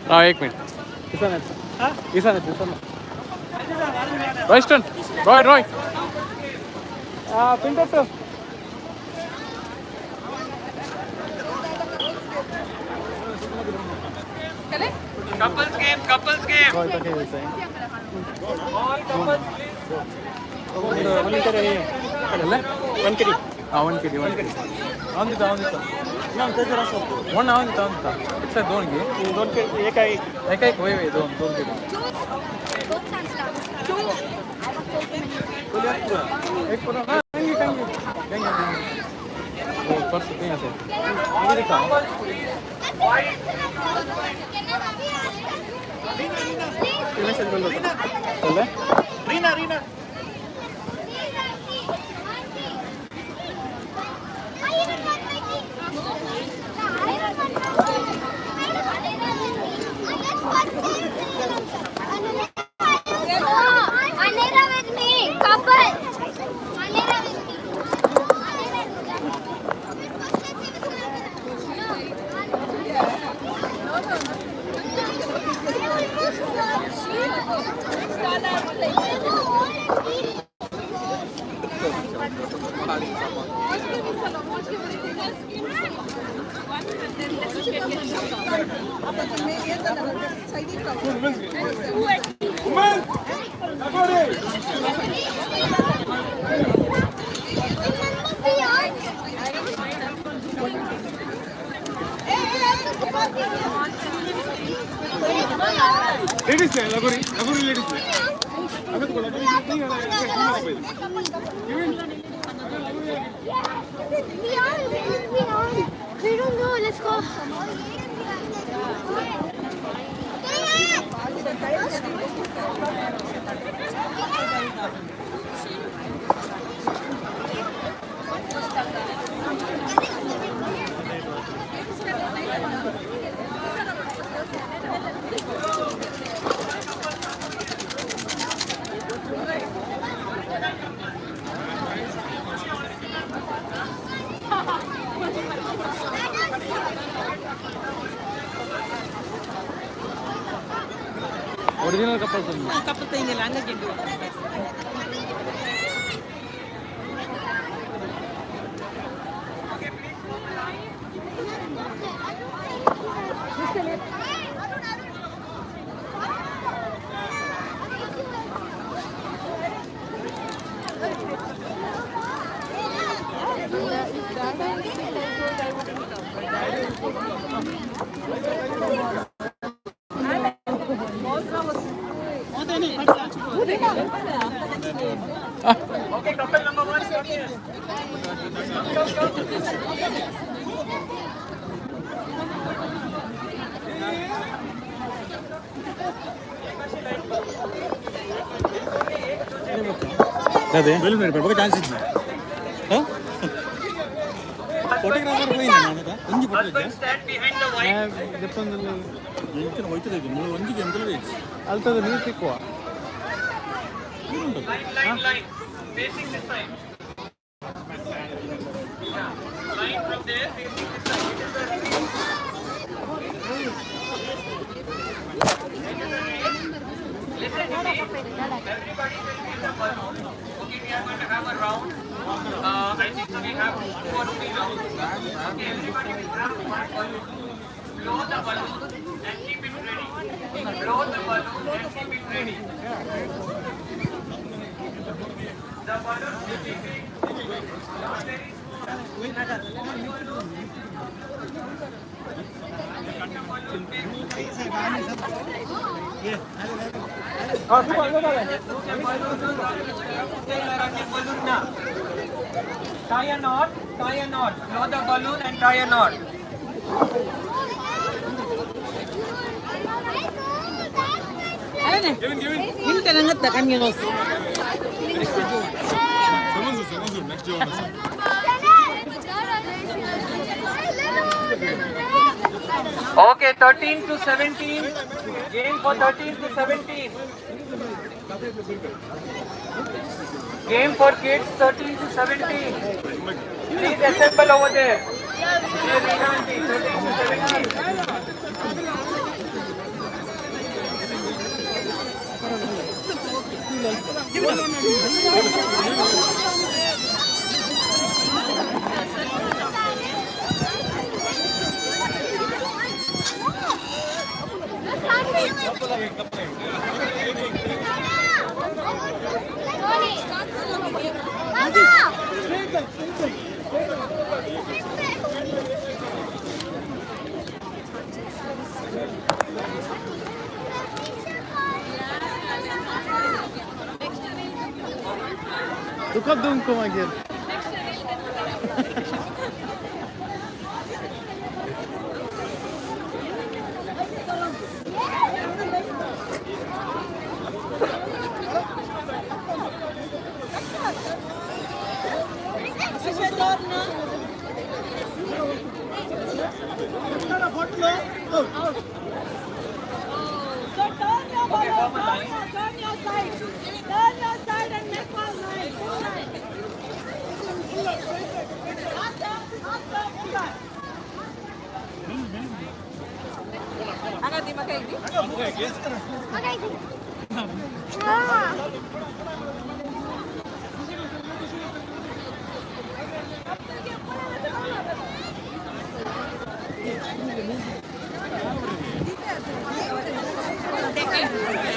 हाँ एक minute. Ishaan Ishaan Royston Roy Roy Pinto. Couples game, couples game. All couples please. One KD. हाँ वन केडी वन केडी. ಅವನಿತ್ತು ಅವನಿತ್ತು ಒನ್ ಅವನಿತ್ತು ಅವನಿತ್ತ ಎಕ್ಸ್ಟ್ರಾ दोन घे. दोन एक आहे. एक एक होय होय दोन दोन केडी. एक पूरा कंगी कंगी कंगी ओ पर्स कहीं असे कंगी दिखा. चल Reena Reena Anera with me, couple. Anera with me. Ladies lagori lagori ladies. We don't know. Let's go. Original couple couple ತೆಂಗಿಲ್ಲ ಹಂಗಾಗಿ Okay, couple number one, come here. Come, come, come. Husband stand behind the wife. Line, line, line. Facing this side. Yeah. Line from there, facing this side. It is a race. It is a race. Listen to me. Everybody will get a balloon. Okay, we are going to have a round. I think so we have 2 or 3 rounds. Okay, everybody will have one balloon. Blow the balloon and keep it ready. Blow the balloon and keep it ready. The balloon should be big, not very small. Small balloon. Make the balloon big. Tie a knot, tie a knot. Blow the balloon and tie a knot. Okay, 13 to 17. Game for 13 to 17. Game for kids 13 to 17. Please assemble over there. 13 to 17. तुका दिवंक मागीर Turn your side. Turn your side and make one line. Two line.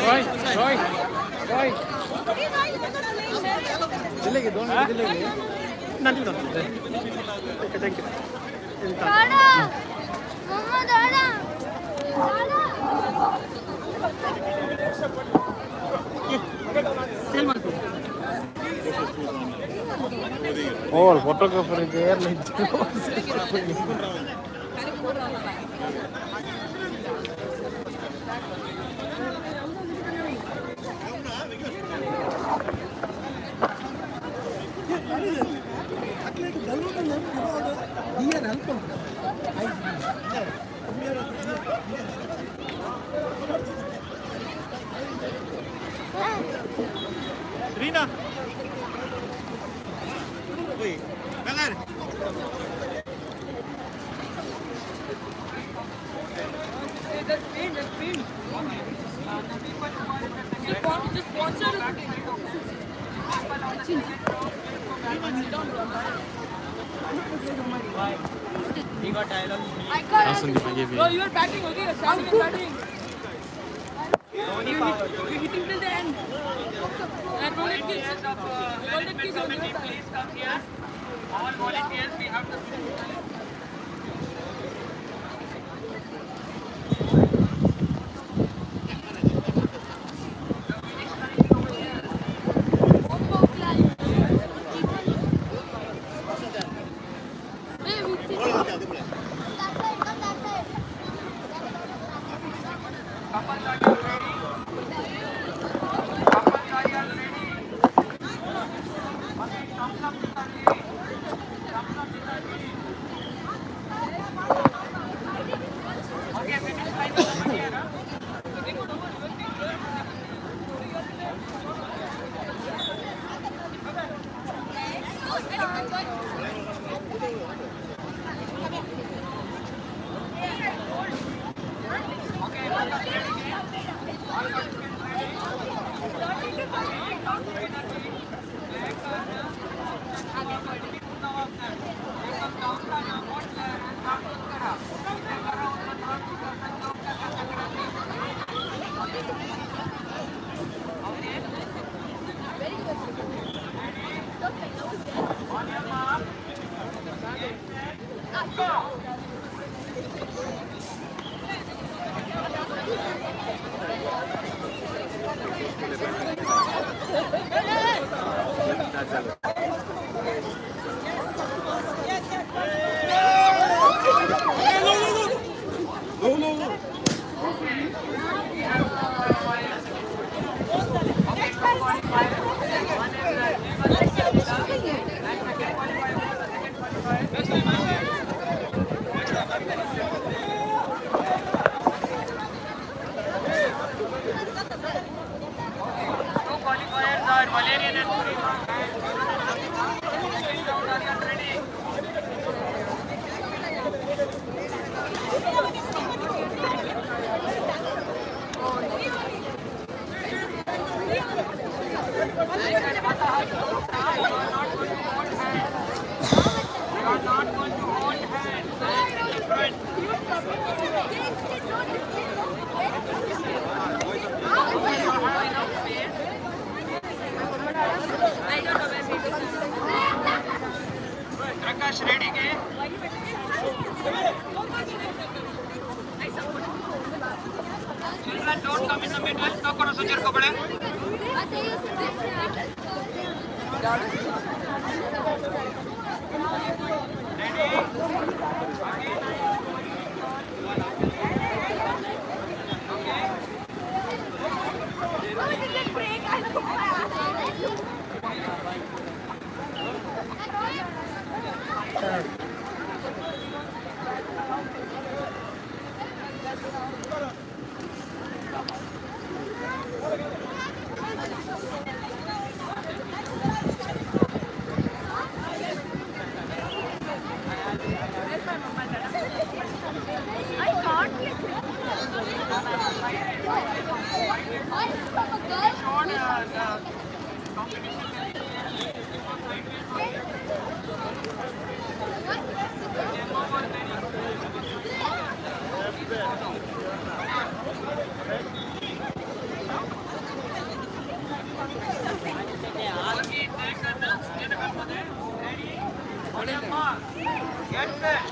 Roy, Roy, Roy. Okay, thank you. Mama, Dada. Dada. Oh, photographer is there. Rina. He got dialogue. No, you are batting, okay? You're starting and batting. You're hitting till the end. And roll it kids. Roll it kids on the Please come here. All volunteers, we have to. Prakash ready ke? Children, don't come in the middle. No kono sujir ko pade. Get set,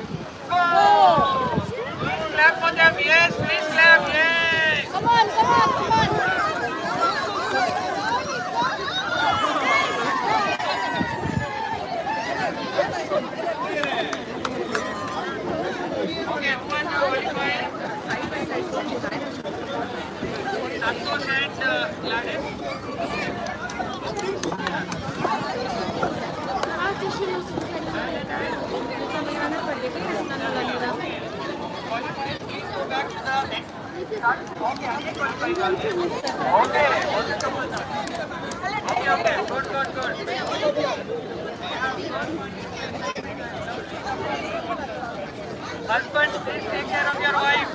go! Okay. Okay, okay. Good, good, good. Husband, please take care of your wife.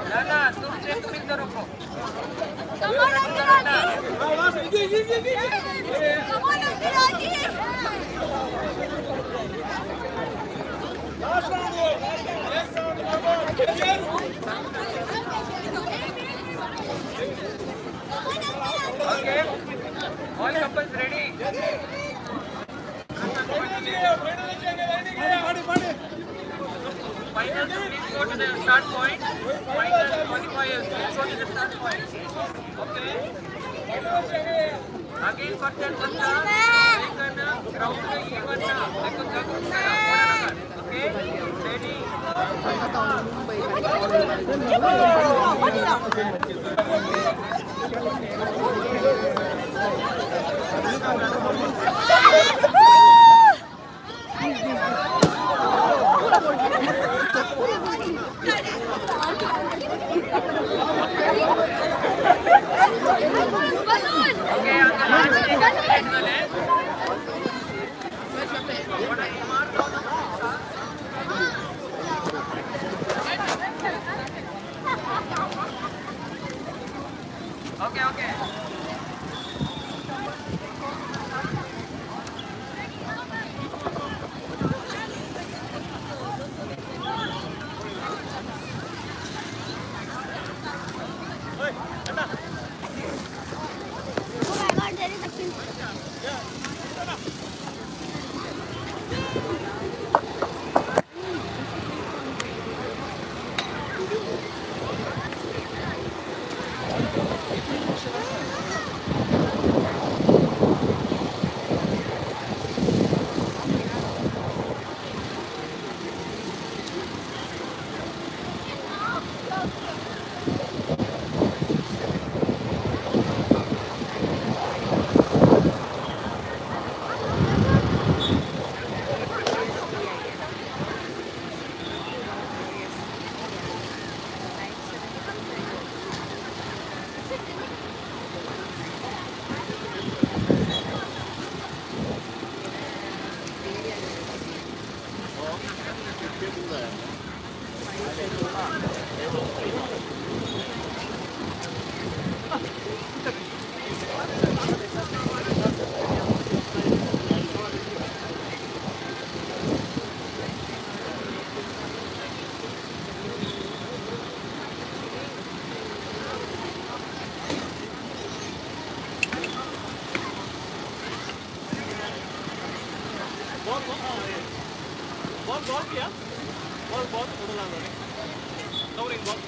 ना ना तुमचे तुम्ही तर रोको. Come on, Uncle Adi. Come on, Uncle Adi. Okay. All couples ready? Finals, please go to the start point. Finals qualifiers, please go to the start point. Okay. Again, for 10 ground even. Okay. Ready? Okay, okay, okay. Oh my God, there is a pin. Ball ball किया ball ball उडला covering ball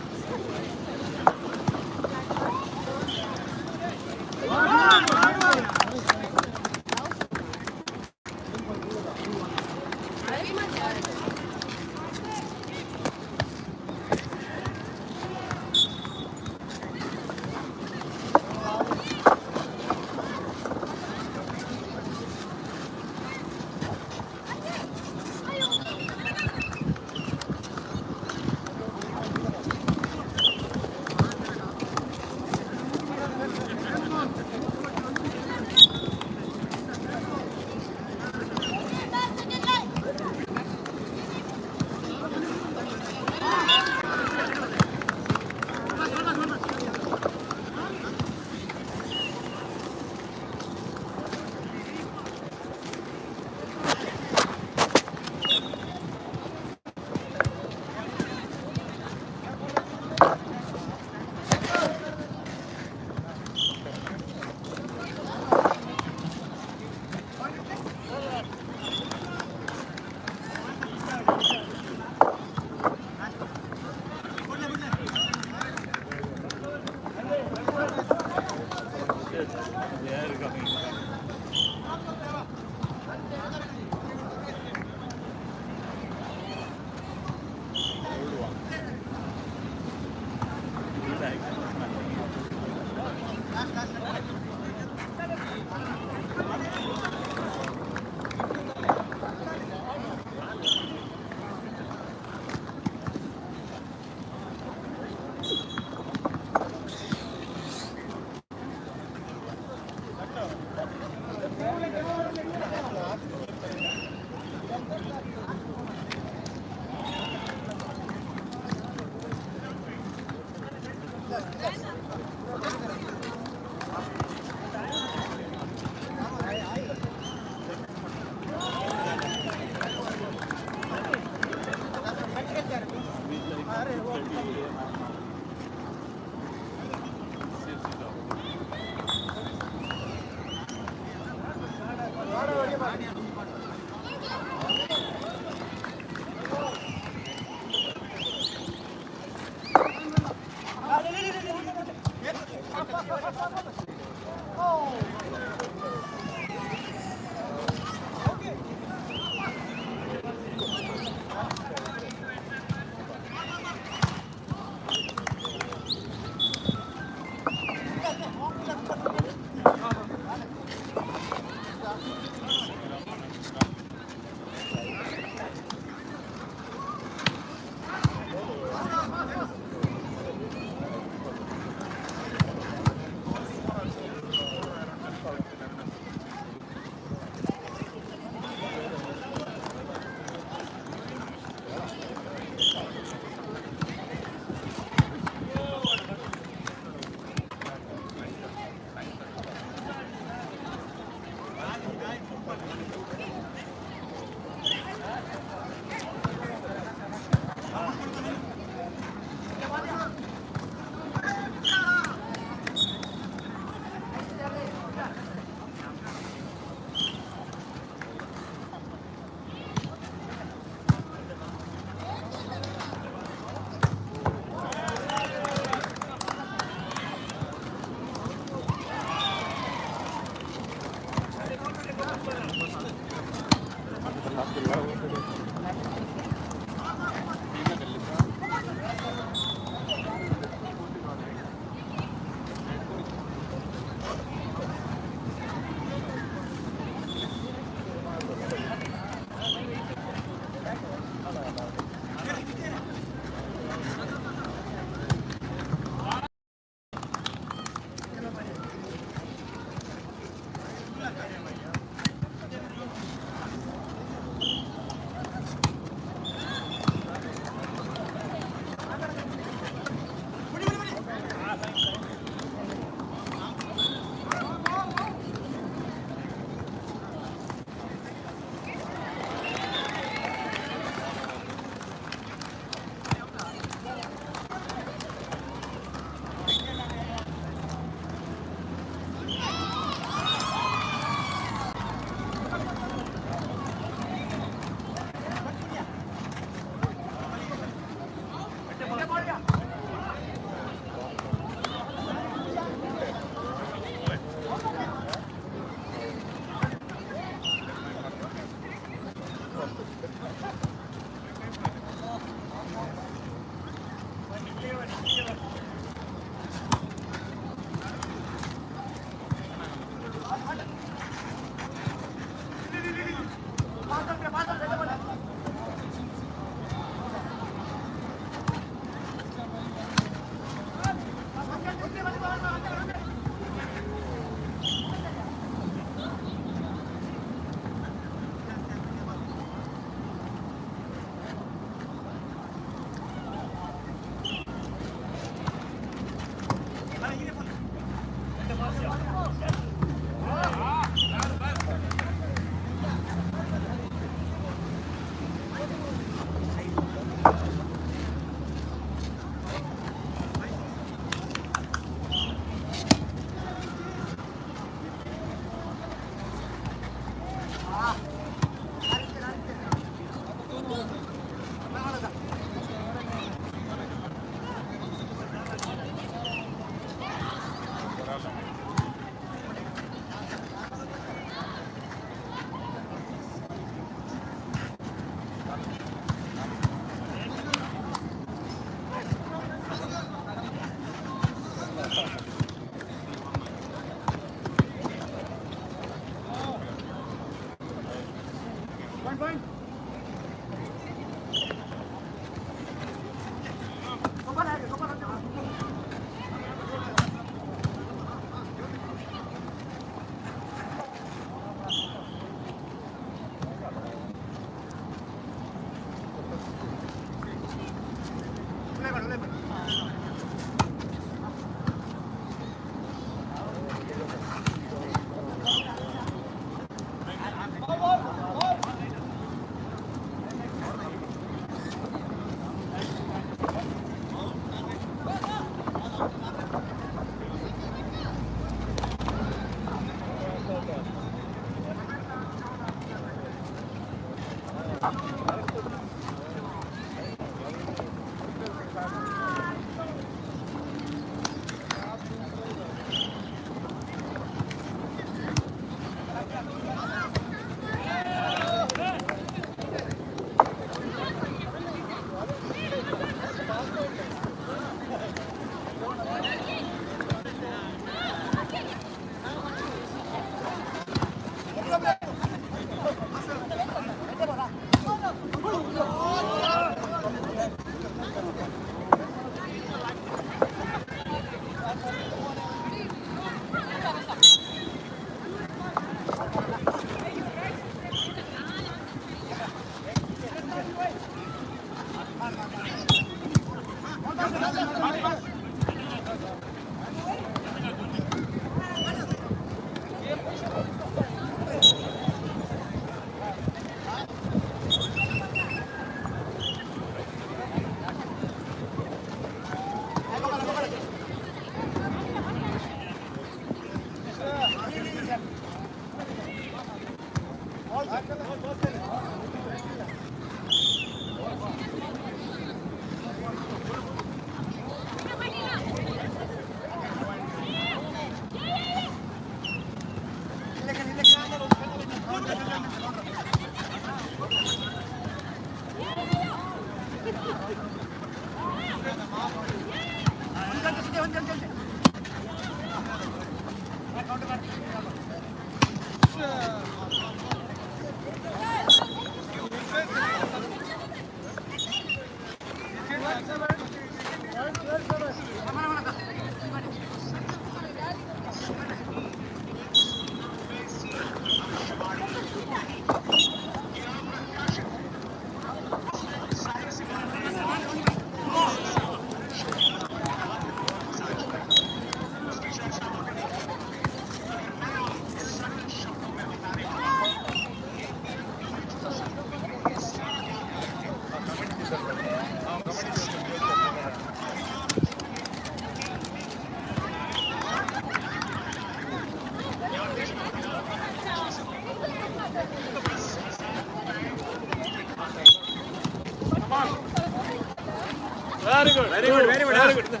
Very good, very good, very good, very good.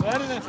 Very nice.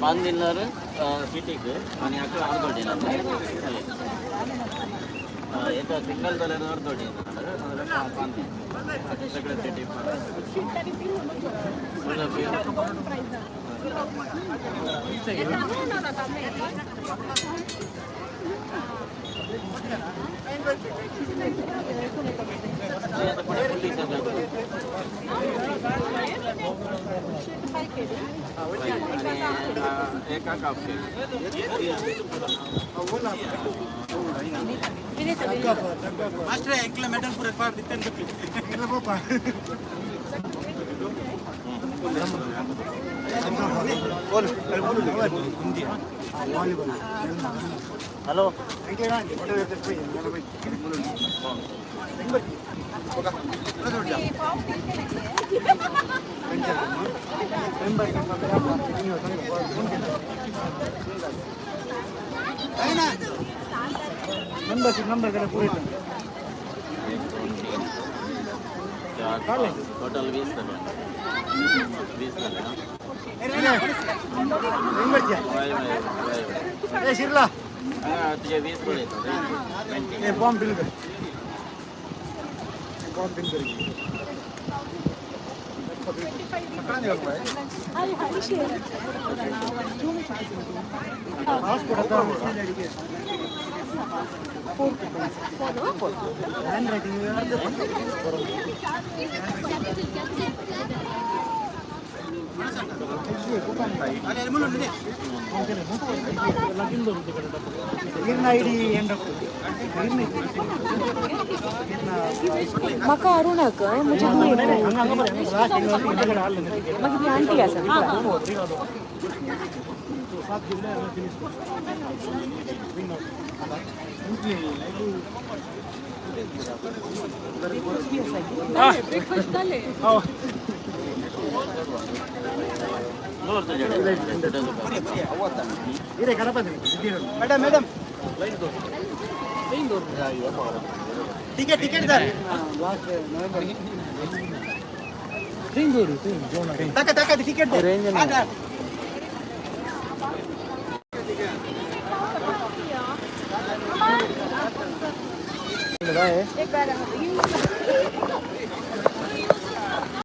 पान दिनार सिटीक आनी आकळ अर्दोटी एका signal जाल्यार अर्दोटी पान सगळे city. Master एकला मेडल पुरे फार दितेन एकला बोपा हॅलो नंबर करा पुरे टोटल 20 झाले. 20 झाले ना. ए शिरला तुझे 20 पुढे. ए बॉम्ब बिल कर, बॉम्ब बिल कर. म्हाका अरुणाक म्हजी मागीर ती आंटी आसा. ब्रेकफास्ट जालें. Madam madam ticket ticket sir ताका ताका टिकेट एक बार.